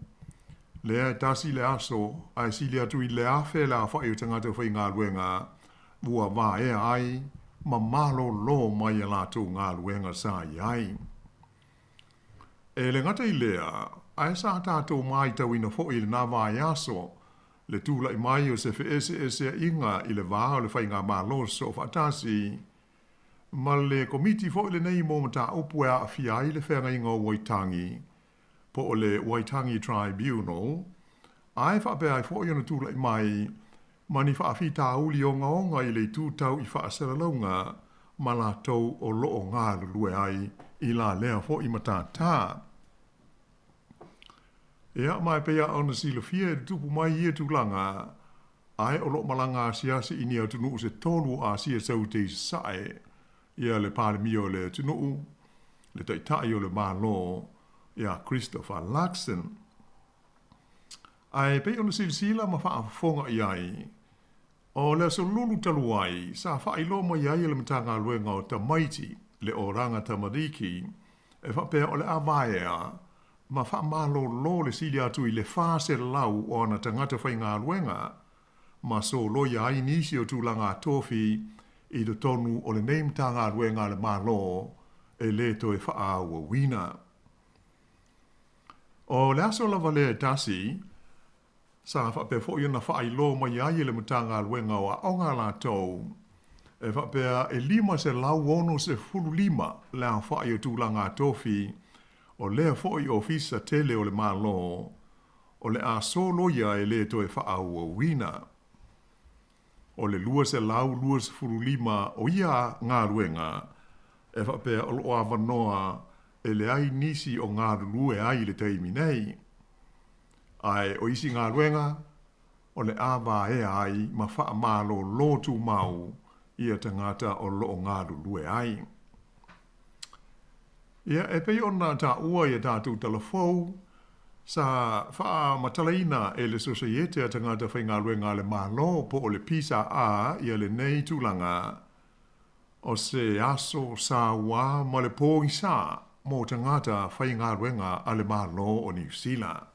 Lea e tasi le aso, ae sili atu i le 1,000 le aofai o tagata faigaluega ua vaea ai ma malolo mai a latou galuega sa i ai. E le gata i lea, ae sa tatou maitauina foi i lenā vaiaso le tulai mai o se feeseeseaiga i le va o le Faigamalo Soofaatasi ma le Komiti foi lenei mo Mataupu e Aafia ai le Feagaiga o Waitangi, po o le Waitangi Tribunal, ae faapea ai foi ona tulai mai ma ni faafitauli ogaoga i le itu tau i faasalalauga ma latou o lo o galulue ai i la lea foi matata. Ia, ma e pei lava ona silafia e tutupu mai ia tulaga. Ae o lo o malaga asiasi i ni atunuu se tolu o Asia Saute i Sasae, ia le Palemia o le atunuu, le Taitai o le Malo, ia Christopher Luxon. Ae pei ona silasila ma faafofoga i ai, o le aso lulu talu ai, sa faailoa mai ai e le Matagaluega o Tamaiti le Oranga Tamariki e faapea o le a vaea ma faamalolo le sili atu i le 400 o ana tagata faigaluega ma soloia ai nisi o tulaga tofi i totonu o lenei Matagaluega a le Malo e lē toe faaauauina. O le aso lava lea e tasi, sa faapea foi ona faailoa mai ai e le Matagaluega o Aoga latou, e faapea e 565 le aofai o tulaga tofi o lea foi ofisa tele o le Malo o le a soloia e lē toe faaauauina. O le 225 o ia galuega e faapea o lo o avanoa e leai nisi o galulue ai i le taimi nei. Ae o isi galuega o le a vaea ai ma faamalolo tumau ia tagata o lo o galulue ai. Ia, e pei ona taua i a tatou tala fou, sa faamatalaina e le Sosaiete a Tagata Faigaluega a le Malo po o le PSA ia lenei tulaga o se aso sauā ma le pogisa mo tagata faigaluega a le Malo o Niu Sila.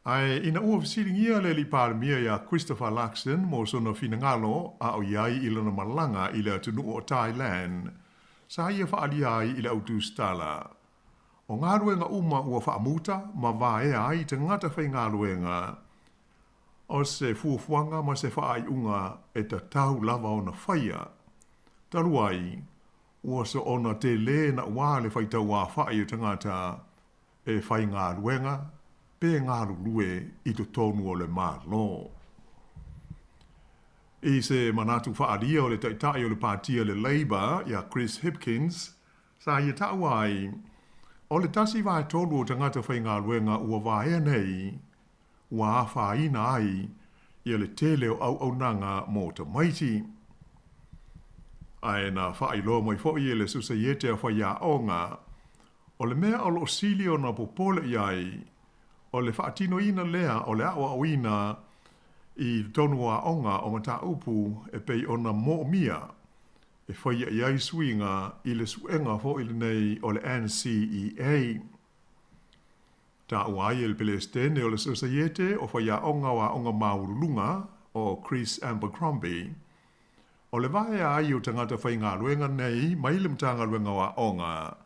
Ae ina ua fesiligia le Alii Palemia iā Christopher Luxon mo sona finagalo a o i ai i lana malaga i le atunuu o Thailand, sa ia faaalia ai i le autusitala, o galuega uma ua faamuta ma vaea ai tagata faigaluega, o se fuafuaga ma se faaiuga e tatau lava ona faia. Talu ai, ua soona tele naʻuā le faitauaofai o tagata e faigaluega pe galulue i totonu o le Malo. I se manatu faaalia o le Taitai o le Pātia le Labour ia Chris Hipkins, sa ia taua ai, o le tasi vaetolu o tagata faigaluega ua vaea nei, ua afaina ai ia le tele o auaunaga mo tamaiti. Ae na faailoa mai foi e le Sosaiete a Faiaoga, O le mea o lo o sili ona popole i ai, o le faatinoina lea o le aʻoaʻoina i totonu o aoga o mataupu e pei ona moomia e faia i ai suiga i le suega foi lenei o le NCEA. Taua ai e le Pelesitene o le Sosaiete o Faiaoga o Aoga Maualuluga o Chris Abercrombie, O le vaea ai o tagata faigaluega nei mai le Matagaluega o Aoga,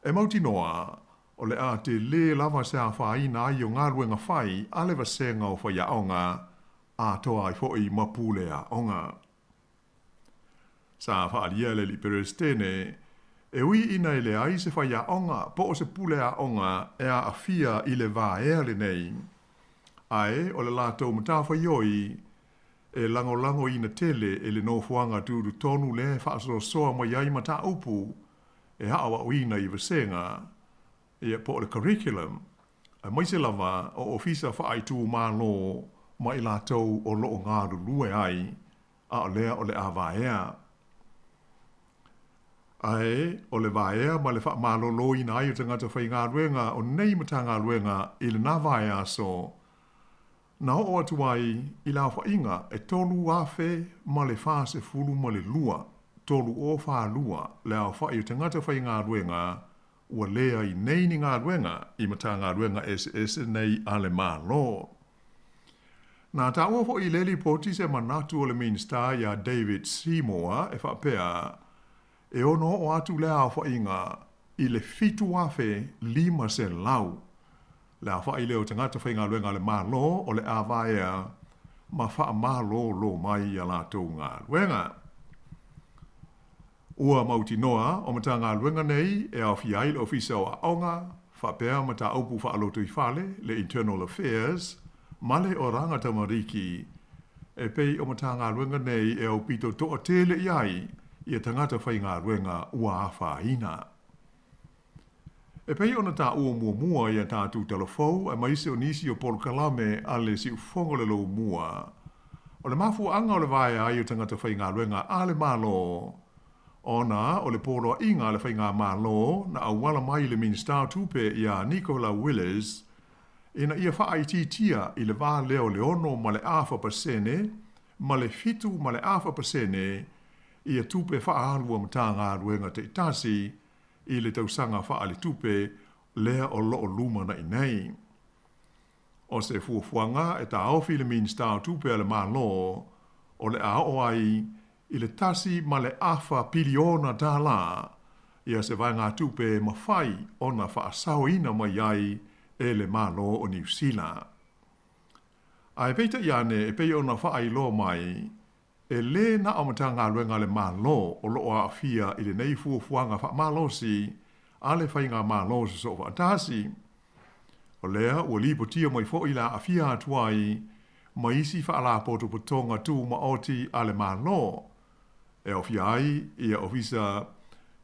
e mautinoa, o le a tele lava se afaina ai o galuega fai a le vasega o faiaoga, atoa ai foi ma pule aoga. Sa faaalia le Alii Peresetene, e ui ina e leai se faiaoga po o se pule aoga e aafia i le vaea lenei, ae o le latou matafaioi e lagolagoina tele e le nofoaga tutotonu lea e faasoasoa mai ai mataupu e aʻoaʻoina i vasega, ia, po o le curriculum, aemaise lava o ofisa faaitumalo ma i latou o lo o galulue ai, a o lea o le a vaea. Ae o le vaea ma le faamaloloina ai o tagata faigaluega o nei Matagaluega i lena vaeaso, Na oo atu ai i le aofaiga e 3,042, 3042, le aofai o tagata faigaluega ua leai nei ni galuega i Matagaluega eseese nei a le Malo. Na taua foi i lea lipoti se manatu o le Minisita ia David Seymour e faapea, e ono oo atu lea aofaiga i le 7,500 Le aofai lea o tagata faigaluega a le Malo o le a vaea ma faamalolo mai i a latou galuega. Ua mautinoa o Matagaluega nei e aofia ai le Ofisa o Aoga, faapea mataupu faalotoifale, le Internal Affairs, ma le Oranga Tamariki, e pei o Matagaluega nei e aupito toatele i ai ia tagata faigaluega ua afaina. E pei ona taua muamua i a tatou talafou aemaise o nisi o polokalame a le siufofoga o le Lomua, o le mafuaaga o le vaea ai o tagata faigaluega a le Malo, ona o le poloaiga a le Faigamalo na auala mai i le Minisita o Tupe ia Nicola Willis ina ia faaitiitia i le va lea o le 6.5% ma le 7.5% ia tupe faaalu a Matagaluega taitasi i le tausaga faaletupe lea o lo o lumanai nei. O se fuafuaga e taofi le Minisita o Tupe a le Malo o le a oo ai i le $1.5 piliona ia se vaegatupe e mafai ona faasaoina mai ai e le Malo o Niu Sila. Ae peitai ane e pei ona faailoa mai, E lē na o Matagaluega a le Malo o lo o aafia i lenei fuafuaga faamalosi a le Faigamalo Sosoofaatasi. O lea ua lipotia mai foi le aafia atu ai ma isi faalapotopotoga tumaoti a le Malo, e aofia ai ia ofisa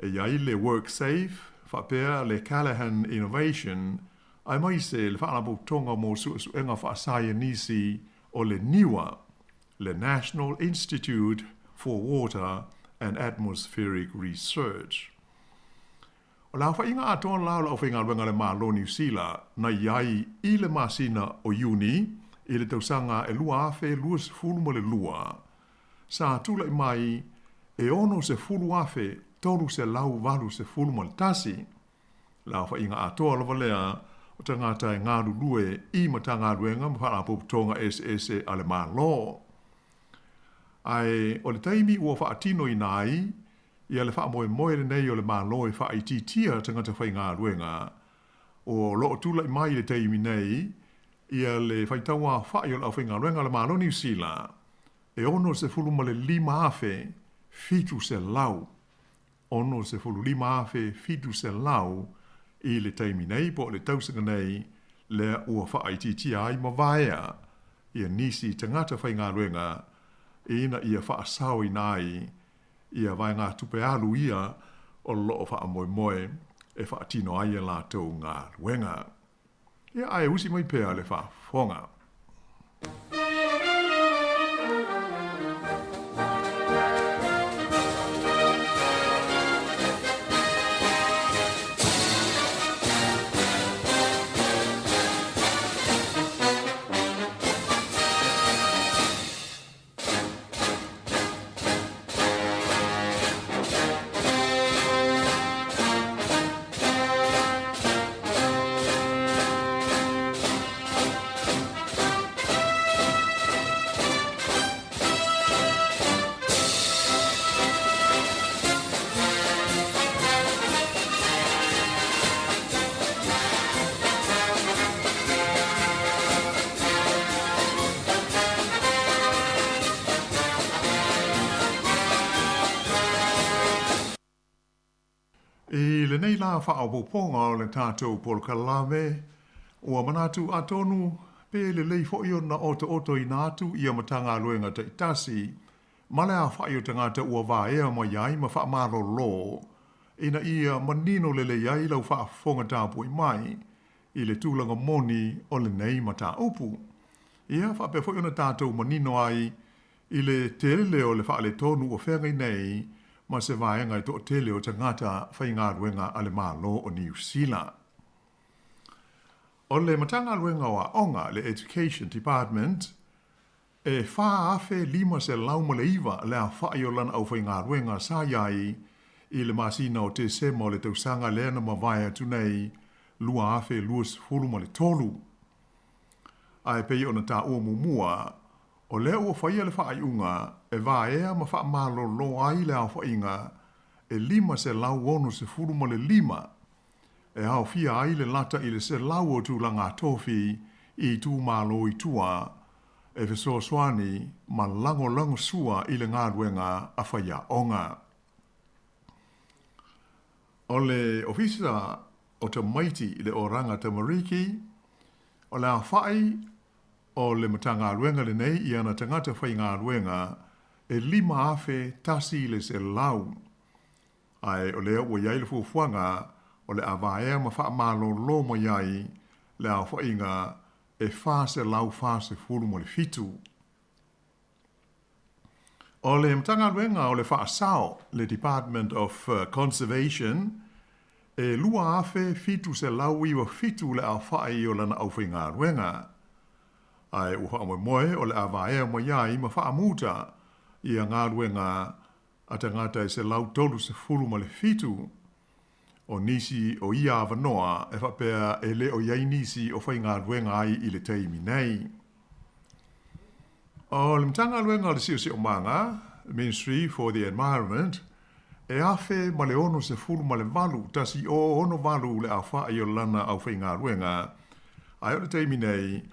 e i ai le WorkSafe faapea le Callaghan Innovation aemaise le Faalapotopotoga mo Suesuega Faasaienisi o le NIWA, le National Institute for Water and Atmospheric Research. O le aofaiga atoa la o le aufaigaluega a le Malo o Niu Sila na i ai i le masina o Iuni i le tausaga e 2022, sa tulai mai e 60,381. Le aofaiga atoa lava lea o tagata e galulue i Matagaluega ma Faalapotopotoga eseese a le Malo. Ae o le taimi ua faatinoina ai ia le faamoemoe lenei o le Malo e faaitiitia tagata faigaluega, o lo o tulai mai i le taimi nei ia le faitauaofai o le aufaigaluega a le Malo o Niu Sila e 65,700. 65,700 i le taimi nei po o le tausaga nei lea ua faaitiitia ai ma vaea ia nisi tagata faigaluega ina ia faasaoina ai ia vaegatupe alu ia o lo o faamoemoe e faatino ai a latou galuega. Ia ae usi mai pea le faafofoga. I lenei lā faaopoopoga o le tatou polokalame, ua manatu atonu pe lelei foi ona otootoina atu ia Matagaluega taitasi ma le aofai o tagata ua vaea mai ai ma faamalolo ina ia manino lelei ai lau faafofoga tapuai mai i le tulaga moni o lenei mataupu. Ia faapea foi ona tatou manino ai i le tele o le faaletonu ua feagai nei ma se vaega e toatele o tagata faigaluega a le Malo o Niu Sila. O le Matagaluega o Aoga, le Education Department, e 4,509 le aofai o lana aufaigaluega sa i ai i le masina o Tesema o le tausaga lea na mavae atu nei 2023. A e pei ona taua muamua, o lea ua faia le faaiuga e vaea ma faamalolo ai le aofaiga e 565 e aofia ai le lata i le 100 o tulaga tofi i itumalo i tua e fesoasoani ma lagolagosua i le galuega a faiaoga. O le Ofisa o Tamaiti i le Oranga Tamariki, o le aofai o le Matagaluega lenei i ana tagata faigaluega e 5,100, ae o lea ua i ai le fuafuaga o le a vaea ma faamalōlō mai ai le aofaiga e 447. O le Matagaluega o le Faasao, le Department of Conservation, e 2,797 le aofai o lana aufaigaluega. Ae ua faamoemoe o le a vaea mai ai ma faamuta ia galuega a tagata e 137. O nisi o ia avanoa e faapea e le o i ai nisi o faigaluega ai i le taimi nei. O le Matagaluega o le Siosiomaga, Ministry for the Environment, e 1068, 1068 le aofai o lana aufaigaluega, ae o le taimi nei,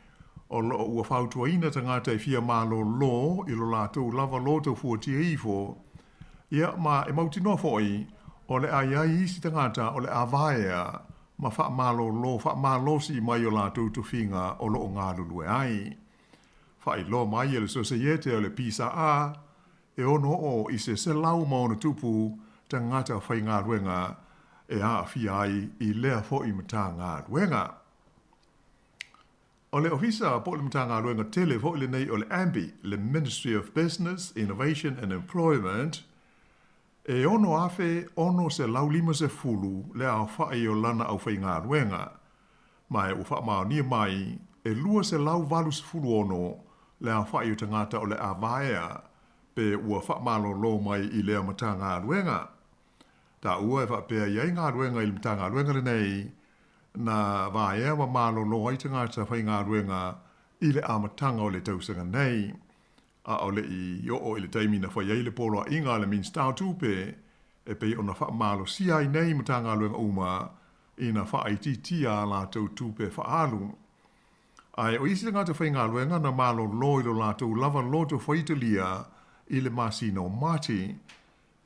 o lo o ua fautuaina tagata e fia malōlō i lo latou lava loto fuatia ifo, ia ma e mautinoa foi o le a i ai isi tagata o le a vaea ma faamalōlō faamalosi mai o latou tofiga o lo o galulue ai. Faailoa mai e le Sosaiete o le PSA e ono oo i se 100+ tagata faigaluega e aafia ai i lea foi Matagaluega. O le Ofisa po o le Matagaluega tele foi lenei o le MBIE, le Ministry of Business, Innovation and Employment, e 6,650 le aofai o lana aufaigaluega, ma ua faamaonia mai e 286 le aofai o tagata o le a vaea pe ua faamalōlō mai i lea Matagaluega. Taua e faapea i ai galuega i le Matagaluega lenei na vaea ma malōlō ai tagata faigaluega i le amataga o le tausaga nei, a o le i oo i le taimi na fai ai le poloaiga a le Minisita o Tupe e pei ona faamalosia ai nei Matagaluega uma ina faaitiitia a latou tupe faaalu. Ae o isi tagata faigaluega na malōlō i lo latou lava loto faitalia i le masina o Mati,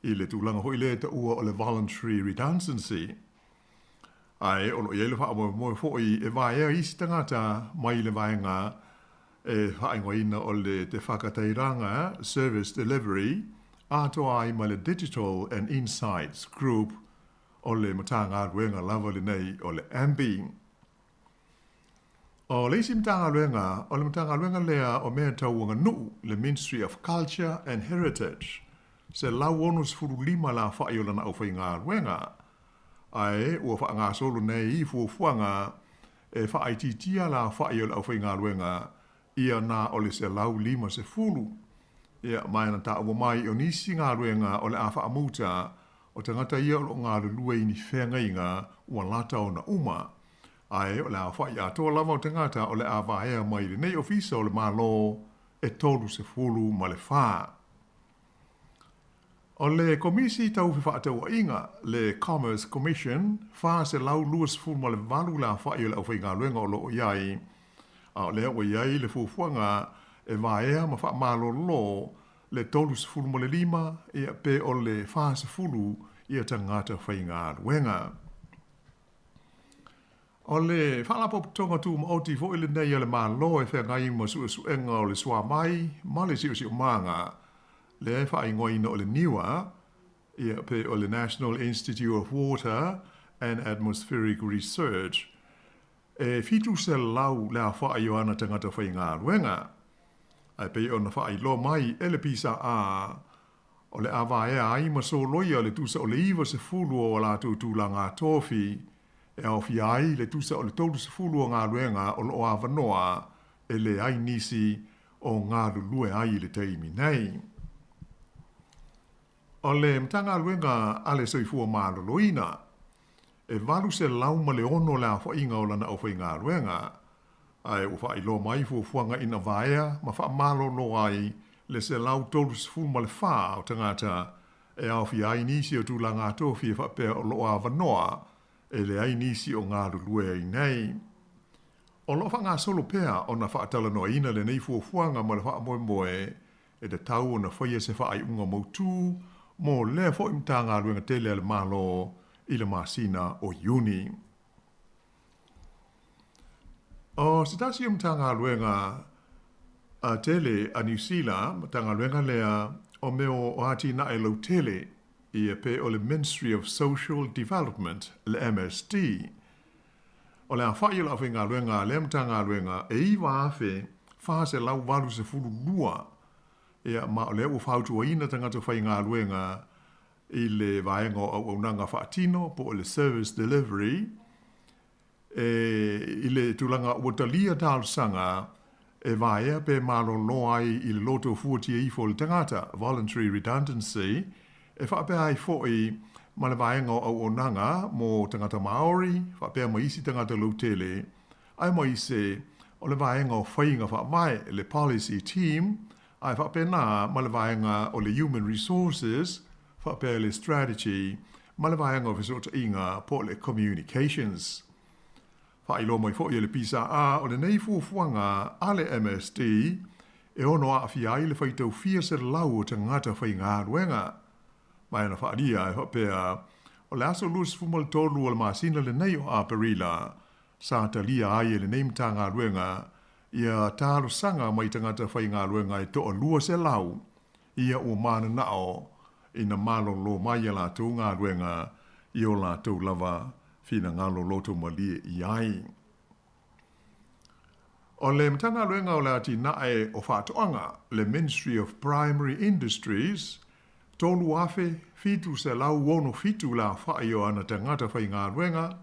i le tulaga foi lea e taua o le voluntary redundancy. Ae o lo o i ai le faamoemoe foi e vaea isi tagata mai le vaega e faaigoaina o le Te Whakatairanga Service Delivery atoa ai ma le Digital and Insights Group o le Matagaluega lava lenei o le MBIE. O le isi Matagaluega, o le Matagaluega lea o Mea Tau Aganuu, le Ministry of Culture and Heritage, 165 le aofai o lana aufaigaluega, ae ua faagasolo nei fuafuaga e faaitiitia le aofai o le aufaigaluega ia na o le 150. Ia, ma e na taua mai o nisi galuega o le a faamuta o tagata ia o lo o galulue i ni feagaiga ua lata ona uma, ae o le aofai atoa lava o tagata o le a vaea mai lenei ofisa o le Malo e 34. O le Komisi Tau Fefaatauaiga, le Commerce Commission, 428 le aofai o le aufaigaluega o lo o i ai, a o lea ua i ai le fuafuaga e vaea ma faamalolo le 35 ia pe o le 40 ia tagata faigaluega. O le Faalapotopotoga Tumaoti foi lenei a le Malo e feagai ma suesuega o le suamai ma le siosiomaga, lea e faaigoaina o le NIWA, ia pe o le National Institute of Water and Atmospheric Research, e 700 le aofai o ana tagata faigaluega. Ae pei ona faailoa mai e le PSA, o le a vaea ai ma soloia le tusa o le 90 o a latou tulaga tofi, e aofia ai le tusa o le 30 o galuega o lo o avanoa e leai nisi o galulue ai i le taimi nei. O le Matagaluega a le Soifua Maloloina, e 806 le aofaiga o lana aufaigaluega, ae ua faailoa mai fuafuaga ina vaea ma faamalolo ai le 134 o tagata e aofia ai nisi o tulaga tofi e faapea o lo o avanoa e leai nisi o galulue ai nei. O lo o faagasolo pea ona faatalanoaina lenei fuafuaga ma le faamoemoe e tatau ona faia se faaiuga mautū mo lea foi Matagaluega tele a le Malo i le masina o Iuni. O se tasi o Matagaluega a tele a Niu Sila, Matagaluega lea o mea o atinae lautele. ia pe o le Ministry of Social Development, le MSD. O le aofa'i o le aufaigaluega a lea Matagaluega e 9,482, ia ma o lea ua fautuaina tagata faigaluega i le vaega o auaunaga faatino po o le service delivery e i le tulaga ua talia talosaga e vaea pe malolo ai i le loto fuatia ifo o le tagata, voluntary redundancy, e faapea ai fo'i ma le vaega o auaunaga mo tagata Māori faapea ma isi tagata lautele, aemaise o le vaega o faiga faavae, le policy team, ae faapena ma le vaega o le human resources faapea le strategy ma le vaega o fesootaiga po o le communications. Faailoa mai foi e le PSA o lenei fuafuaga a le MSD e ono aafia ai le faitau fia selau o tagata faigaluega. Ma e na faaalia e faapea, o le aso 23 o le masina lenei o Aperila, sa talia ai e lenei Matagaluega ia talosaga mai tagata faigaluega e 200 ia ua mananao ina malolo mai a latou galuega i o latou lava finagalo loto malie i ai. O le Matagaluega o le Atinae o Faatoaga, le Ministry of Primary Industries, 3,767 le aofa'i o ana tagata faigaluega,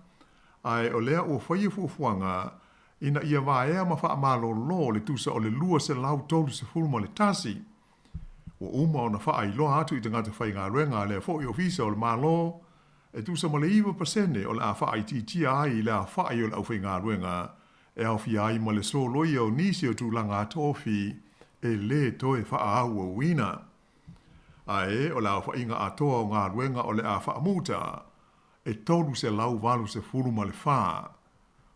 ae o lea ua faia fuafuaga ina ia vaea ma faamalolo le tusa o le 231. Ua uma ona faailoa atu i tagata faigaluega a lea foi Ofisa o le Malo, e tusa ma le 9% o le a faaitiitia ai le aofa'i o le aufaigaluega e aofia ai ma le soloia o nisi o tulaga tofi e lē toe faaauauina. Ae o le aofaiga atoa o galuega o le a faamuta e 384.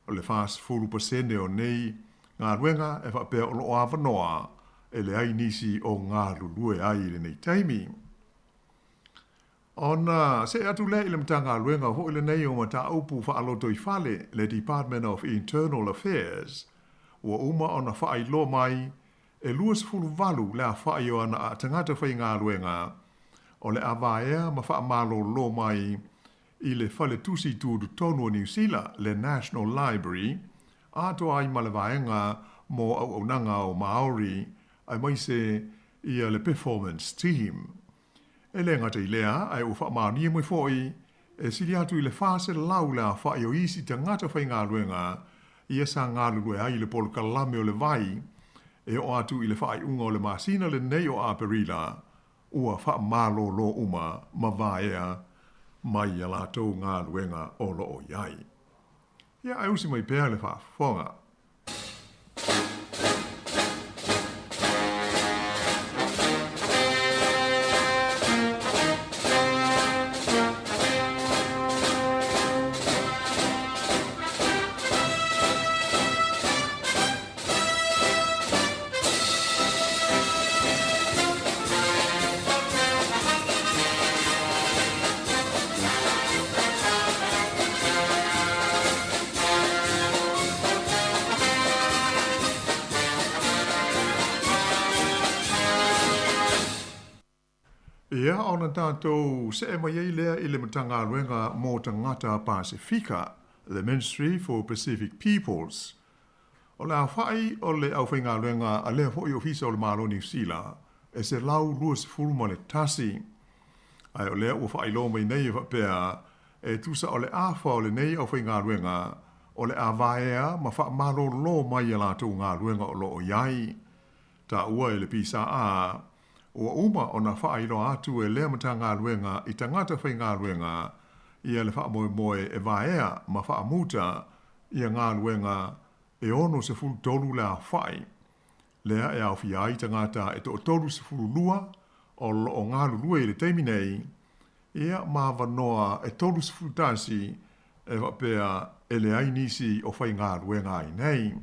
O le 40% o nei galuega e faapea o loo avanoa e leai nisi o galulue ai i lenei taimi. Ona see atu lea i le Matagaluega foi lenei o Mataupu Faalotoifale, le Department of Internal Affairs, ua uma ona faailoa mai e 28 le aofa'i o ana tagata faigaluega o le a vaea ma faamalolo mai i le Fale Tusi Tutotonu o Niu Sila, le National Library, atoa ai ma le vaega mo auaunaga o Māori, aemaise ia le Performance Team. E le gata i lea, ae ua faamaonia mai foi e sili atu i le 400 le aofa'i o isi tagata faigaluega ia sa galulue ai i le polokalame o le vai e oo atu i le faaiuga o le masina lenei o Aperila, ua faamalolo uma ma vaea mai ia latou galuega o loo i ai. Ia ae usi mai pea le faafofoga. Ia, ona tatou see mai ai lea i le Matagaluega mo Tagata Pasefika, le Ministry for Pacific Peoples. O le aofa'i o le aufaigaluega a lea foi Ofisa o le Malo o Niu Sila e 121. Ae o lea ua faailoa mai nei e faapea, e tusa o le afa o lenei aufaigaluega o le a vaea ma faamalolo mai a latou galuega o lo o i ai. Taua e le PSA, ua uma ona faailoa atu e lea Matagaluega i tagata faigaluega ia le faamoemoe e vaea ma faamuta ia galuega e 63 le aofa'i, lea e aofia ai tagata e toa-32 o lo o galulue i le taimi nei, ia ma avanoa e 31 e faapea e leai nisi o faigaluega ai nei.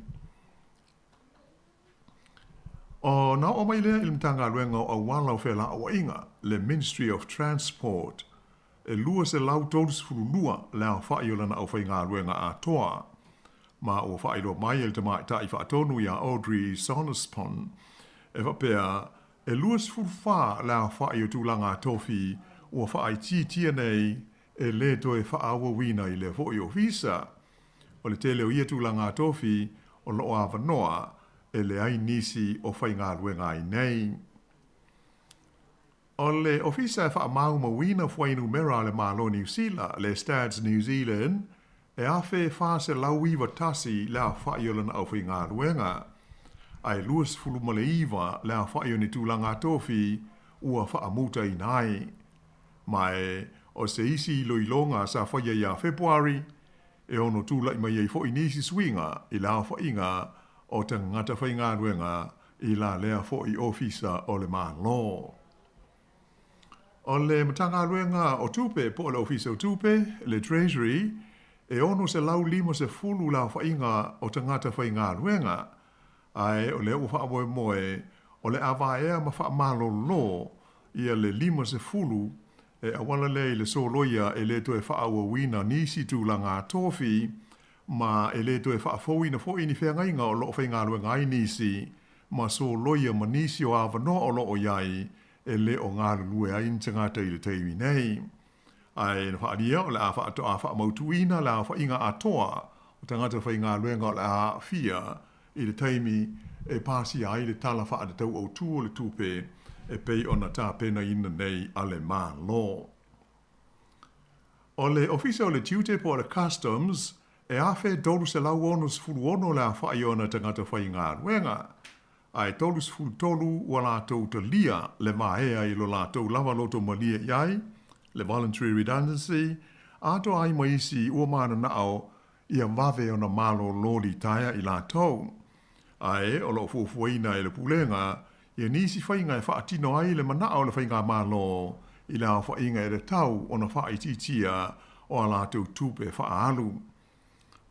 Ona oo mai lea i le Matagaluega o Auala o Felauaiga, le Ministry of Transport, e 232 le aofa'i o lana aufaigaluega atoa. Ma ua faailoa mai e le tamaitai faatonu iā Audrey Sonnispon, e faapea, e 24 le aofa'i o tulaga tofi ua faaitiitia nei e lē toe faaauauina i lea foi ofisa. O le tele o ia tulaga tofi o loo avanoa e leai nisi o faigaluega ai nei. O le Ofisa e Faamaumauina Fuainumera a le Malo Niu Sila, le Stats New Zealand, e 1491 le aofa'i o lana aufaigaluega, ae 29 le aofa'i o ni tulaga tofi ua faamutaina ai. Ma e o se isi iloiloga sa faia ia Fepuari, e ono tula'i mai ai fo'i nisi suiga i le aofa'iga o tagata faigaluega i la lea fo'i ofisa o le Malo. O le Matagaluega o Tupe po o le Ofisa o Tupe, le Treasury, e 650 le aofaiga o tagata faigaluega, ae o lea ua faamoemoe o le a vaea ma faamalolo ia le 50 e auala lea i le soloia e le toe faaauauina nisi tulaga tofi ma e lē toe faafouina foi ni feagaiga o loo faigaluega ai nisi ma soloia ma nisi o avanoa o loo i ai e lē o galulue ai ni tagata i le taimi nei. Ae na faaalia o le a faatoa faamautuina le aofaiga atoa o tagata faigaluega o le a aafia i le taimi e pasia ai le Tala Faatatau Autū o le Tupe e pei ona tapenaina nei a le Malo. O le Ofisa o le Tiute po o le Customs e 1,366 le aofai o ona tagata faigaluega, ae 33 ua latou talia le vaea i lo latou lava loto malie i ai, le voluntary redundancy, atoa ai ma isi ua mananao ia vave ona malolo litaea i latou. Ae o lo o fuafuaina e le Pulega ia nisi faiga e faatino ai le manao o le Faigamalo i le aofaiga e tatau ona faaitiitia o a latou tupe faaalu.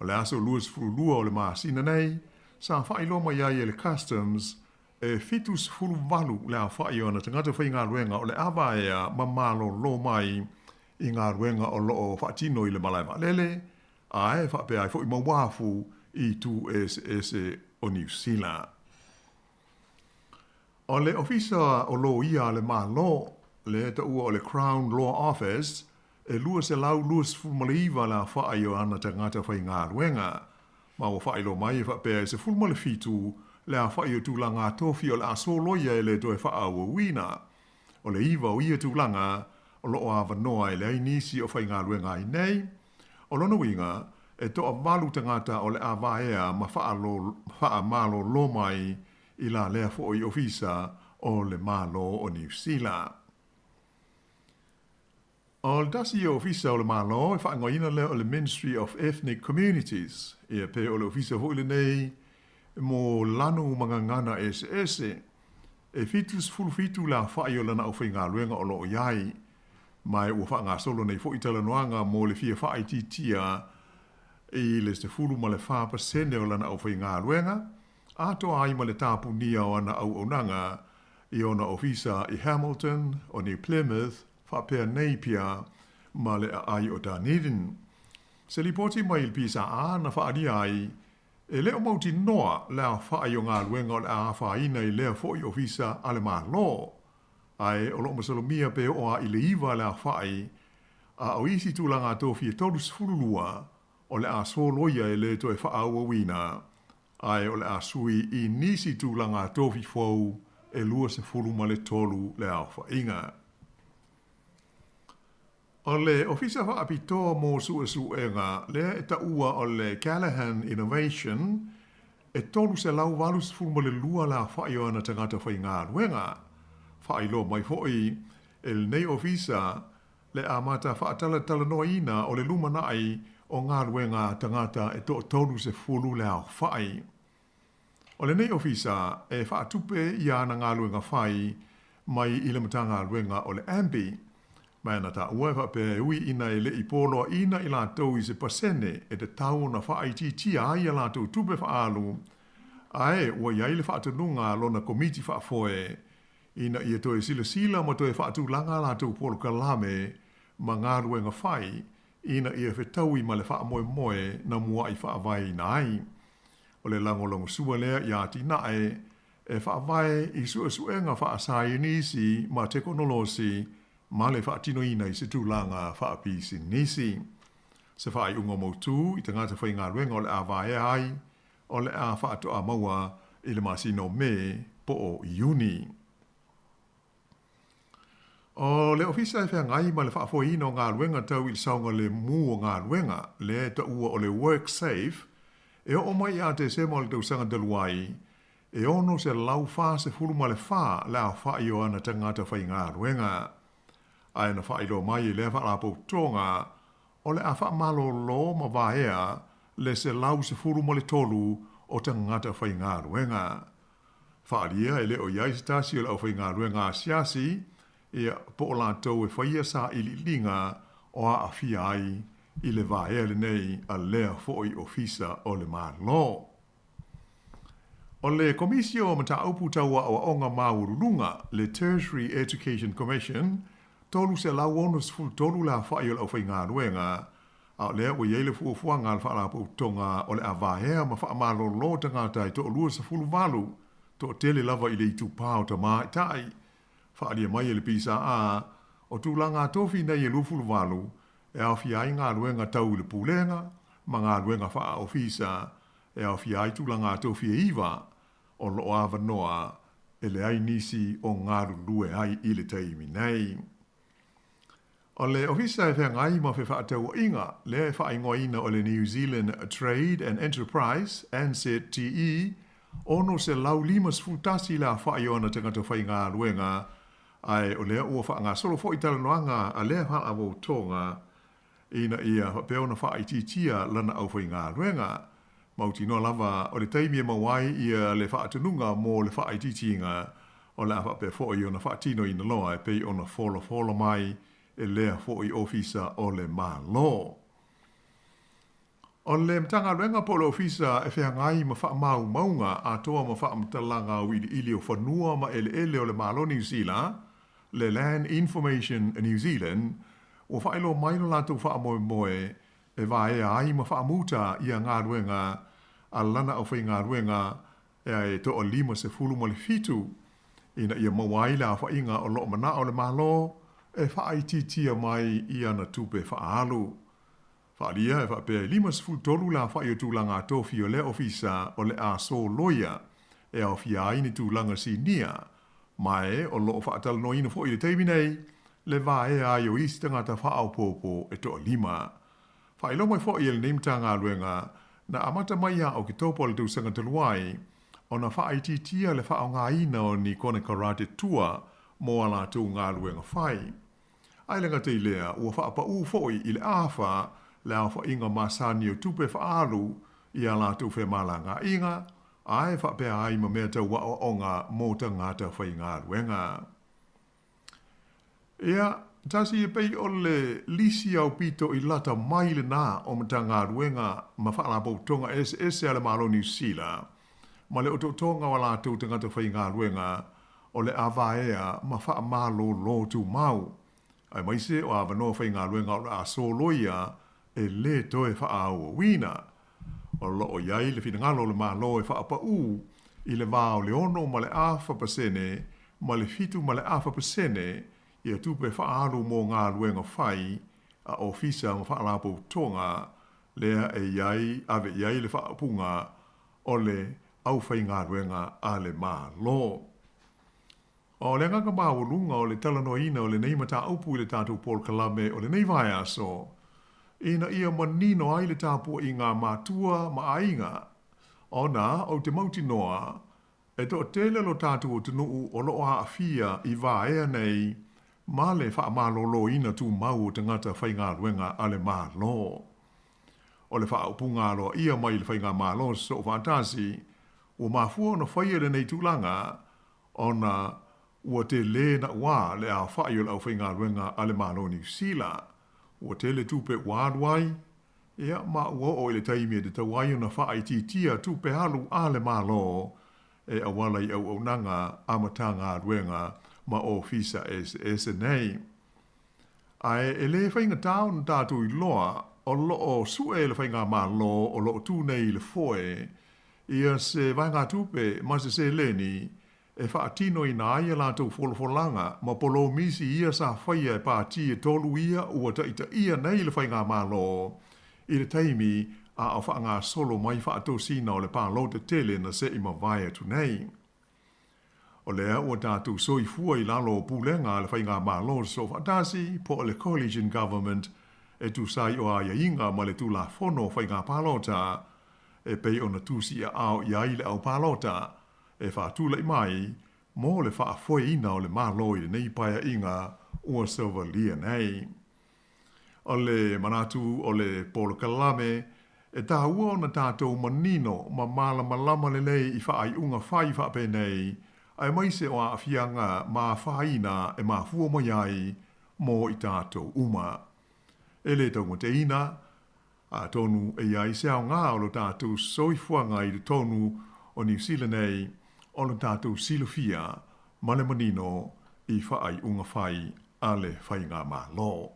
O le aso 22 o le masina nei, sa faailoa mai ai e le Customs e 78 le aofai o ana tagata faigaluega o le a vaea ma malolo mai i galuega o lo o faatino i le malae vaalele, ae faapea ai foi ma uafu i itu eseese o Niu Sila. O le Ofisa o Loia a le Malo, lea e taua o le Crown Law Office, e 229 le aofai o ana tagata faigaluega, ma ua faailoa mai e faapea e 17 le aofai o tulaga tofi o le a soloia e le toe faaauauina. O le iva o ia tulaga o lo o avanoa e leai nisi o faigaluega ai nei. O lona uiga, e toavalu tagata o le a vaea ma faamalolo mai i la lea foi ofisa o le Malo o Niu Sila. O le tasi ia ofisa o le Malo e faaigoaina lea o le Ministry of Ethnic Communities, ia pe o le ofisa foi lenei mo lanu ma gagana eseese. E 77 le aofai o lana aufaigaluega o lo o i ai, ma ua faagasolo nei foi talanoaga mo le fia faaitiitia i le 14% o lana aufaigaluega, atoa ai ma le tapunia o ana auaunaga i ona ofisa i Hamilton, o New Plymouth, faapea Napier ma le aai o Dunedin. Se lipoti mai le PSA na faaalia ai, e le o mautinoa le aofai o galuega o le a afaina i lea foi ofisa a le Malo, ae o lo o masalomia pe oo a i le iva le aofai, a o isi tulaga tofi e 32 o le a soloia e le toe faaauauina, ae o le a sui i nisi tulaga tofi fou e 23 le aofaiga. O le Ofisa Faapitoa mo Suesuega lea e taua o le Callaghan Innovation, e 382 le aofai o ana tagata faigaluega. Faailoa mai foi e lenei ofisa le amata faatalatalanoaina o le lumanai o galuega a tagata e toa-30 le aofai. O lenei ofisa e faatupe i ana galuega fai mai i le Matagaluega o le AMBI, ma na taua e faapea e ui ina e le i poloaiina i latou i se pasene e tatau ona faaitiitia ai a latou tupe faaalu, ae ua i ai le faatonuga a lona Komiti Faafoe ina ia toe silasila ma toe faatulaga a latou polokalame ma galuega fai ina ia fetaui ma le faamoemoe na muaʻi faavaeina ai. O le lagolagosua lea i atinae e faavae i suesuega faasaienisi ma tekonolosi ma le faatinoina i se tulaga faapisinisi. Se faaiuga mautū i tagata faigaluega o le a vaea ai o le a faatoa maua i le masina o Me po o Iuni. O le Ofisa e feagai ma le faafoeina o galuega tau i le saogalemu o galuega, lea e taua o le WorkSafe, e oo mai ia Tesema o le tausaga talu ai, e 644 le aofai o ana tagata faigaluega. Ae na faailoa mai e lea Faalapotopotoga, o le a faamalolo ma vaea le 113 o tagata faigaluega. Faaalia e le o i ai se tasi o le aufaigaluega asiasi, ia, po o latou e faia sailiiliga o aafia ai i le vaea lenei a lea foi Ofisa o le Malo. O le Komisi o Mataupu Tau Aoaoga Maualuluga, le Tertiary Education Commission, 363 le aofai o le aufaigaluega, a o lea ua i ai le fuafuaga a le Faalapotopotoga o le a vaea ma faamalolo tagata e toa-28, toatele lava i le itupa o tamaitai. Faaalia mai e le PSA, o tulaga tofi nei e 28 e aofia ai galuega tau i le pulega ma galuega faa-ofisa e aofia ai tulaga tofi e iva o lo o avanoa e leai nisi o galulue ai i le taimi nei. O le Ofisa e feagai ma fefaatauaiga, lea e faaigoaina o le New Zealand Trade and Enterprise, NZTE, 651 le aofai o ana tagata faigaluega, ae o lea ua faagasolo foi talanoaga a lea Faalapotopotoga ina ia faapea ona faaitiitia lana aufaigaluega. Mautinoa lava o le taimi e maua ai ia le faatonuga mo le faaitiitiga, o le a faapea foi ona faatinoina loa e pei ona folafola mai e lea foi Ofisa o le Malo. O le Matagaluega po o le Ofisa e feagai ma faamaumauga atoa ma faamatalaga auiliili o fanua ma eleele o le Malo Niu Sila, le Land Information New Zealand, ua faailoa mai lo latou faamoemoe e vaea ai ma faamuta ia galuega a lana aufaigaluega e toa 57 ina ia maua ai le aofaiga o lo o manao le Malo e faaitiitia mai i ana tupe faaalu. Faaalia e faapea e 53 le aofai o tulaga tofi o lea ofisa o le a soloia e aofia ai ni tulaga sinia, ma e o lo o faatalanoaina foi i le taimi nei le vaea ai o isi tagata faaopoopo e toalima. Faailoa mai foi e lenei Matagaluega, na amata mai ia Oketopa o le tausaga talu ai ona faaitiitia le faaaogaina o ni konekarate tua mo a latou galuega fai. Ae le gata i lea, ua faapaū foi i le afa le aofaiga masani o tupe faaalu i a latou femalagaaiga, ae faapea ai ma mea tau aoaoga mo tagata faigaluega. Ia, tasi e pei o le lisi aupito i lata mai lena o Matagaluega ma Faalapotopotoga eseese a le Malo Niu Sila, ma le otootoga o a latou tagata faigaluega o le a vaea ma faamalolo tumau, aemaise o avanoa faigaluega o le a soloia e lē toe faaauauina. O lo o i ai le finagalo o le Malo e faapaū i le va o le ono ma le afa pasene ma le fitu ma le afa pasene ia tupe faaalu mo galuega fai a ofisa ma faalapotopotoga lea e i ai ave i ai le faaupuga o le aufaigaluega a le Malo. O le agaga maualuga o le talanoaina o lenei mataupu i le tatou polokalame o lenei vaiaso, ina ia manino ai le tapuaiga a matua ma aiga, ona ou te mautinoa e toatele lo tatou atunuu o lo o aafia i vaea nei ma le faamaloloina tumau o tagata faigaluega a le Malo. O le faaupuga aloaia mai i le Faigamalo Sosoo Faatasi, ua mafua ona faia lenei tulaga ona ua tele naua le aofai o le aufaigaluega a le Malo Niu Sila. Ua tele tupe ua alu ai, ia, ma ua oo i le taimi e tatau ai ona faaitiitia tupe alu a le Malo e auala i auaunaga a Matagaluega ma Ofisa eseese nei. Ae e le faigata ona tatou iloa o lo o sue le Faigamalo o lo o tu nei i le foe ia se vaegatupe ma se seleni e faatinoina ai a latou folafolaga ma polomisi ia sa faia e pati e tolu ia ua taitaia nei le Faigamalo i le taimi a o faagasolo mai faatosina o le palota tele na se i mavae atu nei. O lea ua tatou soifua i lalo o pulega a le Faigamalo Soofaatasi po o le Coalition Government e tusa ai o aiaiga ma le Tulafono o Faiga Palota e pei ona tusiaao i ai le au palota e faatulai mai mo le faafoeina o le Malo i lenei paeaiga ua savalia nei. O le manatu o le polokalame, e taua ona tatou manino ma malamalama lelei i faaiuga fai faapenei, aemaise o aafiaga ma afaina e mafua mai ai mo i tatou uma. E le taumateina, atonu e i ai se aoga o lo tatou soifuaga i totonu o Niu Sila nei o lo tatou silafia ma le manino i faaiuga fai a le Faigamalo.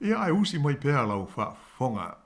Ia ae usi mai pea lau faafofoga.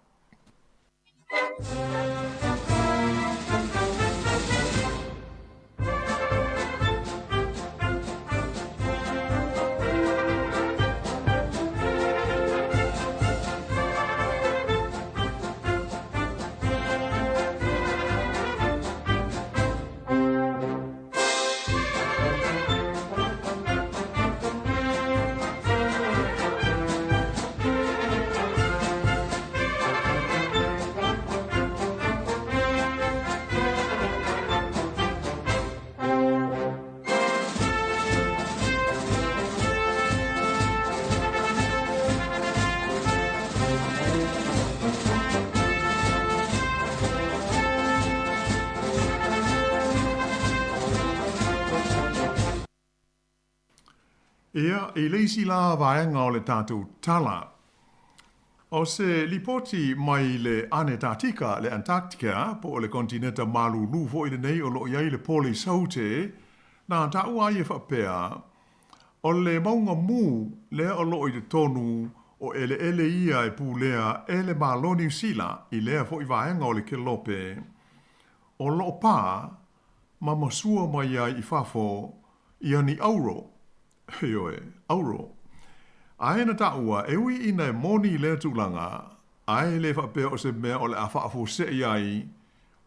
Ia, i le isi la vaega o le tatou tala, o se lipoti mai le Anetatika, le Antarctica, po o le kontineta malūlū foi lenei o lo o i ai le pole saute, na taua ai e faapea, o le mauga mū lea o lo o i totonu o eleele ia e pulea e le Malo Niu Sila i lea foi vaega o le kelope, o lo o pā ma masua mai ai i fafo ia ni auro, ioe, auro. Ae na taua, e ui ina e moni lea tulaga, ae le faapea o se mea o le a faafuasei ai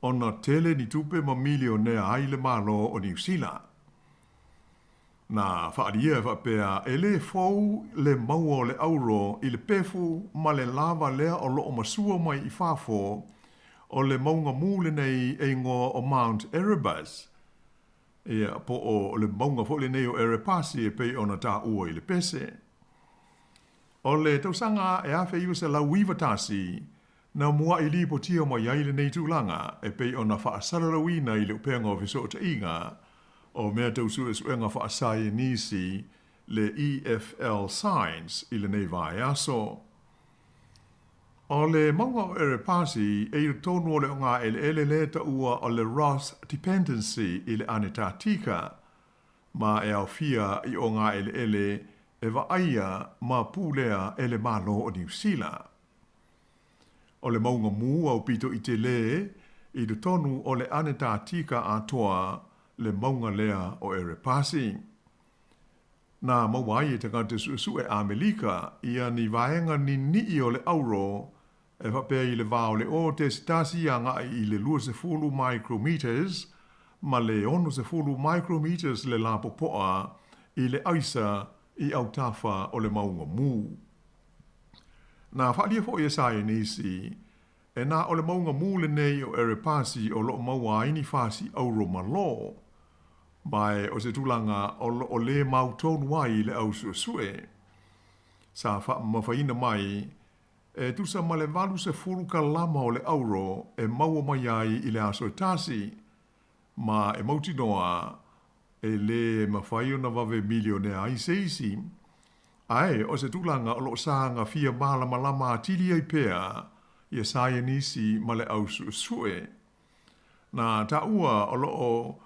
ona tele ni tupe ma milionea ai le Malo o Niu Sila. Na faaalia e faapea, e le fou le maua o le auro i le pefu ma le lava lea o lo o masua mai i fafo o le mauga mū lenei e igoa o Mount Erebus, ia, po o le mauga foi lenei o Erepasi e pei ona taua i le pese. O le tausaga e 1991, na muaʻi lipotia mai ai lenei tulaga e pei ona faasalalauina i le upega o fesootaiga o mea tau suesuega faasaienisi le EFL Science i lenei vaiaso. O le mauga o Erepasi e i totonu o le ogaeleele lea e taua o le Ross Dependency i le Anetatika, ma e aofia i ogaeleele e vaaia ma pulea e le Malo o Niu Sila. O le mauga mū aupito i telē i totonu o le Anetatika atoa le mauga lea o Erepasi. Na maua ai e tagata suesue Amelika ia ni vaega niniʻi o le auro e faapea i le va o le o tesi tasi agai i le 20 micrometers ma le 60 micrometers le lapopoa i le aisa i autafa o le mauga mū. Na faaalia foi e saienisi, e na o le mauga mū lenei o Erepasi o lo o maua ai ni fasi auro malō, ma e o se tulaga o lo o le mautonu ai le au suesue. Sa faamamafaina mai, e tusa ma le 80 kalama o le auro e maua mai ai i le aso e tasi, ma e mautinoa e lē mafai ona vave milionea ai se isi. Ae o se tulaga o lo o saga fia malamalama atili ai pea ia saienisi ma le au suesue. Na taua o lo o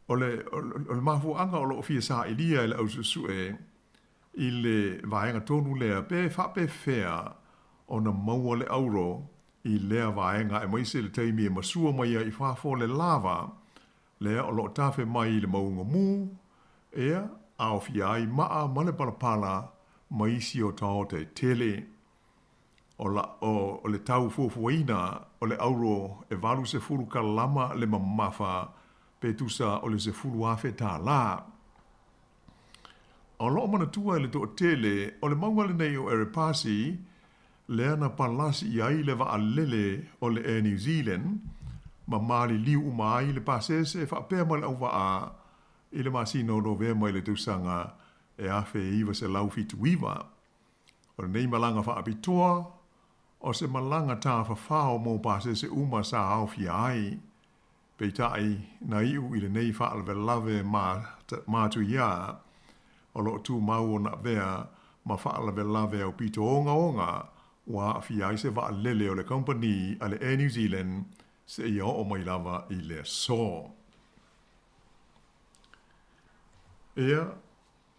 o le o le mafuaaga o lo o fia saʻilia e le au suesue i le vaega tonu lea pe faapefea ona maua le auro i lea vaega aemaise le taimi e masua mai ai i fafo le lava. lea o lo o tafe mai i le mauga mū, ea, aofia ai maa ma le palapala ma isi otaota e tele. O la, o, o le tau fuafuaina o le auro e 80 kalama le mamafa pe tusa o le $10,000. O lo o manatua e le toatele o le mauga lenei o Erepasi lea na palasi i ai le vaalele o le Air New Zealand ma maliliu uma ai le pasese faapea ma le auvaa i le masina o Novema i le tausaga e 1979. O lenei malaga faapitoa, o se malaga tafafao mo pasese uma sa aofia ai. Peitai, na iu i lenei faalavelave matuia, o lo o tumau ona avea ma faalavelave aupito ogaoga ua aafia ai se vaalele o le kamupani a le Air New Zealand seia oo mai lava i le aso. Ia,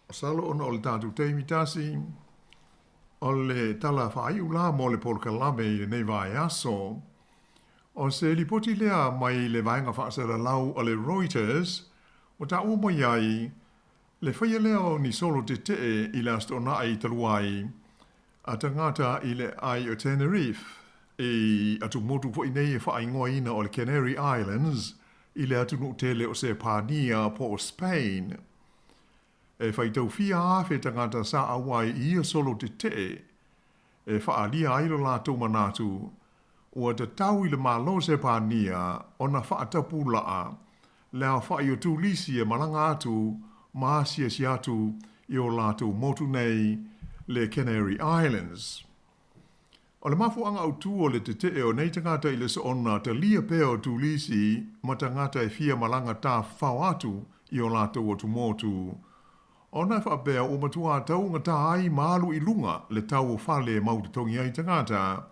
masalo ona o le tatou taimi tasi, o le tala faaiu la mo le polokalame i lenei vaiaso. O se lipoti lea mai le vaega faasalalau a le Reuters ua taua mai ai le faia lea o ni solo tetee i le Aso Toonai talu ai a tagata i le aai o Tenerife, i atumotu foi nei e faaigoaina o le Canary Islands i le atunuu tele o Sepania po o Spain. E faitau fia afe tagata sa auai i ia solo tetee e faaalia ai lo latou manatu ua tatau i le Malo Sepania ona faatapulaa le aofai o turisi e malaga atu ma asiasi atu i o latou motu nei, le Canary Islands. O le mafuaaga autu o le tetee o nei tagata i le soona talia pea o turisi ma tagata e fia malaga tafafao atu i o latou atumotu, ona e faapea ua matuā taugata ai ma alu i luga le tau o fale e mau totogi ai tagata,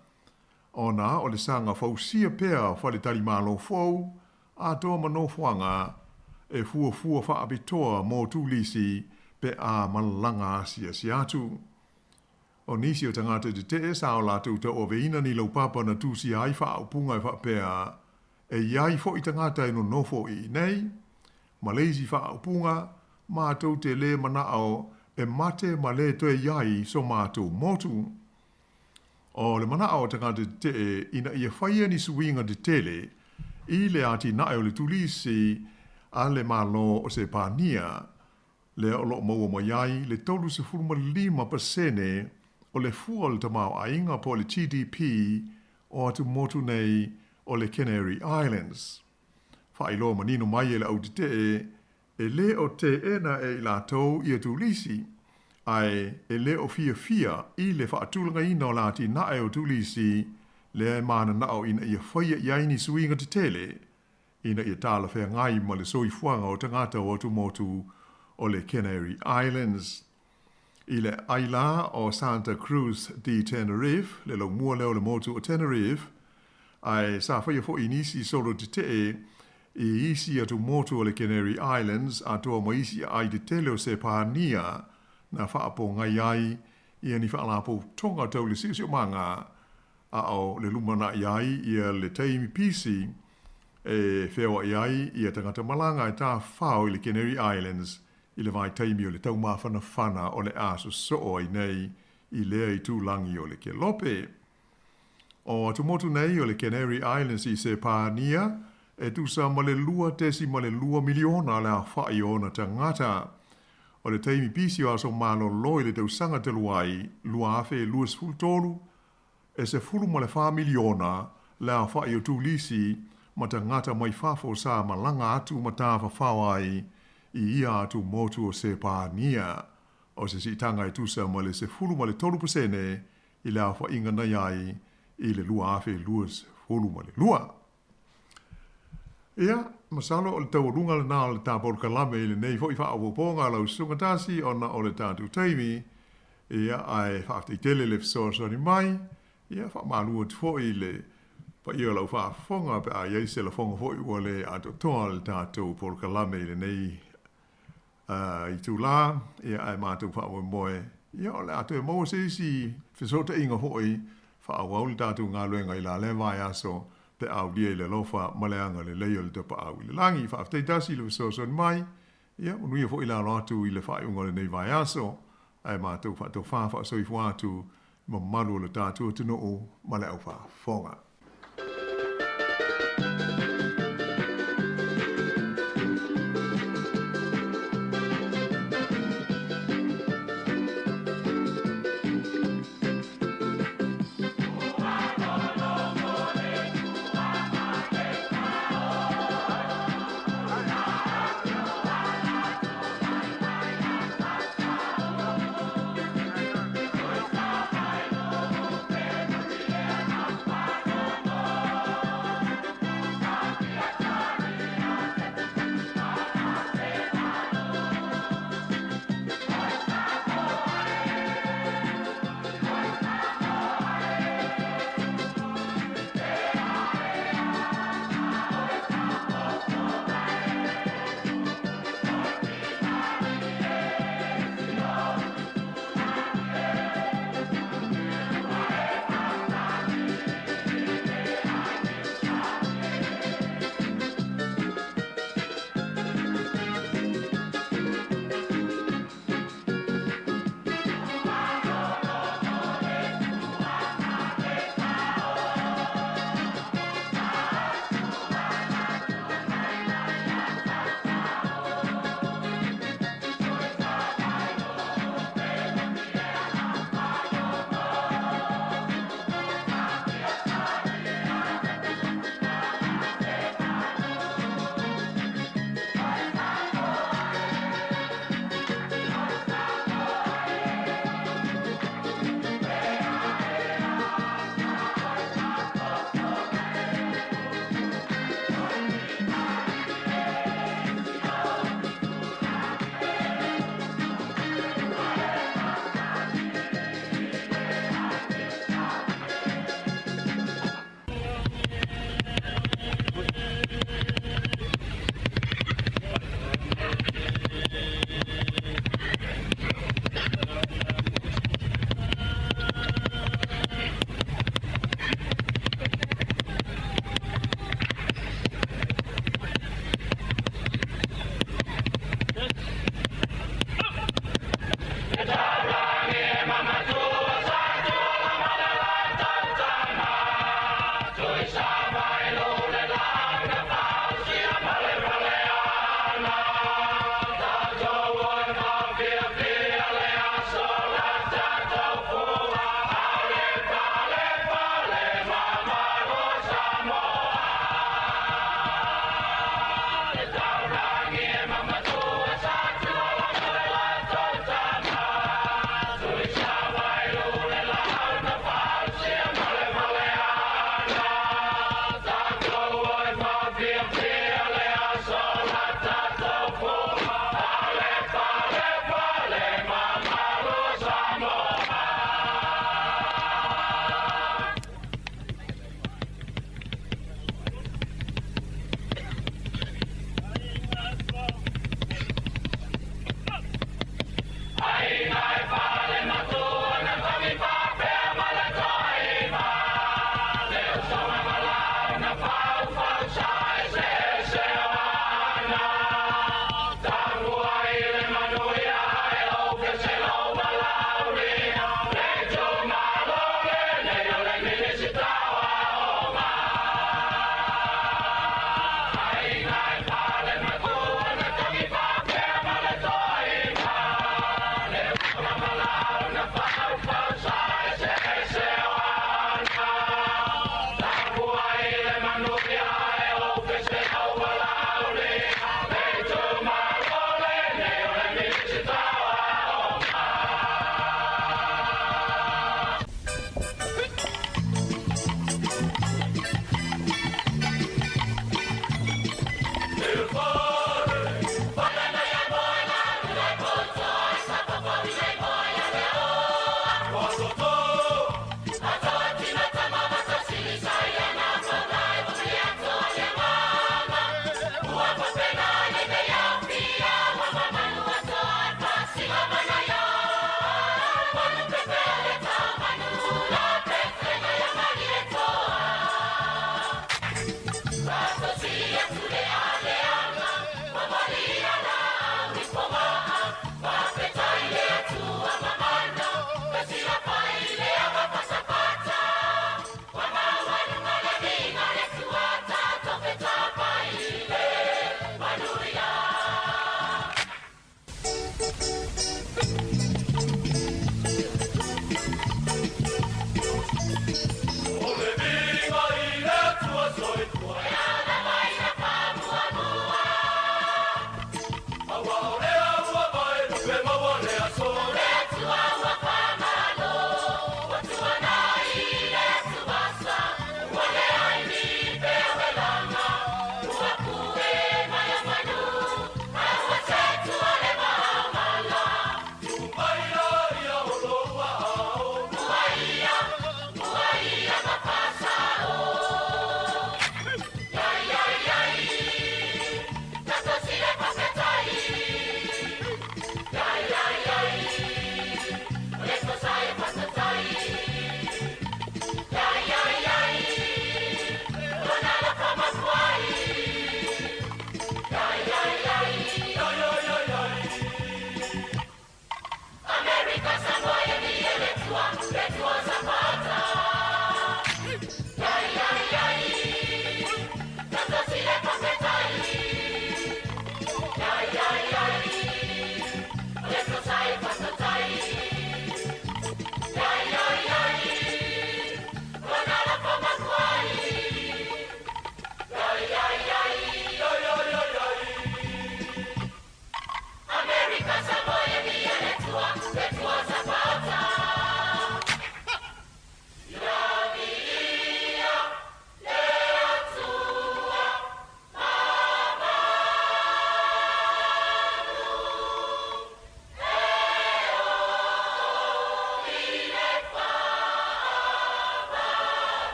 ona o le saga fausia pea o faletalimalo fou atoa ma nofoaga e fuafua faapitoa mo turisi pe a malaga asiasi atu. O nisi o tagata tetee sa o latou tauaveina ni laupapa na tusia ai faaupuga e faapea, E i ai foi tagata e nonofo i inei, ma le isi faaupuga, matou te lē manao e mate ma lē toe i ai so matou motu. O le manao o tagata tetee ina ia faia ni suiga tetele i le atinae o le turisi a le Malo o Sepania, lea o lo o maua mai ai le 35% o le fua o le tamaoaiga po o le GDP o atumotu nei o le Canary Islands. Faailoa manino mai e le au tetee, e lē o teena e i latou ia turisi, ae e lē o fiafia i le faatulagaina o le atinae o turisi lea e mananao ina ia faia i ai ni suiga tetele ina ia talafeagai ma le soifuaga o tagata o atumotu o le Canary Islands. I le aila o Santa Cruz de Tenerife, le laumua lea o le motu o Tenerife, ae sa faia foi nisi solo tetee i isi atumotu o le Canary Islands atoa ma isi aai tetele o Sepania na faapogai ai ia ni faalapotopotoga tau le siosiomaga a o le lumanai ai ia le taimi pisi e feoai ai ia tagata malaga e tafafao i le Canary Islands i le vaitaimi o le taumafanafana o le a sosoo ai nei i lea itulagi o le Kelope. O atumotu nei o le Canary Islands i Sepania e tusa ma le 2.2 miliona le aofai o ona tagata. O le taimi pisi o aso malolo i le tausaga talu ai 2023, E 14 miliona le aofai o turisi ma tagata mai fafo sa malaga atu ma tafafao ai i ia atu motu o Sepania. O se siitaga e tusa ma le 13% i le aofaiga na i ai i le 2022. Ia, masalo o le taualuga lena o le ta polokalame i lenei foi faaopoopoga a lau Susuga Tasi ona o le tatou taimi, ia, ae faafetai tele le fesoasoani mai, ia, faamalu atu foi i le paia o lau faafofoga pe a i ai se lafoga foi ua le atoatoa le tatou polokalame i lenei itulā, ia, ae matou faamoemoe, ia, o le a toe maua se isi fesootaiga foi faaauau le tatou galuega i la lea vaiaso. pe a aulia i le alofa ma le agalelei o le Tapaau i le lagi. Faafetai tasi i le fesoasoani mai, ia manuia foi le alo atu i le faaiuga o lenei vaiaso, ae matou faatofa faasoifua atu i mamalu o le tatou atunuu ma le aufaafofoga.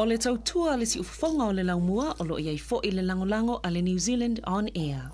O le tautua a le siufofoga o le laumua o lo o i ai foi le lagolago a le New Zealand On Air.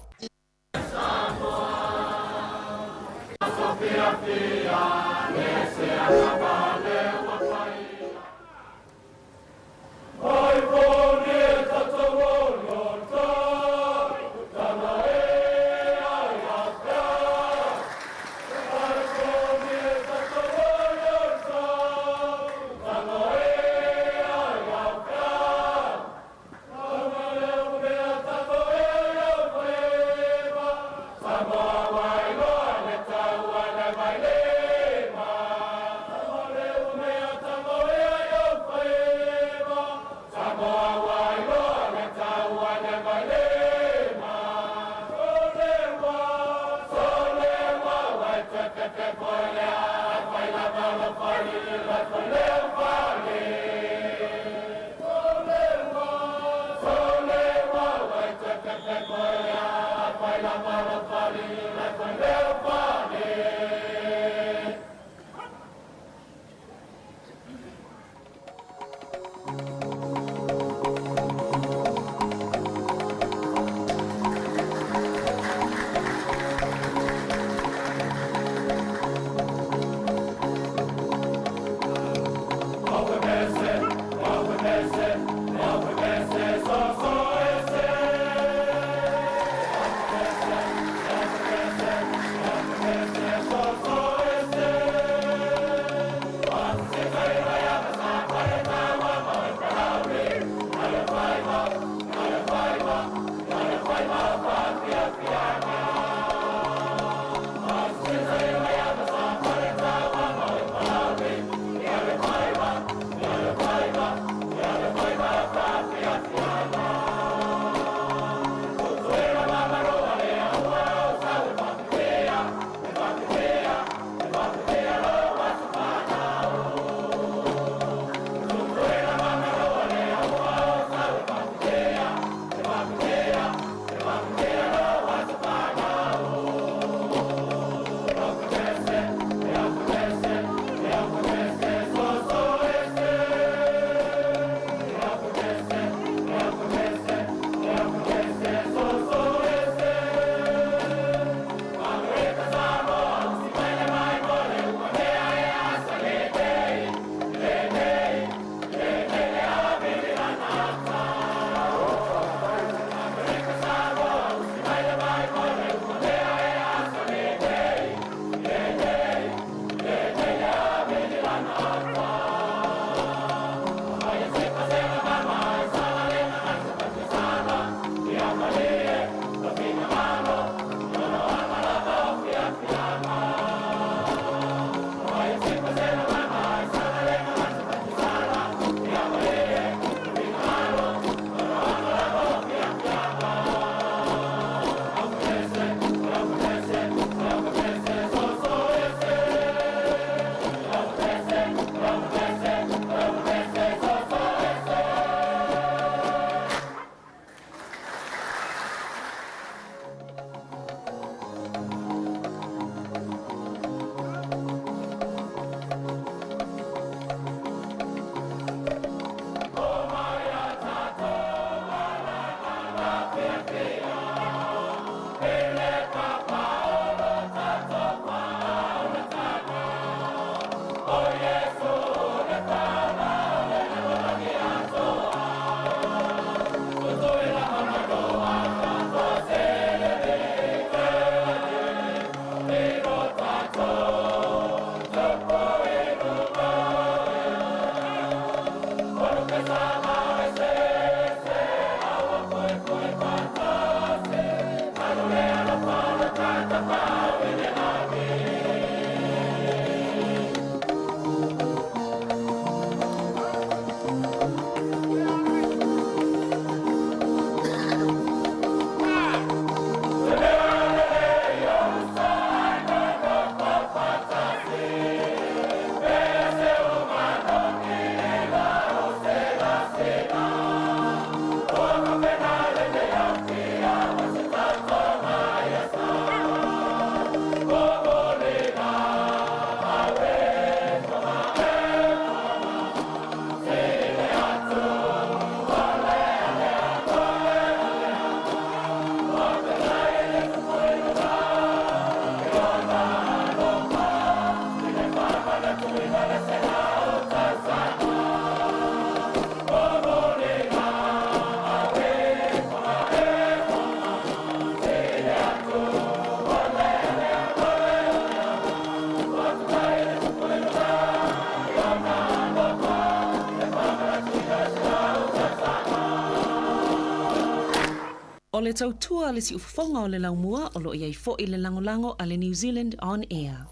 O le tautua a le siufofoga o le laumua o lo o i ai foi le lagolago a le New Zealand On Air.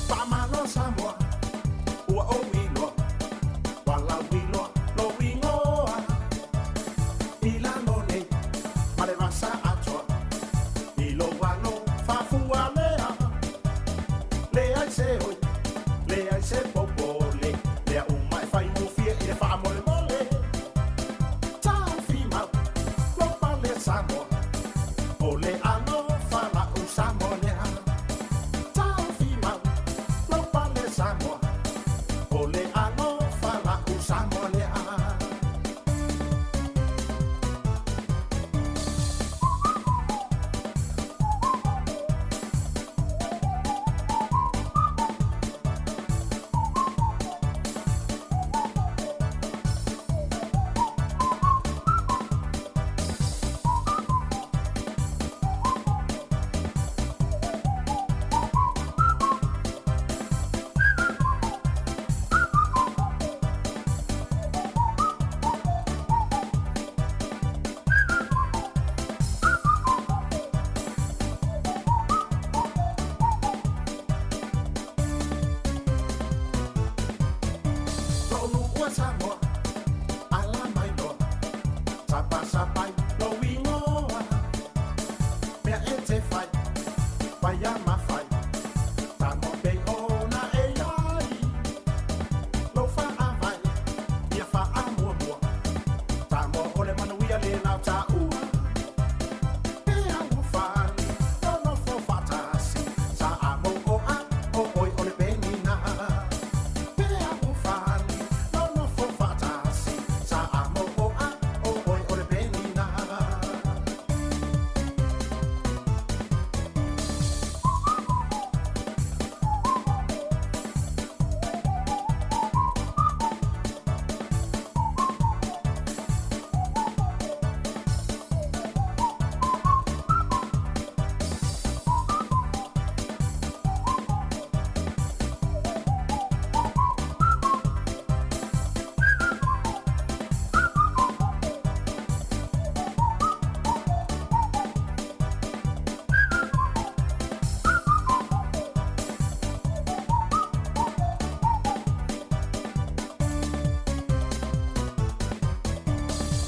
Faamalo Samoa, ua ou iloa, ua lauiloa lou igoa. I lalo nei ma le vasa atoa, i lou alo faafualea. Leai se oi, leai se popole, mea uma e faigofie i le faamolemole. Taofi mau, lou pale Samoa, o le alofa la'u Samoa lea. Taofi mau, lou pale Samoa, o le alofa la'u Samoa lea. Lou nuu e Samoa, ala mai loa, sapasapai lou igoa. Mea e te fai, paia ma fai, tago pei ona e iai. Lou faavae, ia faamuamua, Samoa o le manuia le lau taua. E alofani, nonofo faatasi, Samoa, o oe o le penina. E alofani, nonofo faatasi, Samoa, o oe o le penina.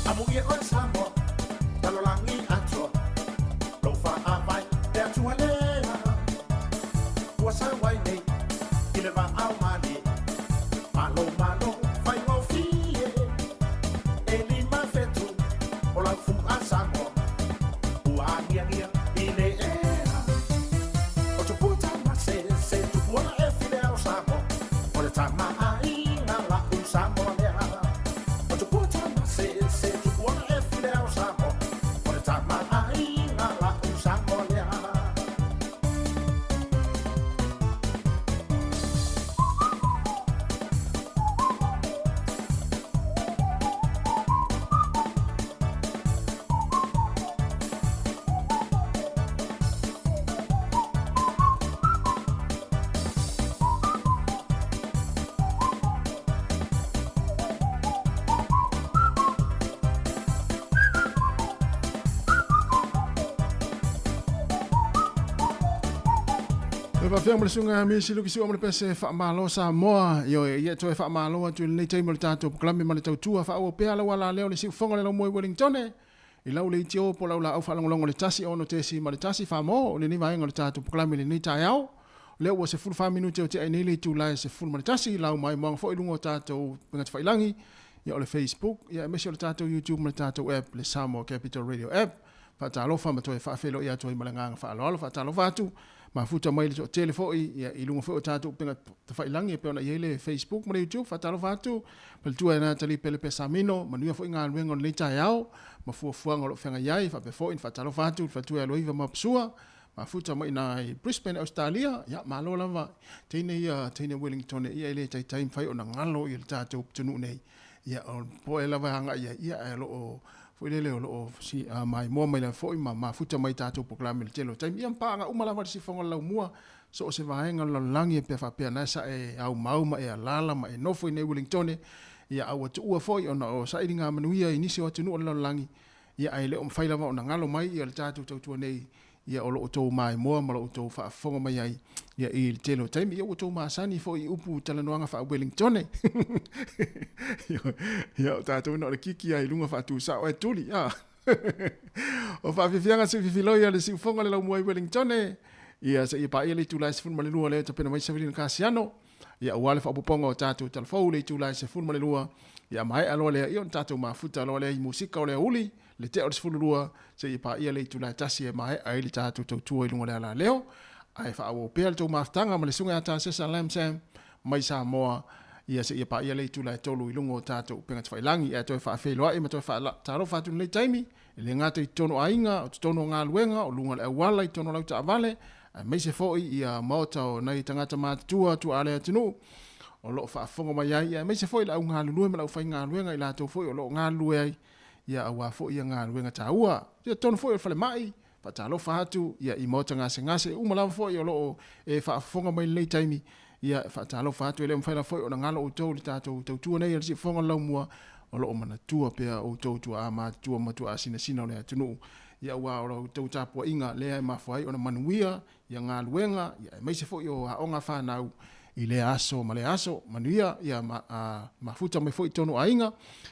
Amuia oe Samoa, lalolagi atoa, lou faavae le Atua lea. Ua sau ai nei i le vaao malie, malo malo faigofie. E 5 fetu o lau fua Samoa, ua agiagia i le ea. O tupua tamasese, tupuola e file ao Samoa, o le tamaaiga la'u Samoa lea. O tupua tamasese, tupuola e file ao Samoa, o le tamaaiga la'u Samoa lea. E faafeai ma le susuga Misi Luki Siua ma le pese faamalo Samoa. Ioe, ia toe faamalo atu i lenei taimi o le tatou polokalame ma le tautua faaauau pea lau alaleo le siufofoga o le laumua i Wellingtone. I lau leitio po o lau laau faalogologo i le 1 6 1 4 mo lenei vaega o le tatou polokalame i lenei taeao. O lea ua 14 minute o tea ai nei le itula e 11, lau maimoaga foi i luga o tatou upega tafailagi, ia o le Facebook, ia aemaise o le tatou YouTube ma le tatou app, le Samoa Capital Radio app. Faatalofa ma toe faafeiloai atu ai ma le agaga faaaloalo. Faatalofa atu, mafuta mai le toatele foi ia, i luga foi o tatou upega tafailagi e pei ona i ai le Facebook ma le YouTube. Faatalofa atu, faletua e Natalie Pele Pesamino, manuia foi galuega o lenei taeao ma fuafuaga o lo o feagai ai. Faapea foi ona faatalofa atu le faletua e Aloiva Mapusua, mafuta mai ina i Brisbane, Australia. Ia, malo lava teine ia, teine Wellington ia e le taitai mafai ona galo ia le tatou pitonuu nei. Ia, o le poe lava e agai ai, ia, ae o lo o foi lele o loo si maimoa mai lava foi ma mafuta mai tatou polokalame i le tele o taimi. Ia ma paaga uma lava le sifoga o le laumua, so o se vaega o le lalolagi e pea faapea na sa e aumau ma e alaala ma e nofo i nei Wellingtone, ia a ua tuua foi ona o sailiga manuia i nisi o atunuu o le lalolagi, ia ae le o mafai lava ona galo mai ia le tatou tautua nei, ia o lo outou maimoa ma lo outou faafofoga mai ai ia i le tele o taimi. Ia ua outou masani foi i upu talanoaga faa-Wellingtone. Ia o tatou na o le kiki lava i luga faatusao ae tuli. A. O faafiafiaga siufifiloi a le siufoga le laumua i Wellingtone, ia seia paia le itula e 12 lea e tapena mai Savelina Kasiano, ia aua le faaopoopoga o tatou talafou i le itula e 12, ia maea loa lea, ia ona tatou mafuta loa lea i musika o le aoauli, le tea o le 12, seia paia le itula e 1 e maea ai le tatou tautua i luga o le alaleo. Ae faaauau pea le tou mafutaga ma le Susuga ia Tasesa Lam Sam mai Samoa, ia seia paia le itula e 3 i luga o tatou upega tafailagi. Ae toe faafeiloai ma toe faatalofa atu i lenei taimi, e le gata i totonu o aiga, o totonu o galuega, o luga o le auala, i totonu o lau taavale, aemaise foi ia maota o nai tagata matutua tuaa le atunuu o lo o faafofoga mai ai, aemaise foi le au galulue ma le aufaigaluega i latou foi o lo o galulue ai, ia aua foi ia galuega taua. Ia totonu foi o le falemai, faatalofa atu ia i maota gasegase uma lava foi o lo o e faafofoga mai i lenei taimi, ia faatalofa atu, e le mafai lava foi ona galo outou i le tatou tautua nei a le Siufofoga o le Laumua, o lo o manatua pea outou tuaa matutua ma tuaa sinasina o le atunuu, ia aua o la outou tapuaiga lea e mafua ai ona manuia ia galuega, ia aemaise foi o aoga a fanau i lea aso ma lea aso. Manuia ia mafuta mai foi i totonu o aiga,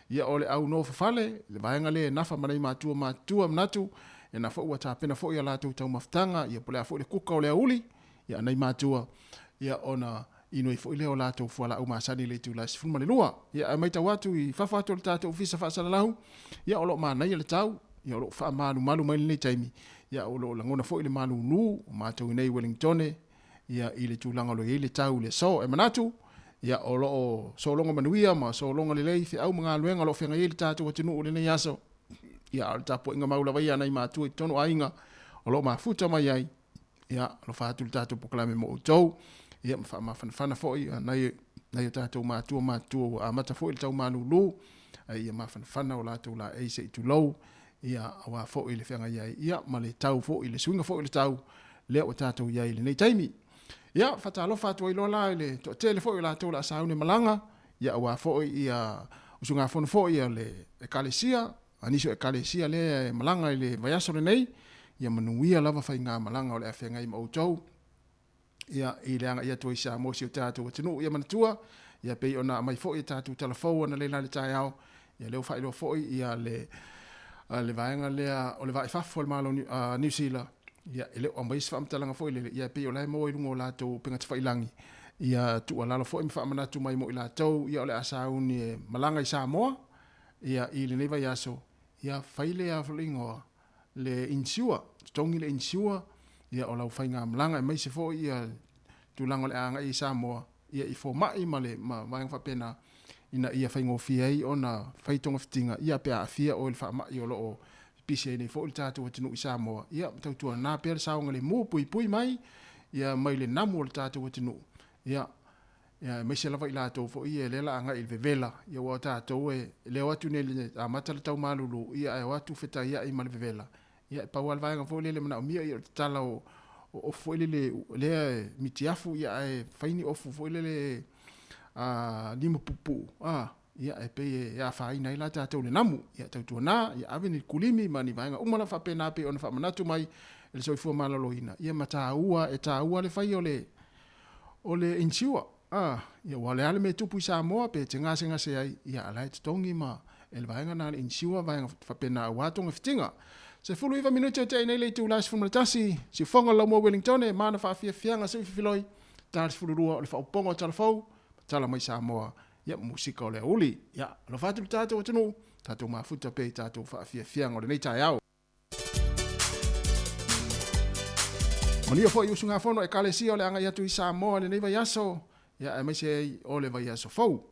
ia o le au nofofale, le vaega lea e nafa ma nai matua matutua, manatu, ia na foi ua tapena foi a latou taumafataga, ia po o le a foi le kuka o le aoauli, ia nai matua, ia ona inoi foi lea o latou fualaau masani i le itula e 12. Ia ae matau atu i fafo atu o le tatou ofisa faasalalau, ia o lo o manaia le tau, ia o lo o faamalumalu mai lenei taimi, ia o lo o lagona foi le malulu o matou i nei Wellingtone, ia i le tulaga o lo o i ai le tau i le aso. E manatu, ia o lo o sologa manuia ma sologa lelei feau ma galuega o lo o feagai ai le tatou atunuu i lenei aso. Ia a o le tapuaiga mau lava ia a nai matua i totonu o aiga o lo o mafuta mai ai, Ia, alofa atu le tatou polokalame mo outou, ia ma faamafanafana foi nai, nai o tatou matua matutua ua amata foi le tau malulu, ae ia mafanafana o latou laei se i tulou, ia aua foi le feagai ai, ia ma le tau foi, le suiga foi o le tau, lea ua tatou i ai i lenei taimi. Ia, faatalofa atu ai loa la i le toatele foi o latou o le a sauni malaga, ia aua foi ia usugafono foi a le Ekalesia, A nisi o Ekalesia lea e malaga i le vaiaso lenei, ia manuia lava faigamalaga o le a feagai ma outou, ia, i le agai atu ai i Samoa si o tatou atunuu. Ia manatua, ia pei ona aumai foi e tatou tala fou analeila i le taeao, ia lea ua faailoa foi ia le, le vaega lea o le vaa i fafo a le Malo o Niu Sila, ia, e le o aumaia se faamatalaga foi lele, ia pei o la e maua i luga o latou upega tafailagi, ia tuualalo foi ma faamanatu mai mo i latou, ia o le a sauni e malaga i Samoa, Ia, i lenei vaiaso, ia, fai le a le igoa, le insure, totogi le insure, ia, o lau faigamalaga, aemaise foi ia tulaga o le a agai i Samoa, ia, i fomai ma le, ma vaega faapena, ina ia faigofie ai ona fai togafitiga, ia, pe a aafia oe i le faamai o lo o pipisi ai nei foi le tatou atunuu i Samoa, ia, tautuana pea le saogalemu, puipui mai, ia, mai le namu o le tatou atunuu, ia, Ia, aemaise lava i latou foi ia lea la agai i le vevela, ia aua o tatou e le o atu nei i le amata le tau malulu, ia ae o atu fetaiai ma le vevela. Ia e pau lava le vaega foi lele e manaomia ia o le tatala o ofu foi lele lea e mitiafu ia ae fai ni ofu foi lele a limapuupuu a ia e pei e afaina ai la tatou i le namu. Ia tautuana, ia ave ni kulimi ma ni vaega uma lava faapena pei ona faamanatu mai e le Soifua Maloloina, ia ma taua, e taua le fai o le O le insure, a, ia aua o le a le mea e tupu i Samoa pe te gasegase ai, ia a la e totogi ma e le vaega na le insure vaega faapena aua togafitiga. 19 minute o tea nei le itula e 11, siufoga o le Laumua Wellingtone, ma ana faafiafiaga sui fifiloi, ta le 12 o le faaopoopoga o tala fou, ma tala mai Samoa, ia ma musika o le aoauli. Ia, alofa atu le tatou atunuu, tatou mafuta pea i tatou faafiafiaga o lenei taeao. Manuia foi usugafono Ekalesia o le agai atu i Samoa i lenei vaiaso, ia aemaise ai o le vaiaso fou.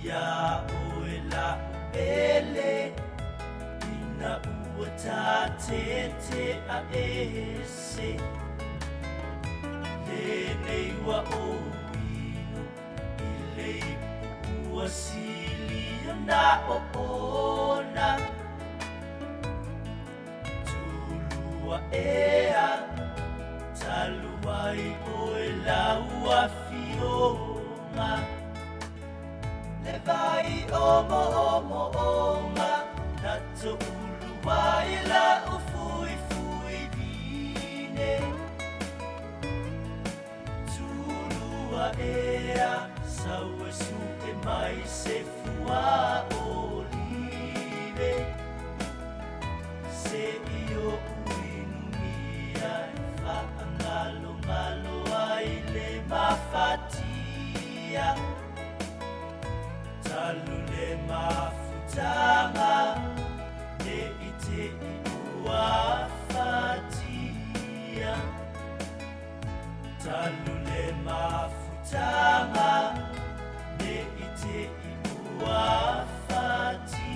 Ia oe aese Lenei ua ou inu i le ipu ua sili ona oona Tulua ea talu ai oe lau afioga Le vai omoomoo na toulu ai lau fuifui vine Tulua ea sau e su'e mai se fua olive Se i oʻu inumia e faagalogalo ai le mafatia Talu le mafutaga ne i te i ua afatia Talu le mafutaga ne i te i ua afatia.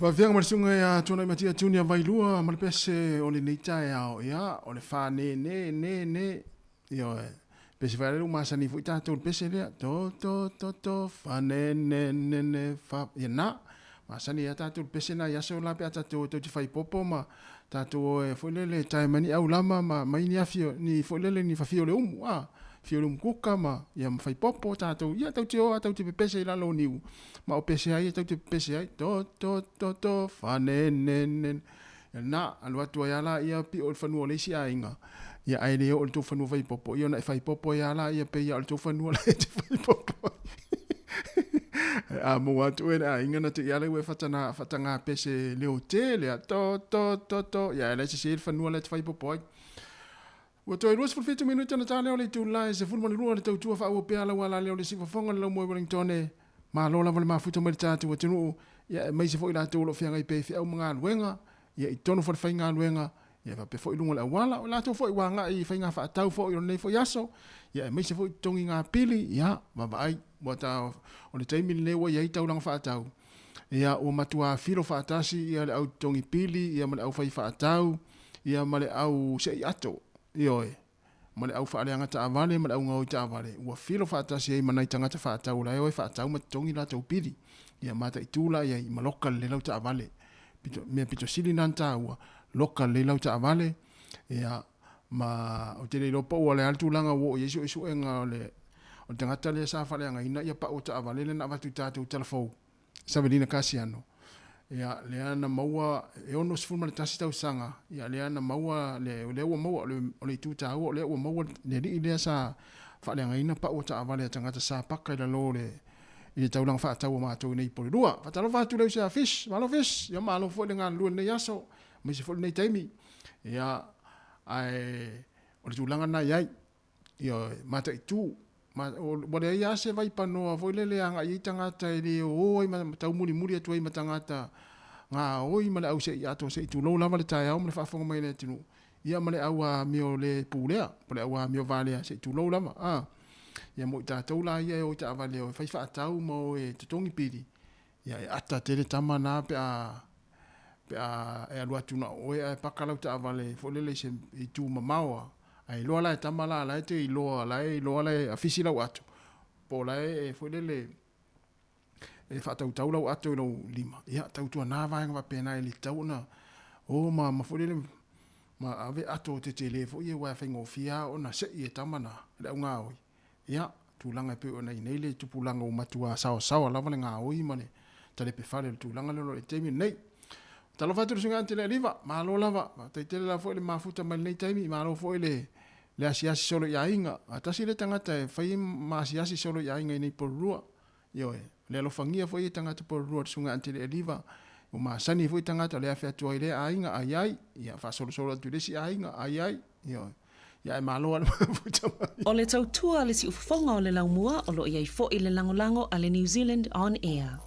Faafiaga ma le susuga ia Tuanaimatia Junior Vailua ma le pese o lenei taeao, ia, o le fa ne ne ne ne, ioe. Pese fai le masani foi tatou pese lea. To to to to fa ne ne ne ne fa. Ia na. Masani ia tatou pese na ia so la pe tatou to te fai popo ma tatou e foi lele tae mani au lama ma mai ni afio ni foi lele ni fafio le umu a fio le umu kuka ma ia ma fai popo tatou ia tau te o tau te pepese i lalo niu ma o pese ai tau te pepese ai to to to to fa ne ne ne na alu atu ai ala ia pi o le fanua o le isi aiga ia ae le oo i le tou fanua faipopo ia ona e faipopo ai ala ia pei o le tou fanua la e te faipopo ai a maua atu oe le aiga na te i ala ua e fatana fatagā pese leo tele a to to to to ia ae la e sese le fanua la e te faipopo ai. Ua toe 27 minute ona ta lea o le itula e 12 le tautua faaauau pea lau ala lea o le siufofoga le laumua i Wellingtone. Malo lava le mafuta mai le tatou atunuu, ia aemaise foi latou o lo o feagai pea i feau ma galuega, ia i totonu falefaigaluega, ia faapea foi i luga o le auala. O latou foi ua agai i faiga faatau foi o lenei foi aso, ia aemaise foi totogiga pili, ia vaavaai, ua ta, o le taimi lenei ua i ai taulaga faatau, ia ua matua filo faatasi ia le au totogi pili, ia ma le au fai faatau, ia ma le au sei ato, ioe, ma le au faaleaga taavale ma le au gaoi taavale, ua filo faatasi ai ma nai tagata faatau la e o e faatau ma totogi latou pili. Ia mataitu la i ai ma loka lelei lau taavale. Pito, mea pito sili na na taua, loka lelei lau taavale, ia, ma ou te le iloa po ua le a le tulaga ua oo i ai suesuega o le, o le tagata lea sa faaleagaina ia pau o taavale lea na avatu i tatou tala fou. Savelina Kasiano, ia, lea na maua e 61 tausaga, ia, lea na maua, le, lea ua maua, o le, o le itu taua, o lea ua maua le alii lea sa faaleagaina pau o taavale a tagata sa paka i lalo o le, i le taulaga faatau a matou i nei Porirua. Faatalofa atu le uso ia Fish, malo Fish, ia malo foi le galulue i lenei aso, aemaise foi lenei taimi. Ia, ae o le tulaga lena e i ai. Ioe, mataitu. Ma, ua leai lava se vaipanoa foi lele e agai ai tagata e le o ai ma taumulimuli atu ai ma tagata gaoi ma le au se'i atoa se'i tulou lava le taeao ma le faafofoga mai a le atunuu, ia ma le au amio le pulea, po o le au amio valea se'i tulou lava. A, ia mo i tatou la ia e o i taavale e o e fai faatau ma o e totogi pili, ia e ata tele tama na pe a pe a e alu atu na o oe ae paka lau taavale foi lele i se itu mamao a, Ae iloa la e tama la, la e te iloa, la e iloa la e afisi lau ato, po o la e foi lele e faatautau lau ato i lou lima. Ia, tautuana vaega faapena e le tatau ona o ma, ma foi lele ma ave ato tetele foi ia aua e faigofie lava ona sei e tama na le au gaoi. Ia, tulaga e pei ona i nei le tupulaga ua matua saosaoa lava le gaoi ma le talepe fale o le tulaga lea o lo o i le taimi lenei. Talofa atu le suiga Antele Aliva, malo lava, faafetai tele lava foi le mafuta mai lenei taimi, malo foi le le asiasi solo i aiga. A tasi le tagata e fai ma asiasi solo i aiga i nei Porirua. Ioe, le alofagia foi e tagata Porirua le suiga Antele Aliva, ua masani foi tagata o le afe atu ai lea aiga ai ai, ia faasolosolo atu i le isi aiga ai ai, ioe. Ia ae malo lava le mafuta mai. O le tautua a le siufofoga o le laumua o lo o i ai foi le lagolago a le New Zealand On Air.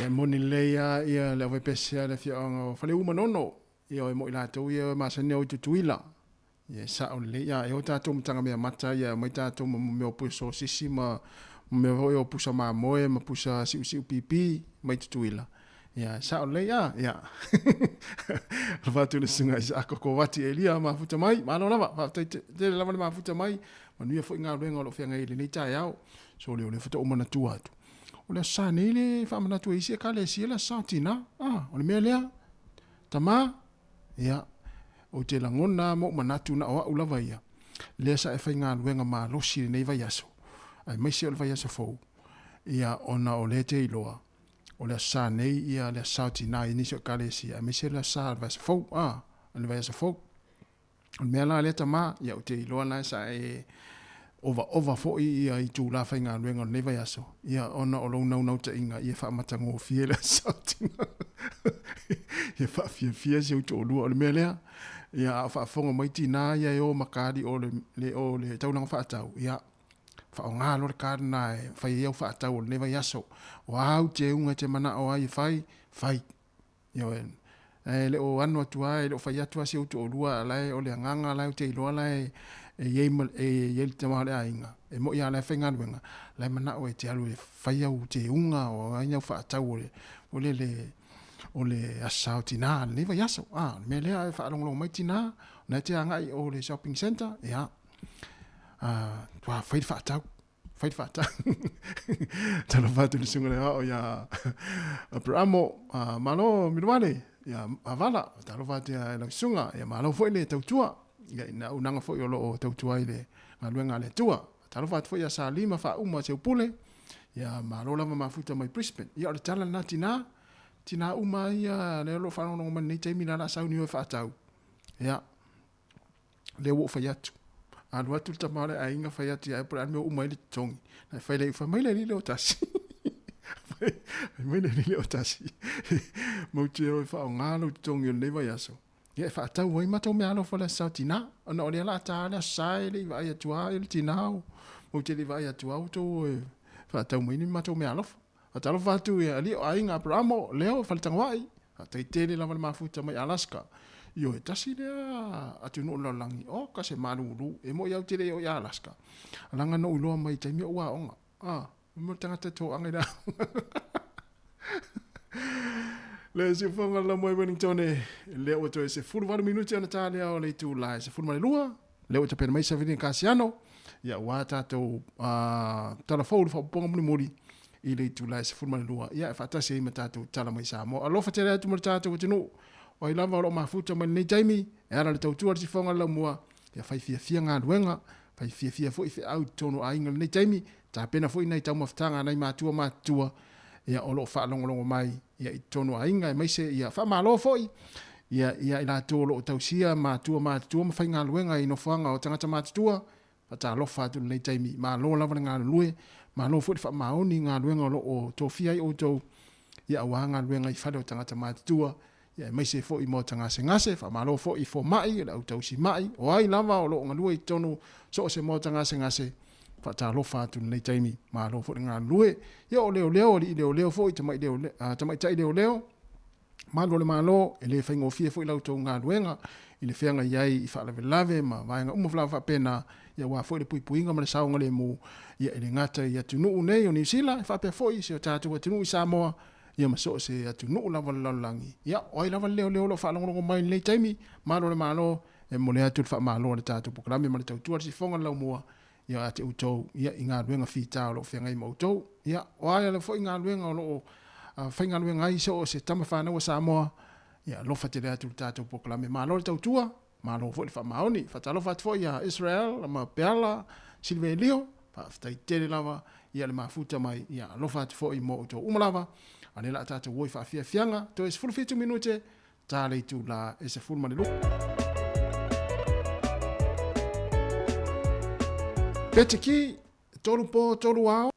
Ia, e moni lelei lava ia le aufaipese a le afioaga o Faleu Manono, ia e moi latou ia e masani o i Tutuila. Ia e sao lelei, ia e o tatou ma taga mea mata ia e aumai tatou ma mea o pusa sosisi ma mea foi o pusa mamoe ma pusa siusiu pipi mai Tutuila. Ia e sao lelei a, ia. Alofa atu i le susuga Isaako Kovati Elia mafuta mai, malo lava, faafetai tele lava le mafuta mai, manuia foi galuega o lo o feagai i lenei taeao. So lea o lea faatoa ou manatua atu. O le aso Sa nei le faamanatu e isi ekalesia le aso Sa o tina. Ah, o le mea lea, tama, ia, ou te lagona lava ma ou manatu na o au lava ia, lea sa e faigaluega malosi i lenei vaiaso, aemaise o le vaiaso fou, ia, ona o lea e te iloa, o le aso Sa nei ia le aso Sa o tina i nisi o ekalesia, aemaise le aso Sa o le vaiaso fou, ah, o le vaiaso fou. O le mea la lea tama, ia ou te iloa la sa e ovaova foi ia itula faigaluega o lenei vaiaso, ia ona o lou naunautaiga ia faamatagofie le aso tina. Ia faafiafia si ou toalua. O le mea lea, ia a o faafofoga mai tina ia e o ma kali o le, le, o le taulaga faatau, ia faaaoga loa le card lena e fai ai au faatau o lenei vaiaso. O a au teuga e te manao ai e fai, fai. Ioe. E le o ano atu lava, e le o fai atu lava si ou toalua, a o la e, o le agaga la e ou te iloa la e i ai ma, e i ai le tama o le aiga, e moni lava o la e faigaluega, o la e manao e te alu e fai au teuga o ai au faatau o le, o le, le, o le Aso Sa o Tina i lenei vaiaso. A, o le mea lea e faalogologo mai tina, o lena e te agai i o i le shopping centre, ia, a, matua fai le faatau. Fai le faatau. Talofa atu i le susuga i le aoao iā Aperamo, malo Miluane, ia Avala, talofa atu i lau susuga, ia malo foi le tautua, ia i nā auaunaga foi o lo o tautua ai le galuega a le Atua. Talofa atu foi ia Salima Faauma Seupule, ia malo lava mafuta mai Brisbane. Ia o le tala lena tina, tina uma ia lea o lo o faalogologo mai i lenei taimi la o le a sauni o e faatau. Ia, lea ua ou fai atu. Alu atu le tama o le aiga fai atu ia po o le a le mea ua uma ai le totogi. Na fai lea, fai mai le alii lea o tasi. Fai mai le alii lea o tasi. Matou te o e faaaoga lou totogi o lenei vaiaso. Ia e faatau ai matou meaalofa o le Aso Sa o Tina. Ona o lea o le a ta le Aso Sa e le i vaai atu lava le tina o. Matou te le i vaai atu lava ua outou o e faatau mai ni matou meaalofa. Faatalofa atu i alii o aiga Aperamo, Leo, Faletagawai, faafetai tele lava le mafuta mai Alaska. Ioe, tasi lea atunuu o le lalolagi, oka se malulu, e moi au te le i oo i Alaska. Leaga na ou iloa mai i taimi o ou aoga. Ah, mo le tagata e toaga i le aoga. Le siufoga la moe Wellington e lea ua toe 18 minute ona ta lea o le itula e 12, lea ua tapena mai Savilina Kasiano, ia ua tatou tala fou le faaopoopoga mulimuli i le itula e 12, ia e faatasi ai ma tatou tala mai Samoa. Alofa tele atu mo le tatou atunuu, o ai lava o lo o mafuta mai lenei taimi, e ala i le tautua a le sifoga le laumua, ia fai fiafia galuega, fai fiafia foi feau i totonu o aiga i lenei taimi, tapena foi nai taumafataga a nai matua matutua, ia o lo o faalogologo mai ia i totonu o aiga, aemaise ia faamalo foi ia ia i latou o lo o tausia matua matutua ma faigaluega i nofoaga o tagata matutua. Faatalofa atu i lenei taimi, malo lava le galulue, malo foi le faamaoni i galuega o lo o tofia ai outou ia aua galuega i fale o tagata matutua, ia aemaise foi maota gasegase. Faamalo foi i fomai, o le au tausi mai, o ai lava o lo o galue i totonu so o se maota gasegase. Faatalofa atu i lenei taimi, malo foi le galulue. Ia o leoleo, alii leoleo foi, tamaitai leoleo, malu o le Malo, e le faigofie foi la outou galuega i le feagai ai i faalavelave ma vaega uma lava faapena, ia aua foi le puipuiga ma le saogalemu, ia e le gata i atunuu nei o Niu Sila, e faapea foi i si o tatou atunuu i Samoa, ia ma so o se atunuu lava o le lalolagi. Ia, o ai lava le leoleo o lo o faalogologo mai i lenei taimi, malu o le Malo, e momoli atu le faamalo a le tatou polokalame ma le tautua a le sifoga o le laumua, ia te outou, ia, i galuega fita o lo o feagai ma outou. Ia, o a lava foi galuega o lo o faigaluega ai so o se tama fanau a Samoa, ia, alofa tele atu i le tatou polokalame. Malo le tautua, malo foi le faamaoni. Faatalofa atu foi ia Israel ma Peala Silvelio, faafetai tele lava ia le mafuta mai, ia alofa atu foi mo outou uma lava. A o lea o le a tatou o i faafiafiaga, toe 17 minute, ta le itula e 12. Petiki, tolu po, tolu ao.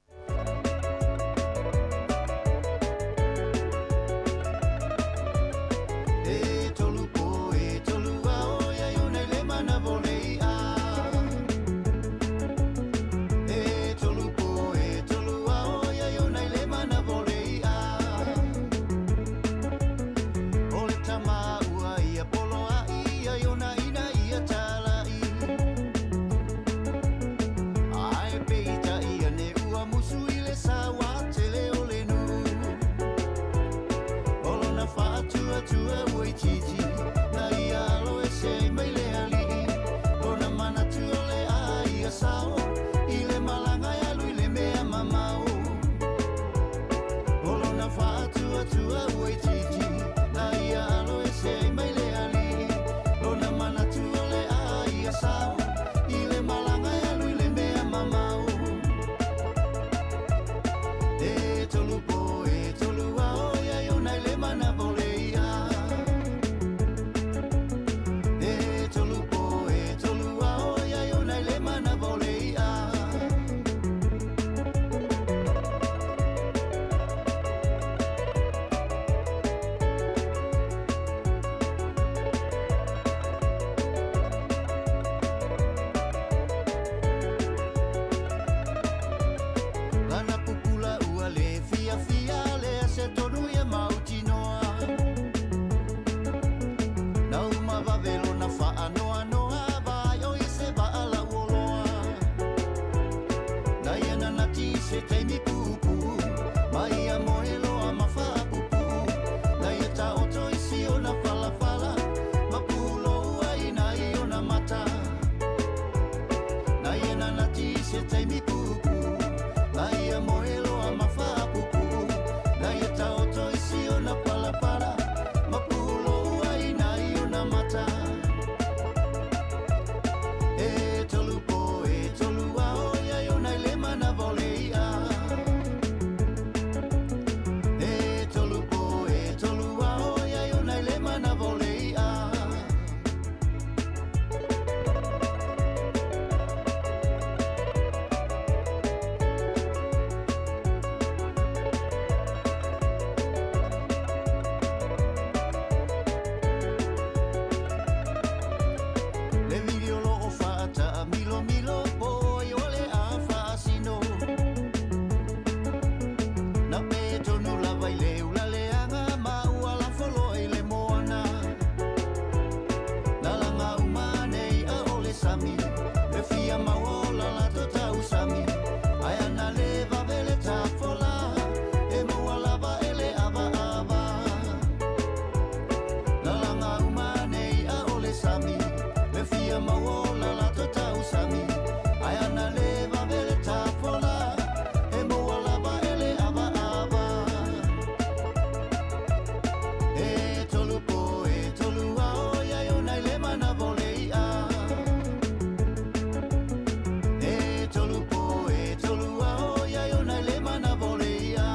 se taimi puupuu Ma ia moe loa ma faapupuu Na ia taoto i si ona falafala Ma pulou ai nai ona mata Na ia nanati i se taimi puupuu Ma ia moe loa ma faapupuu Na ia taoto i si ona falafala Ma pulou ai nai ona mata E tolu po e tolu ao ia i ona i le manawa o le i'a E tolu po e tolu ao ia i ona i le manawa o le i'a. Le vili o loo faataamilomilo po ai o le a faasino Na pe tonu lava i le ulaleaga ma ua lafoloa i le moana Na laga uma ane i'a o le sami Le fia maua o la latou tausami Ae ana le vave le tafola e maua lava e le avaava Na laga uma ane i'a o le sami Le fia maua o la latou tausami Ae ana le vave le tafola e maua lava e le avaava E tolu po e tolu ao ia i ona i le manawa o le i'a E tolu po e tolu ao ia i ona i le manawa o le i'a.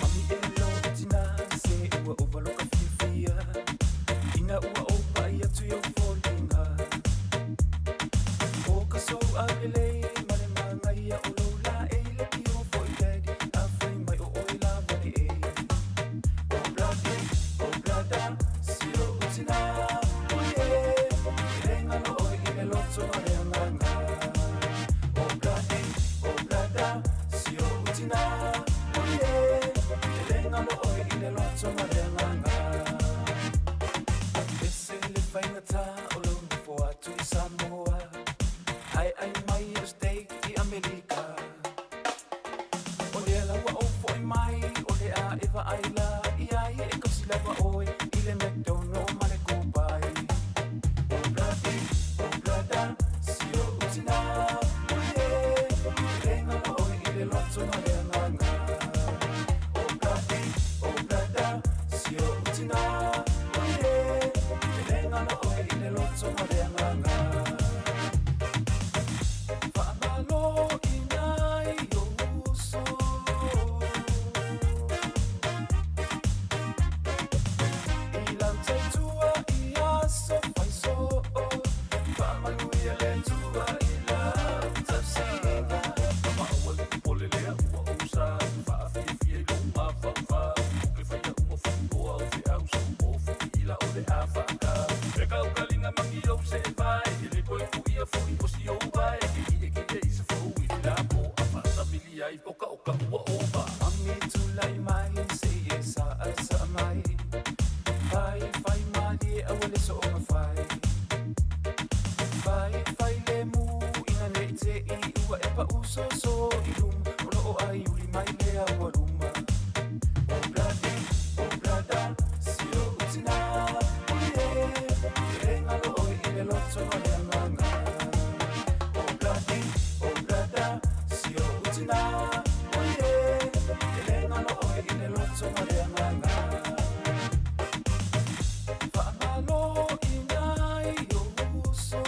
Mami e lo tina se ua ova lo ka fiafia Ina ua ou paʻi atu i ou foliga O ka sou aulelei ma le magaia o lou laei le pio foi daddy Afai mai o oe lava le e Obladi, oblada, si o utina Ui e, e le galo oe i le loto ma le agaga Obladi, oblada, si o utina Ui e, e le galo oe i le loto ma le agaga Ese le faigata o lou nofo atu i Samoa Ae ai mai o steak i Amerika O lea la ua ou fo'i mai o le a e vaai la i ai e kausi lava oe i le McDonald ma le Kopai Obladi, oblada, si o utina Ui e, e le galo oe i le loto ma le agaga Obladi, oblada, si o utina Ui e, e le galo oe i le loto ma le agaga Faamalo i nai ou uso I lau tautua i aso fai soo Faamanuia le Atua i lau tausiga Maua le popole lea ua ou sau Faafiafia i lou mafaufau Ke faia uma fuipoa o feau Sau o fifiila o le a faakau E kaukaliga magi ou seevai E le toe kuia foi o si ou vae Ke iekie i se fou i le la po A faasamili ai o ka o ka ua ova Mami tulai mai se i e saasaa mai Fai fai malie aua le soonga fai Fai fai le mu ina ne i te i ua e pau soso i luma O loo ai uli mai le au a luma Obladi, oblada, si o utina Ui e, e le galo oe i le loto ma le agaga Obladi, oblada, si o utina Ui e, e le galo oe i le loto ma le agaga Faamalo i nai ou uso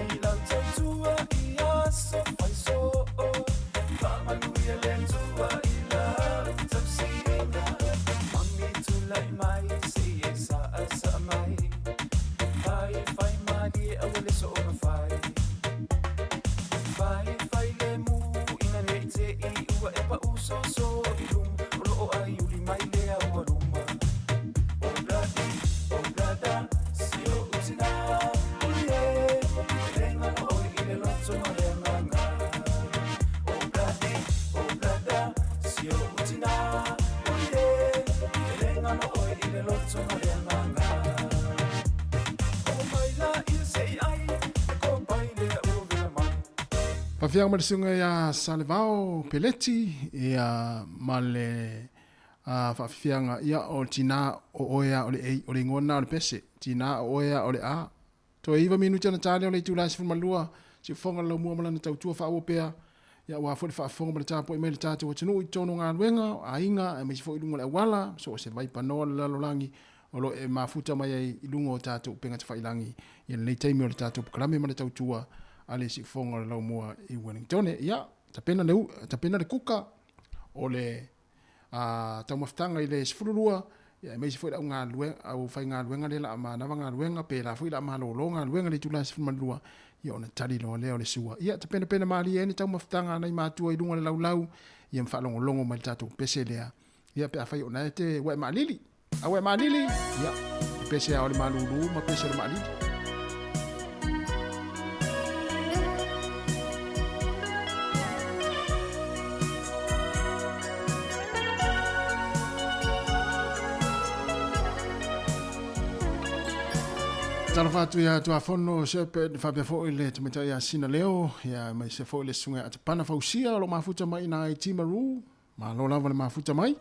I lau tautua i aso fai soo Faamanuia le Atua i lau tausiga Mami tulai mai se i e saasaa mai Fai fai malie aua le soonga fai Fai fai le Faafiaga mai le susuga ia Salevao Peleti ia ma le faafiafiaga ia o le tina o oe a o le ei o le igoa lena o le pese tina o oe a o le a. Toe 9 minute ona ta lea o le itula e 12 siufofoga le laumua ma lana tautua faaauau pea ia aua foi le faafofoga ma le tapuai mai le tatou atunuu i totonu o galuega, o aiga aemaise foi i luga o le auala, so o se vaipanoa o le lalolagi o lo o e mafuta mai ai i luga o tatou upega tafailagi i lenei taimi o le tatou polokalame ma le tautua a le siufofoga o le laumua i Wellingtone. Ia, tapena le, tapena le kuka o le a taumafataga i le 12, ia aemaise foi le augaluega, aufaigaluega lea la manava galuega, pēlā foi la malōlō galuega i le itula e 12, ia ona tali loa lea o le sua. Ia tapenapena malie ai le taumafataga a nai matua i luga o le laulau, ia ma faalogologo mai i le tatou pese lea. Ia pe afai o na e te ua e maalili. A ua e maalili, ia, pese a o le malūlū ma pese o le maalili. Talofa atu ia Tuafono Shepherd faapea foi le tamaitai ia Sina Leo ia aemaise foi le susuga ia Atapana Fausia o lo o mafuta mai ina i Timaru. Malo lava le mafuta mai.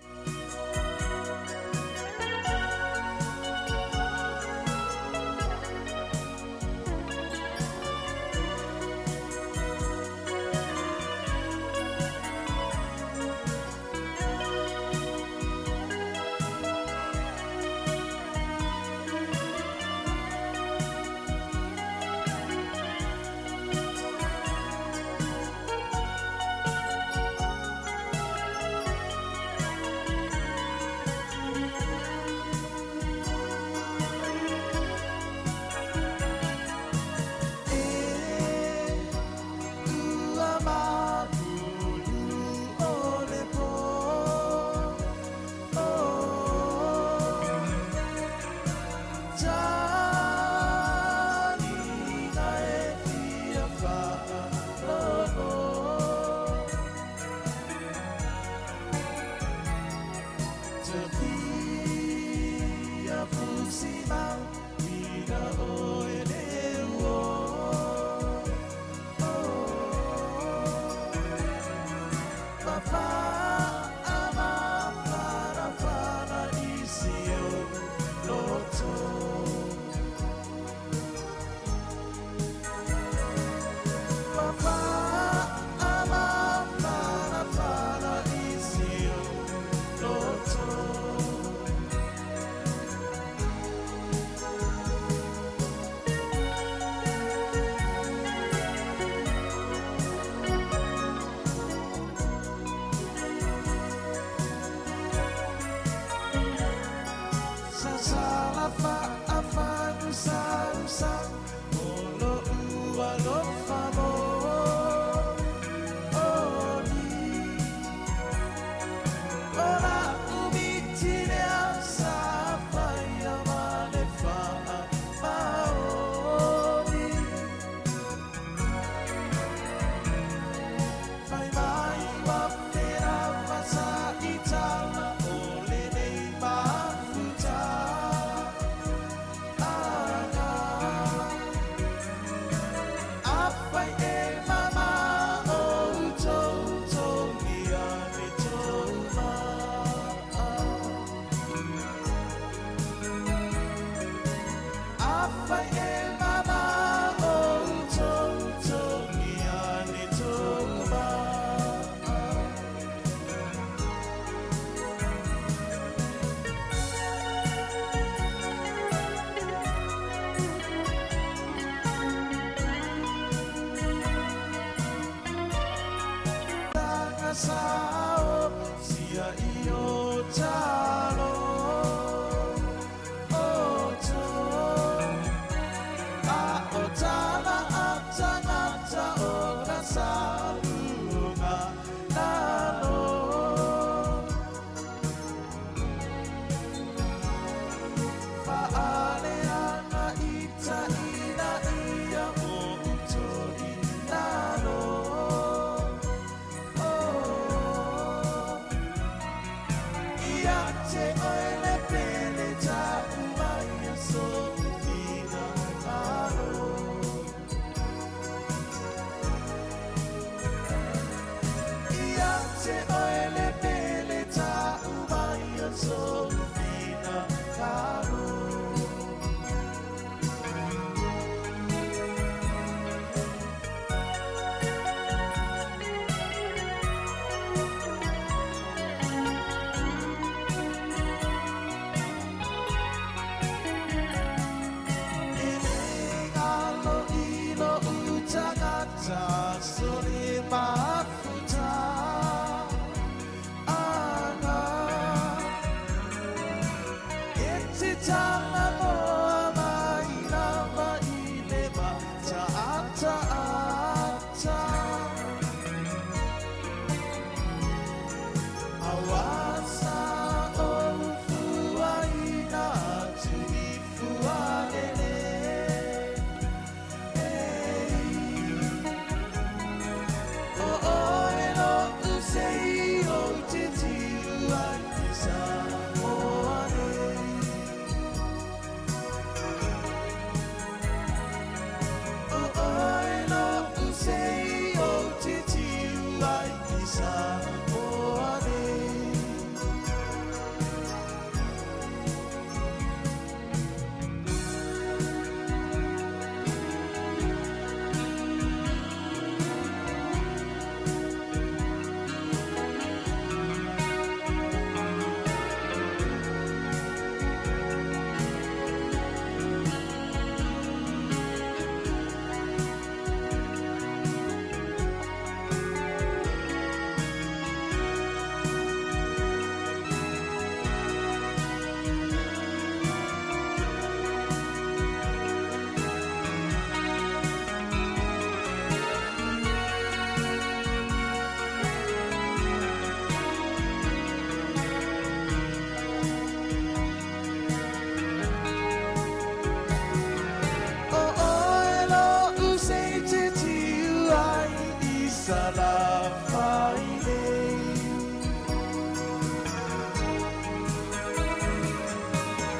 Salafai nei.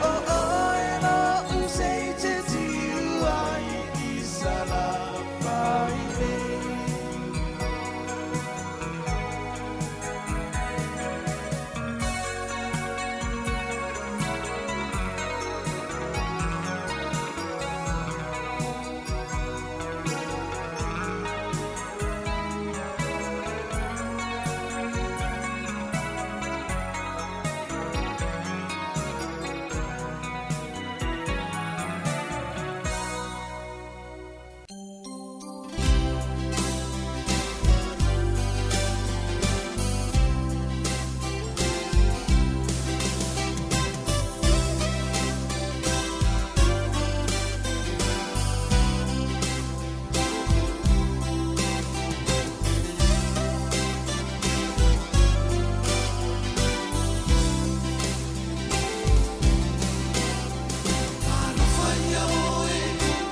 O oe lo'u sei te tiu ai i Salafai nei. Alofa ia oe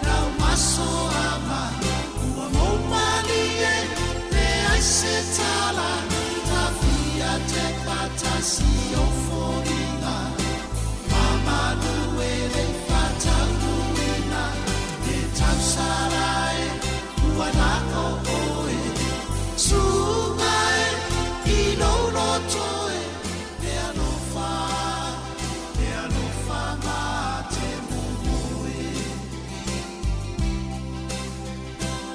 nau maso ama ua moumalie leai se tala tafia te patasi o foliga mamalu e lei fataunuina le tausala e ua nako oe suga e i lou loto e le alofa le alofa ma te momoe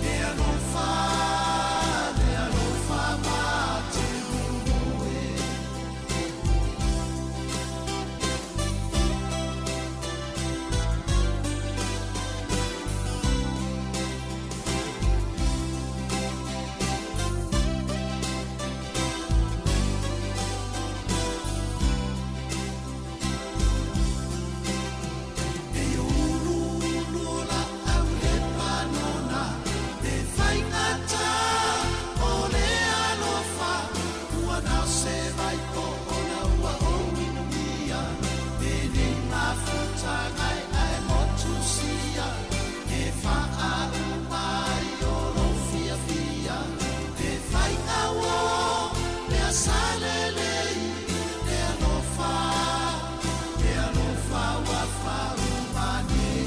le alofa le alofa ma te momoe. E ulu o la au le panona le faigata o le alofa ua nao se vai o ona ua ou inumia lenei mafutaga e ae motusia e faauma ai o lou fiafia le faiga ua mea sa lelei le alofa le alofa ua faauma nei.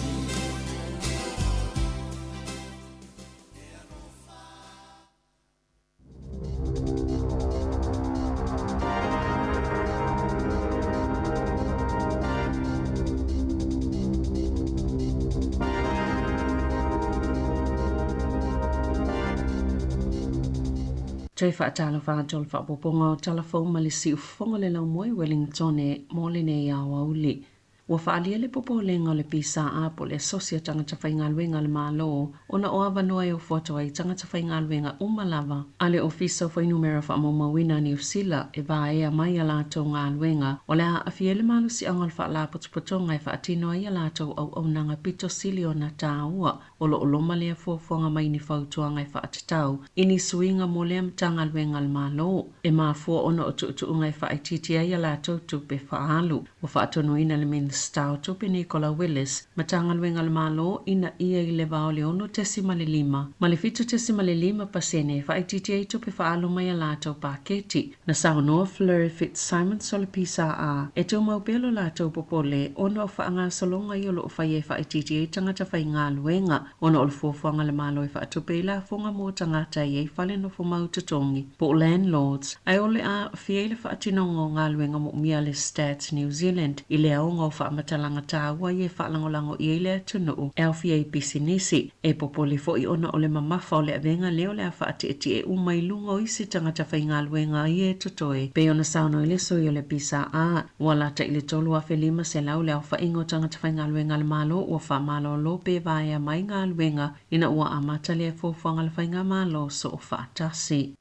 Toe faatalofa atu o le faaopoopoga o Tala Fou ma le Siufofoga le Laumua i Wellingtone mo lenei aoauli. Ua faaalia le popolega o le PSA po o le Asosi a Tagata Faigaluega a le Malo ona o avanoa e ofo atu ai tagata faigaluega uma lava a le Ofisa o Fuainumera Faamaumauina a Niu Sila e vaea mai a latou galuega o le a aafia ai le malosiaga o le Faalapotopotoga e faatino ai a latou auaunaga pito sili ona tāua. O lo o loma lea fuafuaga mai ni fautuaga e faatatau i ni suiga mo lea Matagaluega a le Malo e mafua ona o tuutuuga e faaitiitia ai a latou tupe faaalu. Ua faatonuina le Minisita o Tupe Nicola Willis, Matagaluega a le Malo ina ia i le va o le 6.5 ma le 7.5 pasene e faaitiitia ai tupe faaalu mai a latou paketi. Na saunoa Fleur Fitzsimons o le PSA e tumau pea lo latou popole ona o faagasologa ia o lo o faia e faaitiitia ai tagata faigaluega ona o le fuafuaga a le Malo e faatupe ai lafoga mo tagata e i ai fale nofomau totogi po o landlords ae o le a aafia ai le faatinoga o galuega moomia a le Stats New Zealand i le aoga o faamatalaga taua ia e faalagolago i ai le atunuu e aofia ai pisinisi. E popole foi ona o le mamafa o le avega lea o le a faatietie uma i luga o isi tagata faigaluega ia e totoe pei ona saunoa ai le sui o le PSA. Ua lata i le 3,500 le aofaiga o tagata faigaluega a le Malo ua faamalolo pe vaea mai galuega ina ua amata lea fuafuaga a le Faigamalo Soofaatasi.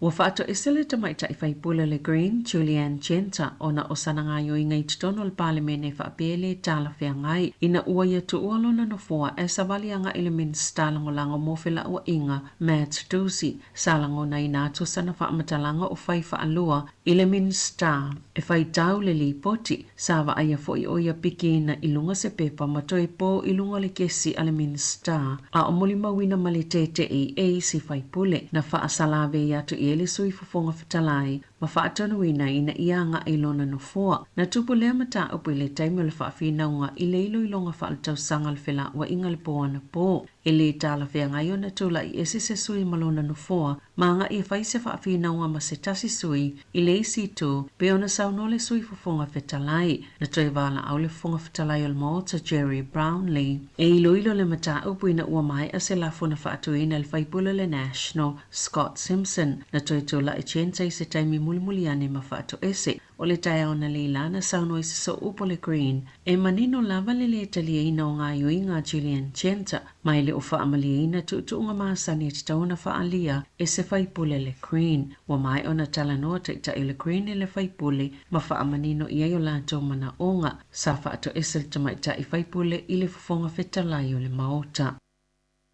Ua faatoese le tamaitai faipule o le Green, Julie Anne Genter, ona o sana gaoioiga i totonu o le Palemene faapea e lē talafeagai ina ua ia tuua lona nofoa ae savali agai i le Minisita Lagolago mo Felauaiga, Matt Doocey, sa lagonaina atu sana faamatalaga o fai faalua i le Minisita e faitau le lipoti. Sa vaaia foi o ia pikiina i luga se pepa ma toe po i luga o le kesi a le Minisita, a o molimauina ma le tete'i e isi faipule. Na faasalavei atu i ai le Sui Fofoga Fetalai ma faatonuina ina ia agai i lona nofoa. Na tupu lea mataupu i le taimi o le faafinauga i le iloiloga faaletausaga a le felauaiga le po anapo. E lē talafeagai ona tulai ese se sui ma lona nofoa ma agai e fai se faafinauga ma se tasi sui i le isi itu, pei ona saunoa le Sui Fofoga Fetalai. Na toe valaau le Fofoga Fetalai o le Maota, Gerry Brownlee, e iloilo le mataupu ina ua maea se lafo na faatuina e le faipule o le National, Scott Simpson. Na toe tulai Genter i se taimi mulimuli ane ma faatoese. O le taeao analeila na saunoa ai se sooupu o le Green, e manino lava le lē taliaina o gaoioiga a Julie Anne Genter, ma e le o faamalieina tuutuuga masani e tatau ona faaalia e se faipule le Green. Ua maea ona talanoa taitai o le Green i le faipule ma faamanino i ai o latou manaoga. Sa faatoese le tamaitai faipule i le Fofoga Fetalai o le Maota.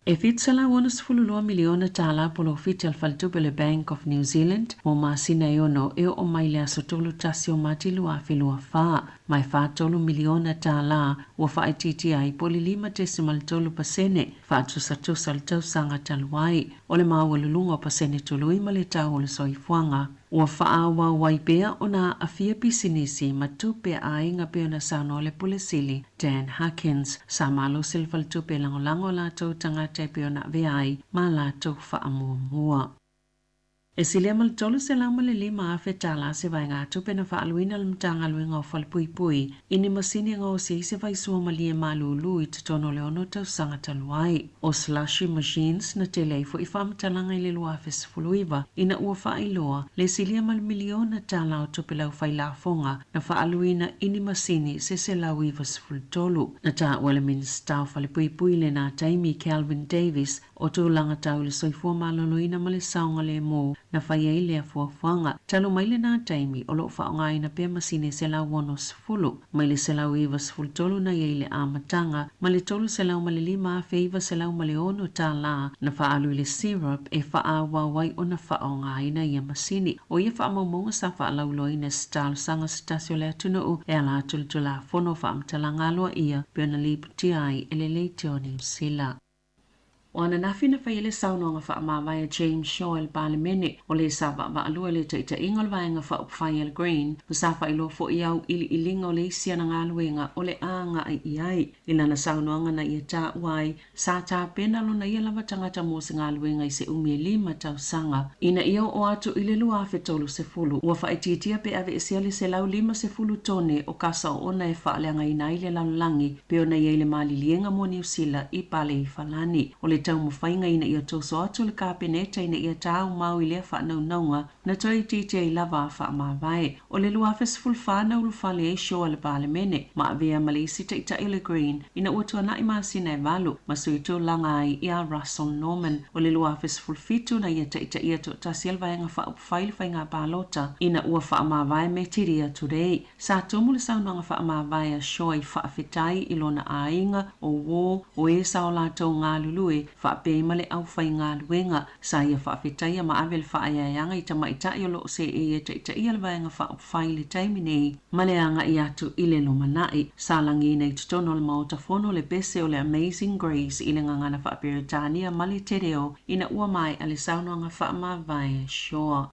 E $762 miliona tālā polofiti a le Faletupe o le Bank of New Zealand mo masina e ono e oo mai le aso 31 o Mati 2024, ma e $43 miliona tālā ua faaitiitia ai po o le 5.3% faatusatusa le tausaga talu ai. O le maualuluga o pasene tului ma le tau o le soifuaga. Ua faaauau ai pea ona aafia pisinisi ma tupe a aiga pei ona saunoa le Pule Sili, Dan Harkins. Sa malosi le faletupe e lagolago a latou tagata e pei ona avea ai ma a latou faamuamua. E silia ma le $305,000 tālā se vaegatupe na faaaluina e le Matagaluega o Falepuipui i ni masini e gaosi ai se vaisua malie malūlū i totonu o le ono tausaga talu ai. O slushy machines na tele ai foi faamatalaga i le 2019 ina ua faailoa le silia ma le miliona tālā o tupe laufailafoga na faaaluina i ni masini se 193. Na taua e le Minisita o Falepuipui i lenā taimi, Kelvin Davis, O tulaga tau i le soifua maloloina ma le saogalemu na fai ai lea fuafuaga. Talu mai lenā taimi, o lo o faaaogaina pea masini e 160, mai le 193 na i ai i le amataga, ma le $305,906 tālā na faaalu i le syrup e faaauau ai ona faaaogaina ia masini. O ia faamaumauga sa faalauiloaina e se talosaga se tasi o le atunuu e ala atu i le Tulafono o Faamatalaga Aloaia pei ona lipotia ai e le Leitio Niu Sila. O ananafi na fai ai le saunoaga faamavae a James Shaw i le Palemene, o le sa vaavaalua i le taitaiga o le Vaega Faaupufai a le Green, ma sa faailoa foi auiliiliga o le isi ana galuega o le a agai i ai. I lana saunoaga na ia taua ai, sa tapena lona ia lava tagata mo se galuega i se umi e lima tausaga ina ia oo atu i le 2030. Ua faaitiitia pe aveesea le 150 tone o kasa oona e faaleagaina ai le lalolagi pei ona i ai le maliliega mo Niu Sila i Paleifalani. O le taumafaiga ina ia toso atu le Kapeneta ina ia tāumau i lea faanaunauga na toe itiiti ai lava a faamavae. O le 2014 na ulufale ai Shaw i le Palemene, ma avea ma le isi taitai o le Green ina ua tuanai masina e valu ma sui tulaga ai ia Russell Norman. O le 2017 na ia taitaia toatasi ai le Vaega Faaupufai i le Faiga Palota ina ua faamavae Metiria Turei. Sa tumu le saunoaga faamavae a Shaw i faafetai i lona aiga, o uō, o e sa o latou galulue, faapea ai ma le aufaigaluega. Sa ia faafetaia ma ave le faaeaeaga i tamaitai o lo o seei e taitaia le Vaega Faaupufai i le taimi nei ma le agai atu i le lumanai. Sa lagiina i totonu o le Maota Fono le pese o le Amazing Grace i le gagana faa-Peretania ma le Te Reo ina ua maea le saunoaga faamavae a Shaw.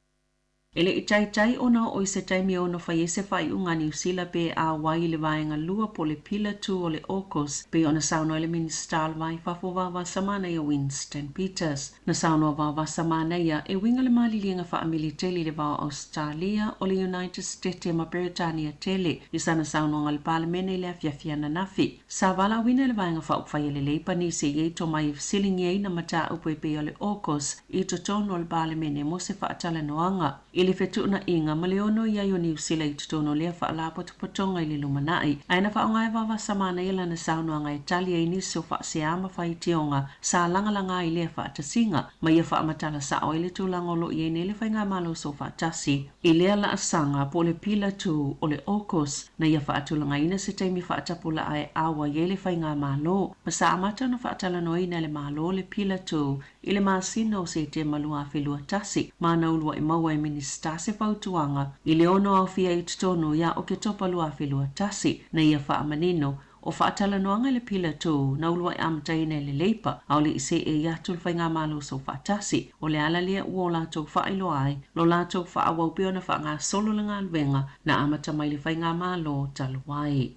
E le i taitai ona oo i se taimi e ono fai ai se faaiuga a Niu Sila pe auai i le vaega lua po o le Pillar Two o le AUKUS, pei ona saunoa ai le Minisita o le Va i Fafo Vaovasa Manaia Winston Peters. Na saunoa Vaovasa Manaia e uiga le maliliega faamiliteli i le va o Ausetalia, o le United Stete ma Peretania tele i sana saunoaga i le Palemene i le afiafi ananafi. Sa valaauina e le Vaega Faaupufai a le Leipa nisi e i ai tomai e fesiligia ai na mataupu e pei o le AUKUS i totonu o le Palemene mo se faatalanoaga. I le i le fetuunaiga ma le ono i ai o Niu Sila i totonu o lea faalapotopotoga i le lumanai, ae na faaaoga e Vaovasamanaia lana saunoaga e tali ai nisi o faasea ma faitioga sa lagalaga i lea faatasiga, ma ia faamatala sao ai le tulaga o lo o i ai nei le Faigamalo Soofaatasi i lea laasaga po o le Pila 2 o le AUKUS na ia faatulagaina se taimi faatapulaa e auai ai le Faigamalo, ma sa amata ona faatalanoaina e le Malo le Pila 2 i le masina o Setema 2021, ma na uluai maua e Minisita se fautuaga i le ono aofia i totonu ia Oketopa 2021 na ia faamanino o faatalanoaga i le Pila 2 na uluai amataina e le Leipa a o le i seei atu le Faigamalo Soofaatasi. O le ala lea ua o latou faailoa ai lo latou faaauau pea ona faagasolo le galuega na amata mai le Faigamalo talu ai.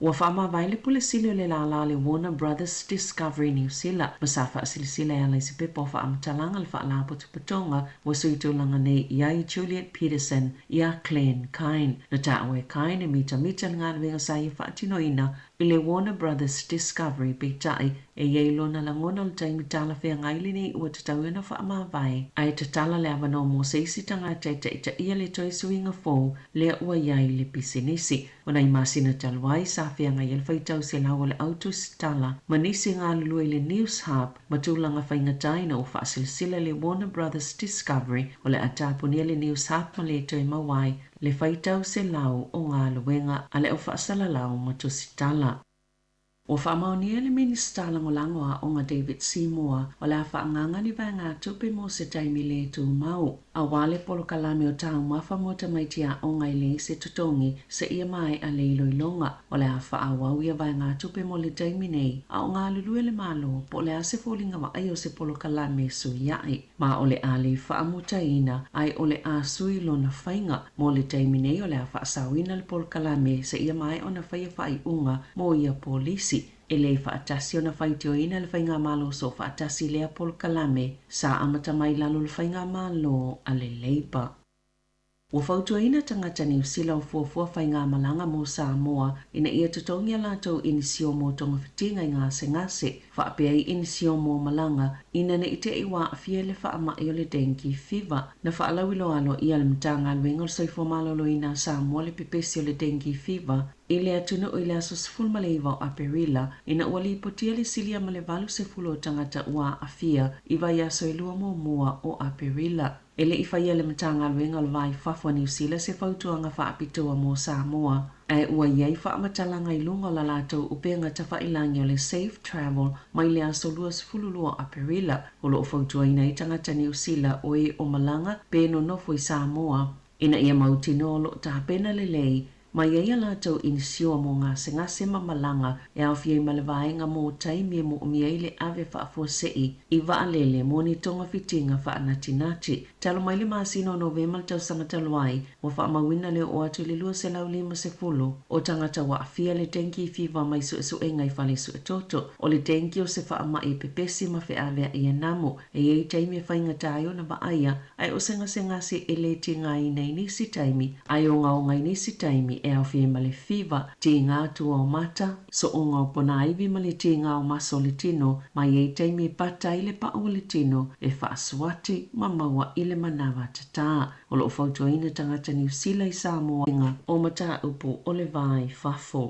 Ua faamavae le Pule Sili o le lālā le Warner Brothers Discovery Niu Sila ma sa faasilasila e ala i se pepa o faamatalaga le Faalapotopotoga ua sui tulaga nei i ai Juliet Peterson iā Glen Kine. Na taua e Kine e mitamita le galuega sa ia faatinoina i le Warner Brothers Discovery peitai e i ai lona lagona o le taimi talafeagai lenei ua tatau ona faamavae ae tatala le avanoa mo se isi tagata e taitaia le toe suiga fou lea ua i ai le pisinisi. O nai masina talu ai, sa feagai ai le faitau selau o le au tusitala ma nisi e galulue i le News Hub ma tulaga faigata ina ua faasilasila le Warner Brothers Discovery o le a tapunia le News Hub ma le toe maua ai le faitau selau o galuega a le au faasalalau ma tusitala. Ua faamaonia e le Minisita Lagolago o Aoga David Seymour o le a faaagaaga ni vaegatupe mo se taimi lē tumau aua le polokalame o taumafa mo tamaiti aoga e leai se totogi seia maea le iloiloga. O le a faaauau ia vaegatupe mo le taimi nei a o galulue le Malo po o le a se foliga vaaia o se polokalame suiaʻe. Ma o le a le faamutaina ae o le a sui lona faiga. Mo le taimi nei o le a faasaoina le polokalame seia maea ona faia faaiuga mo ia polisi. E lē faatasi ona faitioina le Faigamalo Soofaatasi lea polokalame sa amata mai i lalo o le Faigamalo a le Labour. Ua fautuaina tagata Niu Sila o fuafua faigamalaga mo Samoa ina ia totogi a latou inisio mo togafitiga i gasegase, faapea ai inisio mo malaga ina ne i te i ua aafia i le faamai o le dengue fever. Na faalauiloa aloaia e le Matagaluega o le Soifua Maloloina a Samoa le pepesi o le dengue fever i le atunuu i le aso 19 o Aperila ina ua lipotia le silia ma le 80 o tagata ua aafia i vaiaso e lua muamua o Aperila. E le i faia e le Matagaluega o le Va i Fafo a Niu Sila se fautuaga faapitoa mo Samoa, ae ua i ai faamatalaga i luga o la latou upega tafailagi o le Safe Travel mai le aso 22 o Aperila, o lo o fautuaina ai tagata Niu Sila o e o malaga pe nonofo i Samoa ina ia mautinoa o lo o tapena lelei Mai ai a latou inisioa mo gasegase ma malaga e aofia ai ma le vaega mo taimi e moomia ai le ave faafuasei i vaalele mo ni togafitiga faanatinati. Talu mai le masina o Novema le tausaga talu ai, ua faamauina le oo atu i le 250 o tagata ua aafia le dengue fever mai suesuega i fale suetoto. O le dengue o se faamai e pepesi ma feaveai e namo. E i ai taimi e faigata ai ona vaaia Ae o se gasegase e lē tigaina i nisi taimi, ae ogaoga i nisi taimi e aofia ai ma le fiva, tiga tua o mata, sooga o ponaivi ma le tiga o maso o le tino, ma i ai taimi e pata ai le paʻu o le tino e faasuati ma maua i le manawa tatā. O lo o fautuaina tagata Niu Sila i Samoa o mataupu o le va i fafo.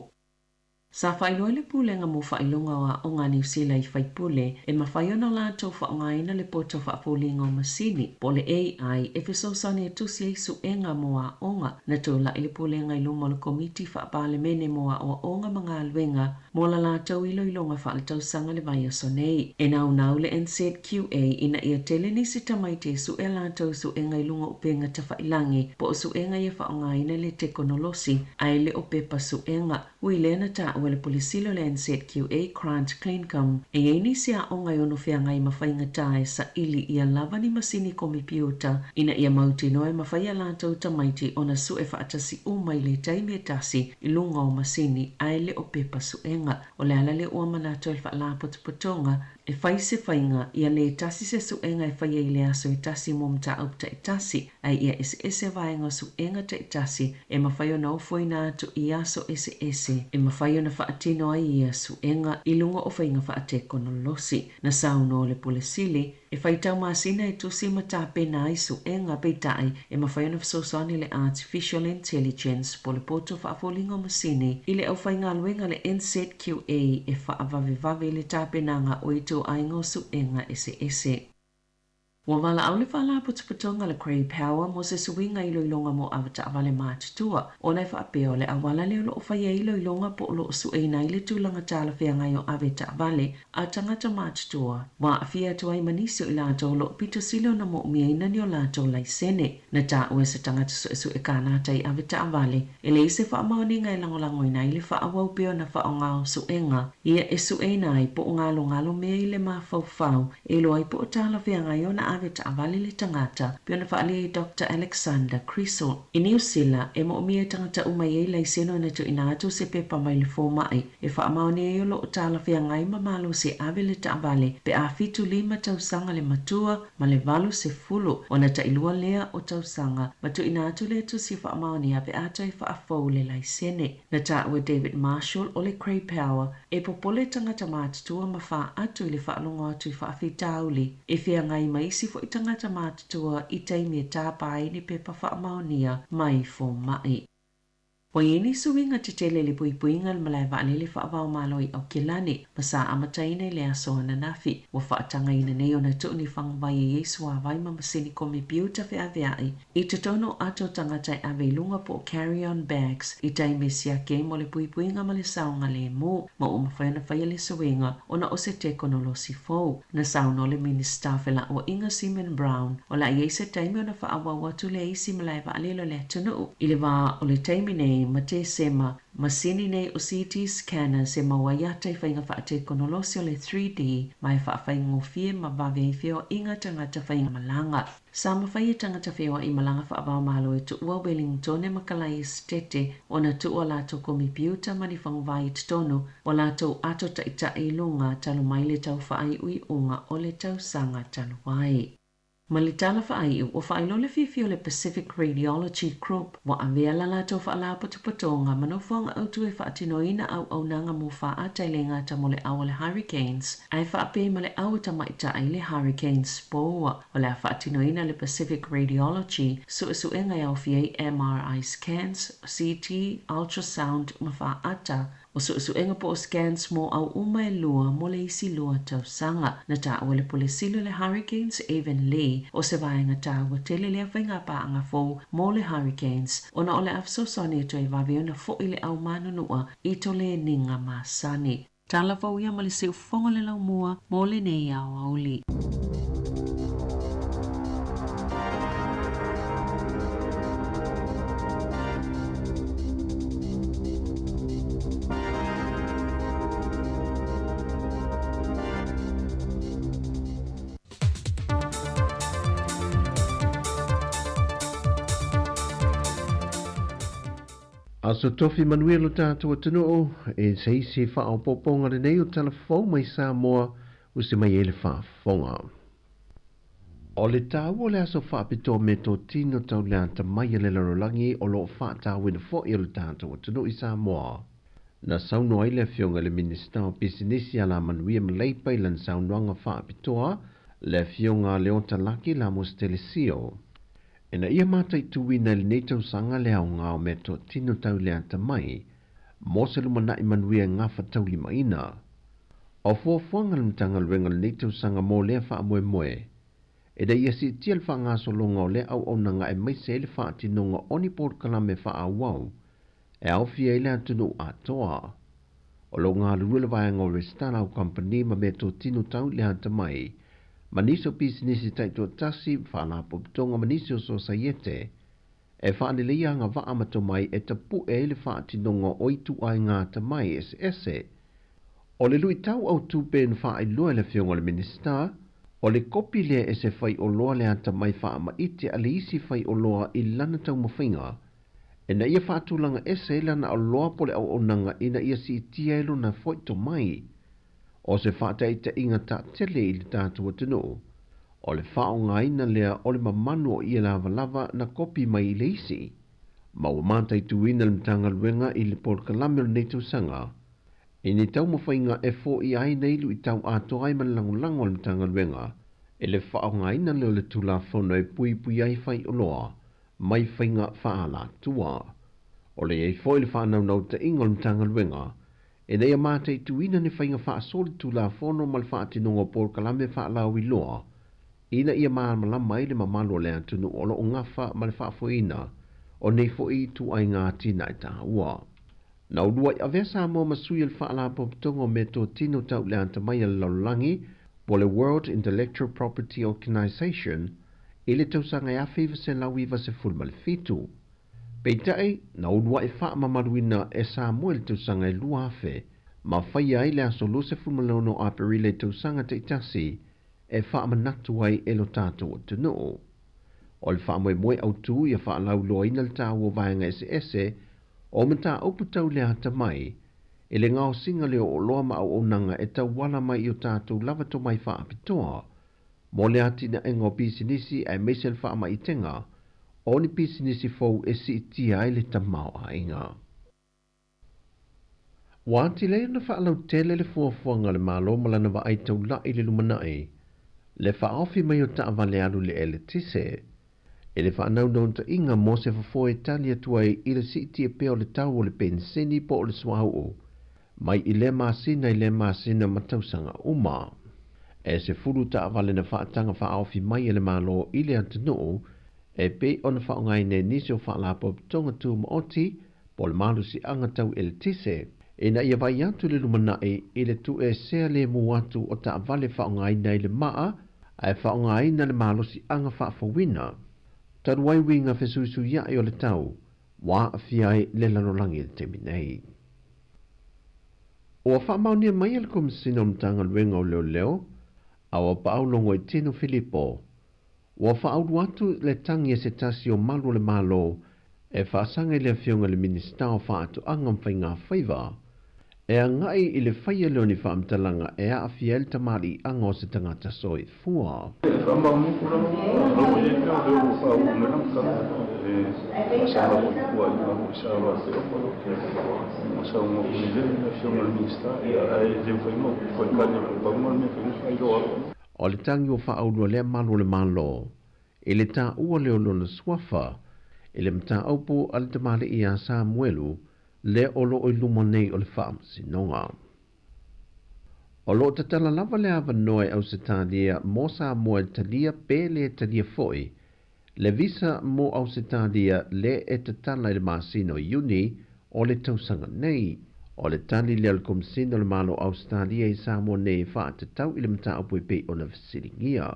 Sa faailoa e le Pulega mo Faailoga o Aoga a Niu Sila i faipule e mafai ona latou faaaogaina le poto faapoliga o masini, po o le AI, e fesoasoani e tusi ai suega mo aoga. Na tulai le Pulega i luma o le Komiti Faa-Palemene mo Aoaoga ma Galuega mo la latou iloiloga faaletausaga le vaiaso nei. E naunau le NZQA ina ia tele nisi tamaiti e sue a latou suega i luga o upega tafailagi po o suega ia faaaogaina le tekonolosi ae le o pepa suega. Ui lea na taua e le Pule Sili o le NZQA, Grant Clencom, e i ai nisi aoga e ono feagai ma faigata e saili ia lava ni masini komipiuta ina ia mautinoa e mafai a latou tamaiti ona sue faatasi uma i le taimi e tasi i luga o masini ae le o pepa suega. O le ala lea ua manatu ai le Faalapotopotoga E fai se faiga, ia lē tasi se suega e faia i le aso e tasi mo mataupu taitasi, ae ia eseese vaega o suega taitasi e mafai ona ofoina atu i aso eseese e mafai ona faatino ai ia suega i luga o faiga faatekonolosi. Na saunoa le Pule Sili, E faitau masina e tusi ma tapena ai suega, peitai, e mafai ona fesoasoani le Artificial Intelligence po o le poto faafoliga o masini i le aufaigaluega a le NZQA e faavavevave i le tapenaga o ituaiga o suega eseese. Ua valaau le Faalapotopotoga a le Grey Power mo se suiga i iloiloga mo avetaavale matutua, ona e faapea o le auala lea o lo o fai ai iloiloga po o lo o sueina ai le tulaga talafeagai o avetaavale a tagata matutua, ua aafia atu ai ma nisi o i latou o lo o pito sili ona moomia ni o latou laisene. Na taua e se tagata suesue kānata i avetaavale, e leai se faamaoniga e lagolagoina ai le faaauau pea ona faaaoga o suega ia e sueina ai po o galogalo mea i le mafaufau e iloa ai po o talafeagai ona avetaavale le tagata, pei ona faaalia e Doctor Alexander Crisel. I Niu Sila, e moomia e tagata uma e i ai laisene ona tuuina atu se pepa mai le fomai e faamaonia ai o lo o talafeagai ma malosi e ave le taavale pe a 75 tausaga le matua ma le 80 ona tailua lea o tausaga ma tuuina atu lea tusi e faamaonia pe a toe faafou le laisene. Na taua e David Marshall o le Grey Power e popole tagata matutua ma faatu i le faalogo atu i faafitauli e feagai ma isi foi tagata matutua i taimi e tapa ai ni pepa faamaonia mai fomai. Ua i ai ni suiga tetele i le puipuiga o le malae vaalele faava-o-Malo i Aukilani ma sa amataina i le aso ananafi. Ua faatagaina nei ona tuu ni faguvai e i ai suavai ma masini komepiuta feaveai i totonu o ato tagata e ave i luga po o carry-on bags i taimi e siaki ai mo le puipuiga ma le saogalemu ma ua mafai ona faia le suiga ona o se tekonolosi fou. Na saunoa le Minisita o Felauaiga Simon Brown o le a i ai se taimi ona faaauau atu lea i isi malae vaalele o le atunuu i le vā o le taimi nei ma Tesema. Masini nei o CT scanners e maua ai ata i faiga faatekonolosi o le 3D ma e faafaigofie ma vave ai feoaiga tagata faimalaga. Sa mafai e tagata feoai malaga faava-o-Malo e tuua Welingtone ma Kalaia Esetete ona tuu a latou komepiuta ma ni faguvai i totonu o latou ato taitai i luga talu mai le tau faaiuiuga o le tausaga talu ai. Ma le tala faaiu, ua faailoa le fiafia o le Pacific Radiology Group ua avea la latou faalapotopotoga ma nofoaga autu e faatinoina auaunaga mo faata e le gata mo le au o le Hurricanes ae faapea ma le au tamaitai le Hurricanes Poua. O le a faatinoina le Pacific Radiology suesuega e aofia ai MRI scans, CT, ultrasound ma faata. O suesuega po o scans mo au uma e lua mo le isi lua tausaga. Na taua le Pule Sili o le Hurricanes, Evan Lee, o se vaega taua tele lea faiga paaga fou mo le Hurricanes ona o le a fesoasoani atu ai vave ona fo'i le au manunua i toleniga masani. Tala fou ia ma le siufofoga o le laumua mo lenei aoauli. Aso Tofi manuia lo tatou atunuu, e se isi faaopoopoga lenei o tala fou mai Samoa ua se mai ai le faafofoga. O le taua o le aso faapitoa meatotino tau le atamai a le lalolagi o lo o faatauina foi e lo tatou atunuu i Samoa. Na saunoa ai le Afioga i le Minisita o Pisinisi, Alamanuia ma Leipa i lana saunoaga faapitoa, le Afioga Leota Laki Lamos Telesio. Ina ia mataituina i lenei tausaga le aoga o meatotino tau le atamai mo se lumanai manuia e gafataulimaina. O fuafuaga a le Matagaluega o lenei tausaga mo lea faamoemoe, ina ia siitia le faagasologa o lea auaunaga aemaise ai le faatinoga o ni polokalame faaauau e aofia ai le atunuu atoa. O lo o galulue le vaega o resitala au kamupani ma meatotino tau i le atamai ma nisi o pisinisi taitoatasi, faalapotopotoga ma nisi o sosaiete e faaleleia agavaa ma tomai e tapu'e ai le faatinoga o ituaiga atamai eseese. O le luitau autupe na faailoa e le Afioga i le Minisita, o le kopi lea e se faioloa le atamai faamaite a le isi faioloa i lana taumafaiga ina ia faatulaga ese ai lana oloa po o le auaunaga ina ia siitia ai lona foi tomai. O se faataitaiga taatele i le tatou atunuu, o le faaaogaina lea o le mamanu o ie lavalava na kopi mai i le isi. Ma ua mataituina le Matagaluega i le polokalame o lenei tausaga i ni taumafaiga e foia ai nei luitau atoa ai ma le lagolago a le Matagaluega I le faaaogaina lea o le Tulafono e puipui ai faioloa mai faiga faaalatua. O le i ai foi le faanaunautaiga o le Matagaluega ina ia mataituina ni faiga faasolitulafono ma le faatinoga o polokalame faalauiloa ina ia malamalama ai le mamalu o le atunuu o lo o gafa ma le faafoeina o nei foi ituaiga atinae taua. Na uluai avea Samoa ma sui o le Faalapotopotoga o Meatotino Tau i le Atamai a le Lalolagi po o le World Intellectual Property Organisation i le tausaga e 1997. Peitai, na uluai faamamaluina e Samoa i le tausaga e 2000 ma faia ai le aso 26 o Aperila i tausaga taitasi e faamanatu ai e lo tatou atunuu. O le faamoemoe autu ia faalauiloaina le taua o vaega eseese o mataupu tau le atamai i le gaosiga lea o oloa ma auaunaga e tauala mai i o tatou lava tomai faapitoa mo le atinaega o pisinisi aemaise le faamaitega o ni pisinisi fou e siitia ai le tamaoaiga. Ua atili ai ona faalautele le fuafuaga a le Malo ma lana vaai taulai i le lumanai, le faaofi mai o taavale alu i le eletise, i le faanaunautaiga mo se fofo e tali atu ai i le siitia pea o le tau o le penisini po o le suauu mai i lea masina i lea masina ma tausaga uma. E 10 taavale na faataga faaofi mai e le Malo i le atunuu e pei ona faaaogaina e nisi o faalapotopotoga tumaoti po o le malosiaga tau eletise ina ia vaai atu le lumanai i le tuuesea lemu atu o taavale faaaogaina i le maa ae faaaogaina le malosiaga faafouina talu ai uiga fesuisuiai o le tau ua aafia ai le lalolagi i le taimi nei. Ua faamaonia mai e le Komesina o Matagaluega o Leoleo a ua paau Logoitino Filipo ua faaulu atu le tagi a se tasi o malu o le Malo e faasaga i le Afioga i le Minisita o Faatoaga ma Faigafaiva e agai i le faia lea o ni faamatalaga e aafia ai le tamaliiaga o se tagata soifua. E faamaoni tulaga o lo o i ai pea o lea ua faauu mai lana tala e faasaga foi i puaiga foi sa alo atu ai ma saunoa foi lelei le Afioga i le Minisita ae le mafai ona ou toe tali atu, pau lena o le mea e mafai ona faailoa atu. O le tagi ua faaulua lea malu o le Malo i le taua lea o lona suafa i le mataupu a le tamalii ia Samuelu lea o lo o i luma nei o le Faamasinoga. O lo o tatala lava le avanoa e Ausetalia mo Samoa e talia pe le talia foi le visa mo Ausetalia le e tatala i le masina o Iuni o le tausaga nei. O le tali lea a le Komesina o le Malo o Ausetalia i Samoa nei e faatatau i le mataupu e pei ona fesiligia.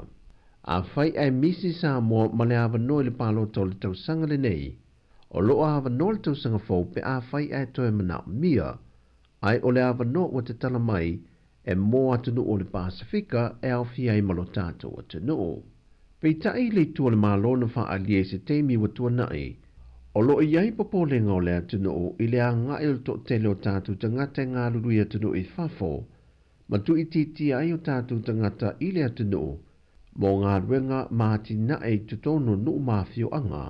Afai ae misi Samoa ma le avanoa i le palota o le tausaga lenei, o lo o avanoa le tausaga fou pe afai ae toe manaomia, ae o le avanoa ua tatala mai e mo atunuu o le Pasefika e aofia ai ma lo tatou atunuu. Peitai i le itu o le Malo na faaalia i se taimi ua tuanai, o lo o i ai popolega o le atunuu i le agai o le toatele o tatou tagata e galulue i atunuu i fafo ma tuuitiitia ai o tatou tagata i le atunuu mo galuega ma atinae i totonu o nuu ma afioaga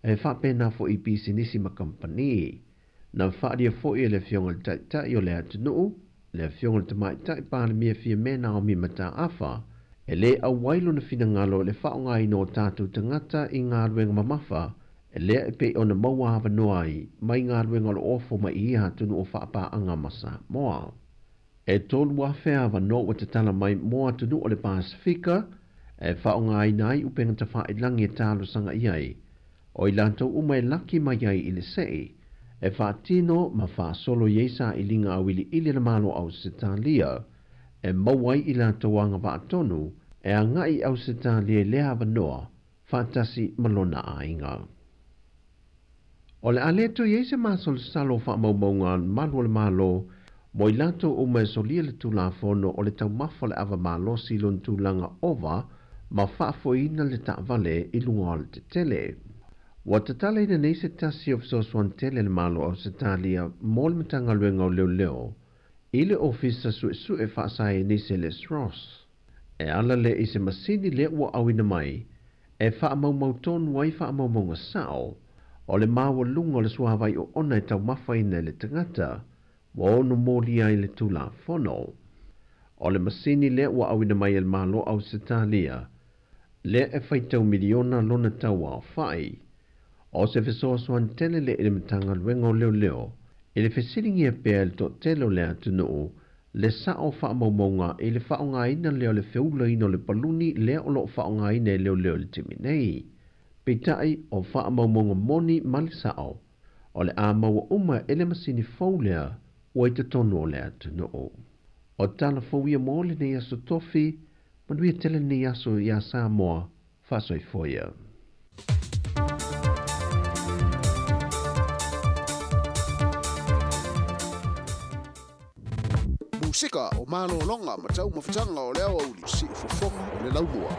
e faapena foi i pisinisi ma kamupani. Na faaalia foi e le Afioga i le Taitai o le atunuu, le Afioga i le Tamaitai Palemia Fiame Naomi Mataafa, e le auai lona finagalo i le faaaogaina o tatou tagata i galuega mamafa lea e pei ona maua avanoa ai mai galuega o lo o ofo mai i ia atunuu o faapaaga ma Samoa. E 3,000 avanoa ua tatala mai mo atunuu o le Pasefika e faaaogaina ai upega tafailagi e talosaga i ai, o i latou uma e laki mai ai i le sei, e faatino ma faasolo i ai sailiga auiliili a le Malo o Ausetalia, e maua ai i latou agavaa tonu e agai i Ausetalia i lea avanoa faatasi ma lona aiga. O le a le toe i ai se masalosalo o faamaumauga a malu o le Malo mo i latou uma e solia le Tulafono o le taumafa o le ava malosi i lona tulaga ova ma faafoeina le taavale i luga o alatetele. Ua tatalaina nei se tasi o fesoasoani tele a le Malo o Ausetalia mo le Matagaluega o Leoleo i le Ofisa Suesue Faasaienisi Les Ross. E ala lea i se masini lea ua auina mai e faamaumau tonu ai faamaumauga sao o le maualuga o le suavai oona e taumafaina e le tagata ua ono molia ai le Tulafono. O le masini lea ua auina mai e le Malo o Ausetalia lea e faitau miliona lona tauaofa'i. O se fesoasoani tele lea i le Matagaluega o Leoleo i le fesiligia pea e le toatele o le atunuu le sa'o o faamaumauga i le faaaogaina lea o le feulaina o le paluni lea o lo o faaaogaina e leoleo i le taimi nei. Peitai, o faamaumauga moni ma le sa'o, o le a maua uma e le masini fou lea ua i totonu o le atunuu. O tala fou ia mo lenei aso tofi, manuia tele lenei aso iā Samoa, faasoifua ia. Musika o malologa ma taumafataga o le aoauli, siufofoga o le laumua.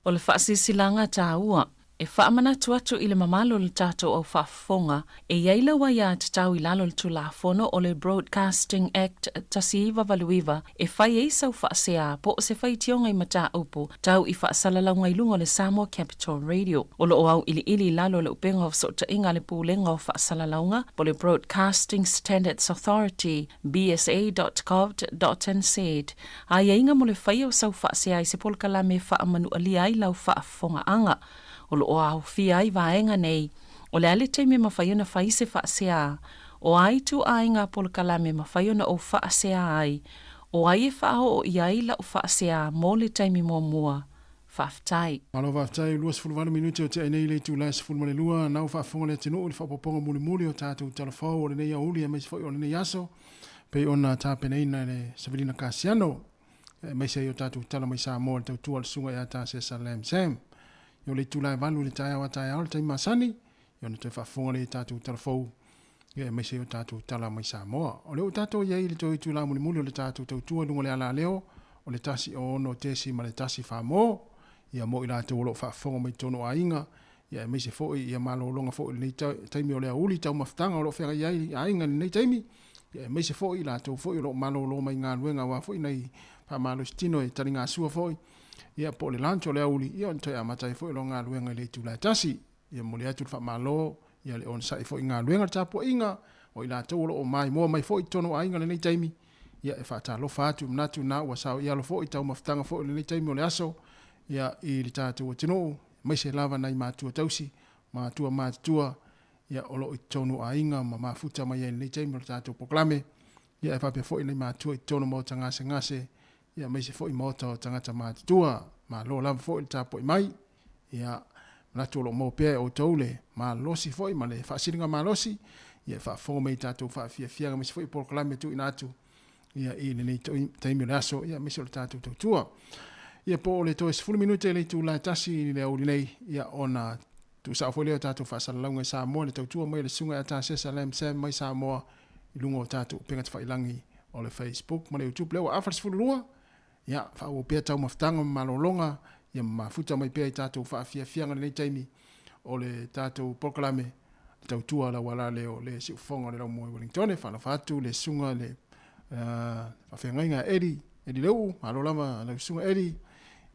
O le faasilasilaga taua, e faamanatu atu i le mamalu o le tatou au faafofoga, e i ai lau aiatatau i lalo o le Tulafono o le Broadcasting Act 1989 e fai ai sau faasea po o se faitioga i mataupu tau i faasalalauga i luga o le Samoa Capital Radio. O lo o auiliili i lalo o le upega o fesootaiga a le Pulega o Faasalalauga po o le Broadcasting Standards Authority, bsa.govt.nz, aiaiga mo le faia o sau faasea i se polokalame e faamanualia ai lau faafofogaaga. O lo o aofia ai vaega nei, o le a le taimi e mafai ona fai se faasea, o a ituaiga polokalame e mafai ona ou faasea ai, o ai e faaoo i ai lau faasea mo le taimi muamua. Faafetai. Malo faafetai, 28 minute o tea nei i le itula e 12, nau faafofoga le atunuu i le faaopoopoga mulimuli o tatou tala fou o lenei aoauli aemaise foi o lenei aso pei ona tapenaina e le Savilina Kasiano aemaise ai o tatou tala mai Samoa i le tautua a le Susuga ia Tasesa Lam Sam. I o le itula e 8 i le taeao a taeao le taimi masani, i ona toe faafofoga lea i tatou tala fou ia aemaise ai o tatou tala mai Samoa. O lea ua tatou i ai i le toe itula mulimuli o le tatou tautua i luga o le alaleo o le 106.1 Famo, ia mo i latou o lo o faafofoga mai totonu o aiga, ia aemaise foi ia malologa foi i lenei taimi o le aoauli taumafataga o lo o feagai ai aiga i lenei taimi, ia aemaise foi i latou foi o lo o malolo mai galuega aua foi nai faamalositino e taligasua foi, ia po o le lunch o le aoauli, ia ona toe amata ai foi o loo galuega i le itula e tasi. Ia momoli atu le faamalo, ia le onosai foi i galuega le tapuaiga o i latou o lo o maimoa mai foi i totonu o aiga i lenei taimi, ia e faatalofa atu, manatu na ua sao i alo foi taumafataga foi o lenei taimi o le aso, ia i le tatou atunuu, aemaise lava nai matua tausi, matua matutua, ia o lo o i totonu o aiga ma mafuta mai ai i lenei taimi o le tatou polokalame, ia e faapea foi nai matua i totonu o maota gasegase, ia aemaise foi maota o tagata matutua. Malo lava foi le tapuai mai. Ia, manatu o lo o maua pea e outou le malosi foi ma le faasiliga malosi, ia e faafofoga mai i tatou faafiafiaga aemaise foi polokalame tuuina atu ia i lenei taimi o le aso, ia aemaise o le tatou tautua. Ia po o le toe 10 minute le itula e tasi i le aoauli nei, ia ona tuusao foi lea o tatou faasalalauga i Samoa i le tautua mai a le Susuga ia Tasesa Lam Sam mai Samoa i luga o tatou upega tafailagi o le Facebook ma le YouTube. Lea ua afa le 12, Ia, faaauau pea taumafataga ma malologa, ia ma mafuta mai pea i tatou faafiafiaga i lenei taimi o le tatou polokalame, le tautua lau ala lea o le siufofoga o le laumua i Wellingtone. Faalofa atu le susuga le faafeagaiga a Eddie, Eddie Leu'u, malo lava lau susuga Eddie.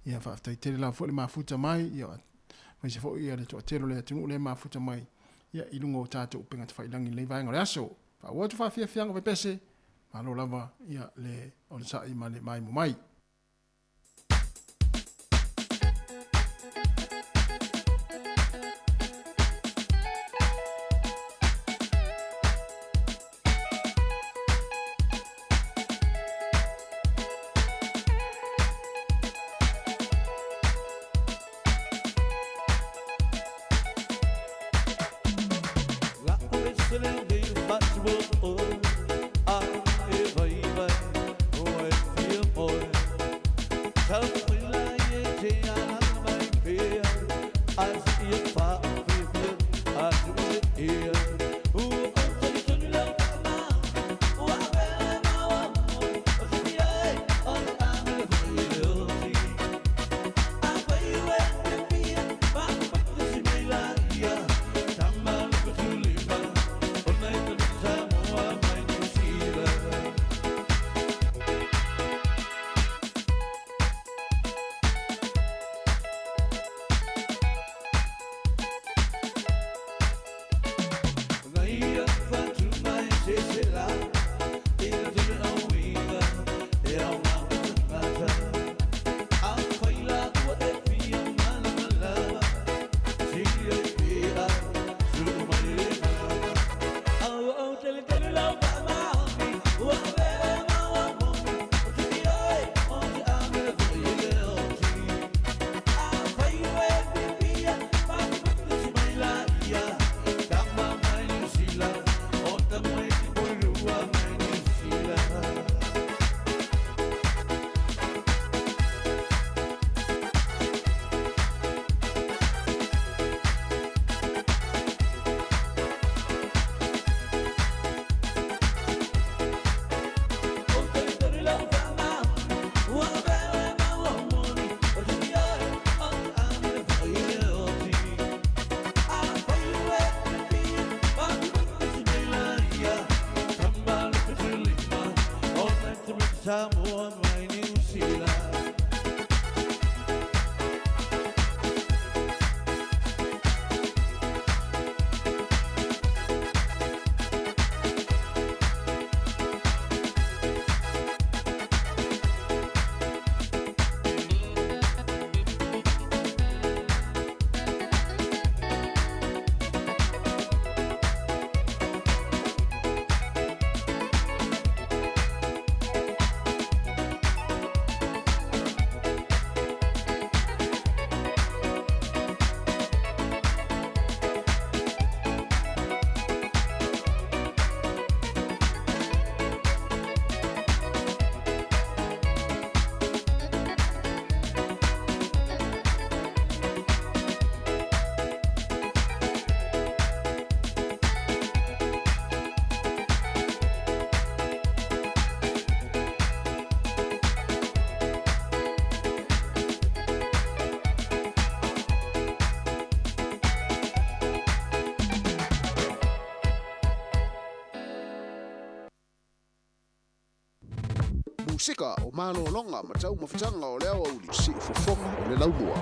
Ia, faafetai tele lava foi le mafuta mai, ia, aemaise foi ia le toatele o le atunuu lea e mafuta mai, ia, i luga o tatou upega tafailagi i lenei vaega o le aso. Faaauau atu faafiafiaga pepese, Malo lava ia le onosai ma le maimo mai. Samoa mai Niu Sila. Musika o malologa ma taumafataga o le aoauli siufofoga o le laumua.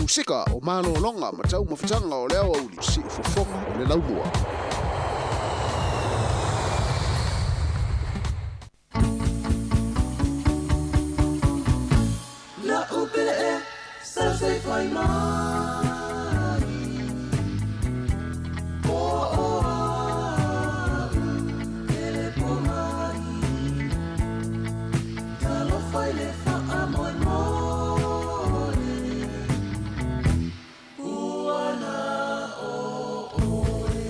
Pasika o malologa ma taumafataga o le aoauli siufofoga o le laumua. La'u pele e sausai fai mai O o a'u e le po mai Talofa i le faamoemoe Ua na o oe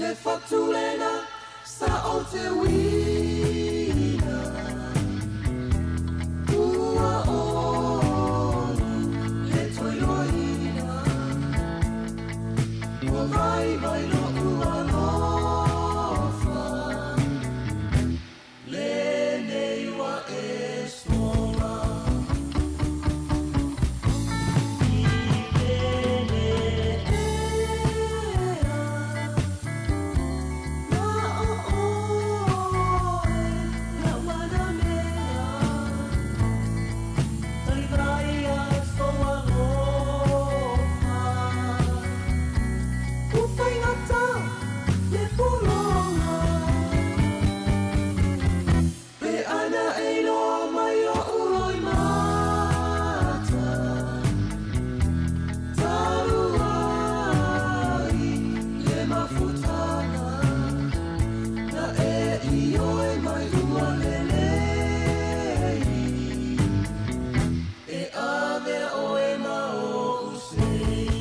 Le fatulena sa o te uina Ua oli le toiloina Ua vaivai lo'u alofa Lenei ua e sola I pele ea Na o oe la'u manamea Tali mai ai sou alofa Ua faigata le pologa Pe ana e iloa mai o'u loimata Talu ai le mafutaga Na e ioe mai ua lelei E avea oe ma o'u sei.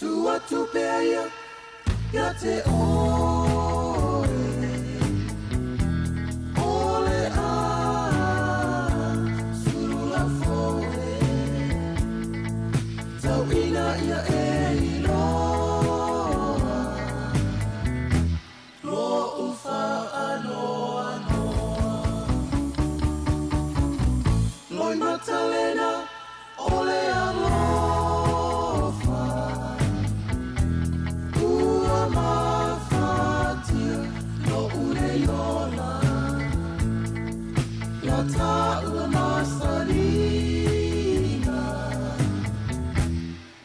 Tuu atu pea ia ia te oe O le a sulu laufoe Tauina ia e iloa Lo'u faanoanoa Loimata lena o le alofa Ua mafatia lo'u nei ola Ia taua masaniga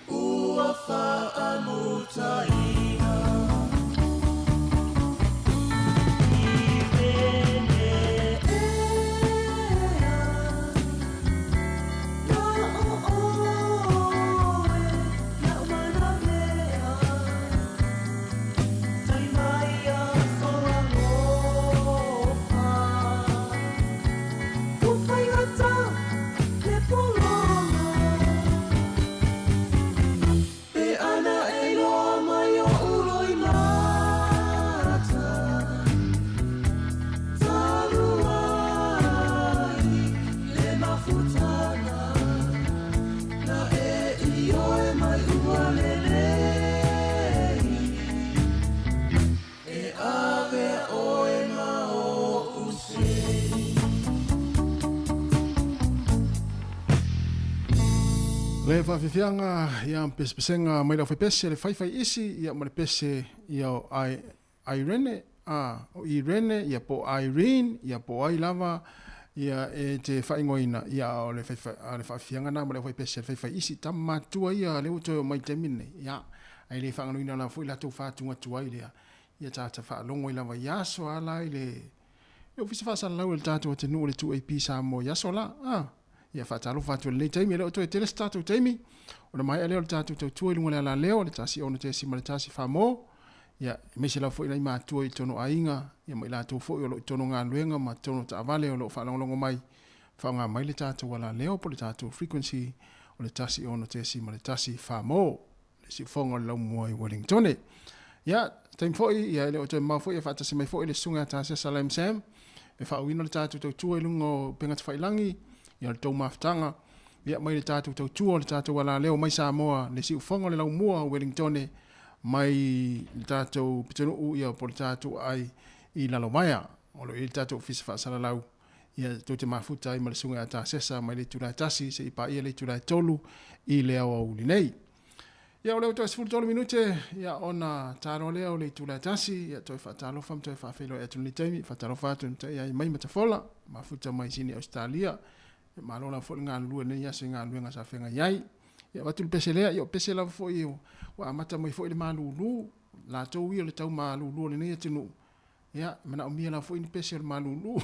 Ua faamutaina I pele ea Na o oe la'u manamea Tali mai ai sou alofa Ua faigata le pologa Pe ana e iloa mai o'u loimata Talu ai le mafutaga Na e ioe mai ua lelei E avea oe ma o'u sei. Le faafiafiaga ia pesepesega mai le aufaipese le faifai isi ia ma le pese ia o Irene a o Irene ia po o Irene ia po o ai lava ia e te faaigoaina ia o le faifai a le faafiafiaga na ma le aufaipese le faifai isi tama matua ia lea ua toe omai i le taimi lenei ia ae le faagaloina lava foi latou faatuga ai lea ia tata faalogo ai lava i aso a la i le le ofisa faasalalau e le tatou atunuu o le 2AP Samoa i aso la a Ia faatalofa atu i lenei taimi, e le o toe tele se tatou taimi, ona maea lea o le tatou tautua i luga o le alaleo, le 16.1 Famo, ia, aemaise lava foi nai matua i totonu o aiga, ia ma i latou foi o lo o i totonu o galuega ma totonu o taavale o lo o faalogologo mai, faaaoga mai le tatou alaleo po o le tatou frequency o le 16.1 Famo, le siufofoga o le laumua i Wellingtone. Ia, taimi foi, ia e le o toe mamao foi, ia faatasi mai foi le Susuga ia Tasiasa Lam Sam, e faauuina le tatou tautua i luga o upega tafailagi, ia o le tou mafutaga. Ia, mai le tatou tautua o le tatou alaleo mai Samoa, le siufofoga o le laumua o Wellingtone, mai le tatou pitonuu, ia, po o le tatou aai i Lalovaea. O lo o i ai le tatou ofisa faasalalau, ia, tou te mafuta ai ma le Susuga ia Tasesa mai le itula e 1 seia paia le itula e 3 i le aoauli nei. Ia, o lea ua toe 13 minute, ia, ona taloa lea o le itula e 1, ia, toe faatalofa ma toe faafeiloai atu i lenei taimi, faatalofa atu i le matai ia Mai Matafola, mafuta mai Sini Ausetalia, Ia malo lava foi le galulue i lenei aso i galuega sa feagai ai. Ia avatu le pese lea, ia o pese lava foi ua amata mai foi le malulu, latou ia o le tau malulu o lenei atunuu, ia e manaomia lava foi ni pese o le malulu.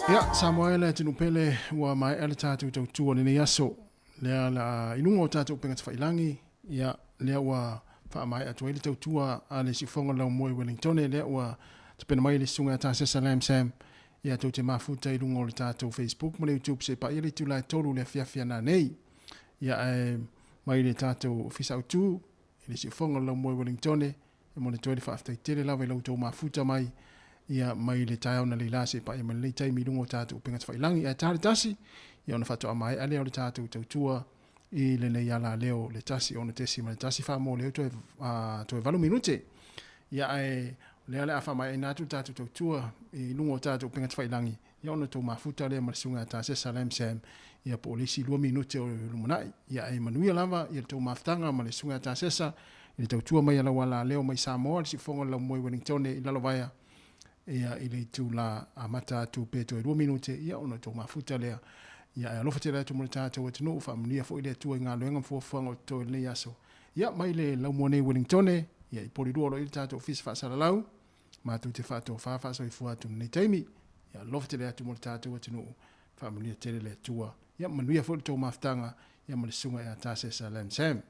Ia, Samoa e le atunuu pele, ua maea le tatou tautua i lenei aso. Lea la i luga o tatou upega tafailagi, ia, lea ua faamaea atu ai le tautua a le Siufofoga o le Laumua i Wellingtone, lea ua tapena mai le Susuga ia Tasesa Lam Sam, ia tou te mafuta i luga o le tatou Facebook ma le YouTube se paia le itula e 3 le afiafi a nanei. Ia ae mai le tatou Ofisa Autu i le siufofoga o le Laumua i Wellingtone, e momoli atu ai le faafetai tele lava i la outou mafuta mai ia mai le taeao analeila seia paia mai lenei taimi i luga o tatou upega tafailagi. Ae ta le tasi, ia ona faatoa maea lea o le tatou tautua i lenei alaleo le 1.1 faa-mo leo toe, toe 8 minute. Ia ae o lea o le a faamaeaina atu le tatou tautua i luga o tatou upega tafailagi, ia ona outou mafuta lea ma le susuga ia Tasesa Lam Sam, ia po o le isi 2 minute o le lumanai. Ia ae manuia lava ia le tou mafutaga ma le susuga ia Tasesa i le tautua mai a lau alaleo mai Samoa, le siufofoga o le laumua i Wellingtone i Lalovaea, ia i le itula amata atu pe toe 2 minute, ia ona outou mafuta lea. Ia ae alofa tele atu mo le tatou atunuu, faamanuia foi le Atua i galuega ma fuafuaga o totoe i lenei aso. Ia mai le laumua nei i Wellingtone, ia i Polilua o lo o i ai le tatou ofisa faasalalau, matou te faatofa faasoifua atu i lenei taimi. Ia alofa tele atu mo le tatou atunuu, faamanuia tele le Atua. Ia manuia foi le tou mafutaga ia ma le susuga ia Tasesa Lam Sam.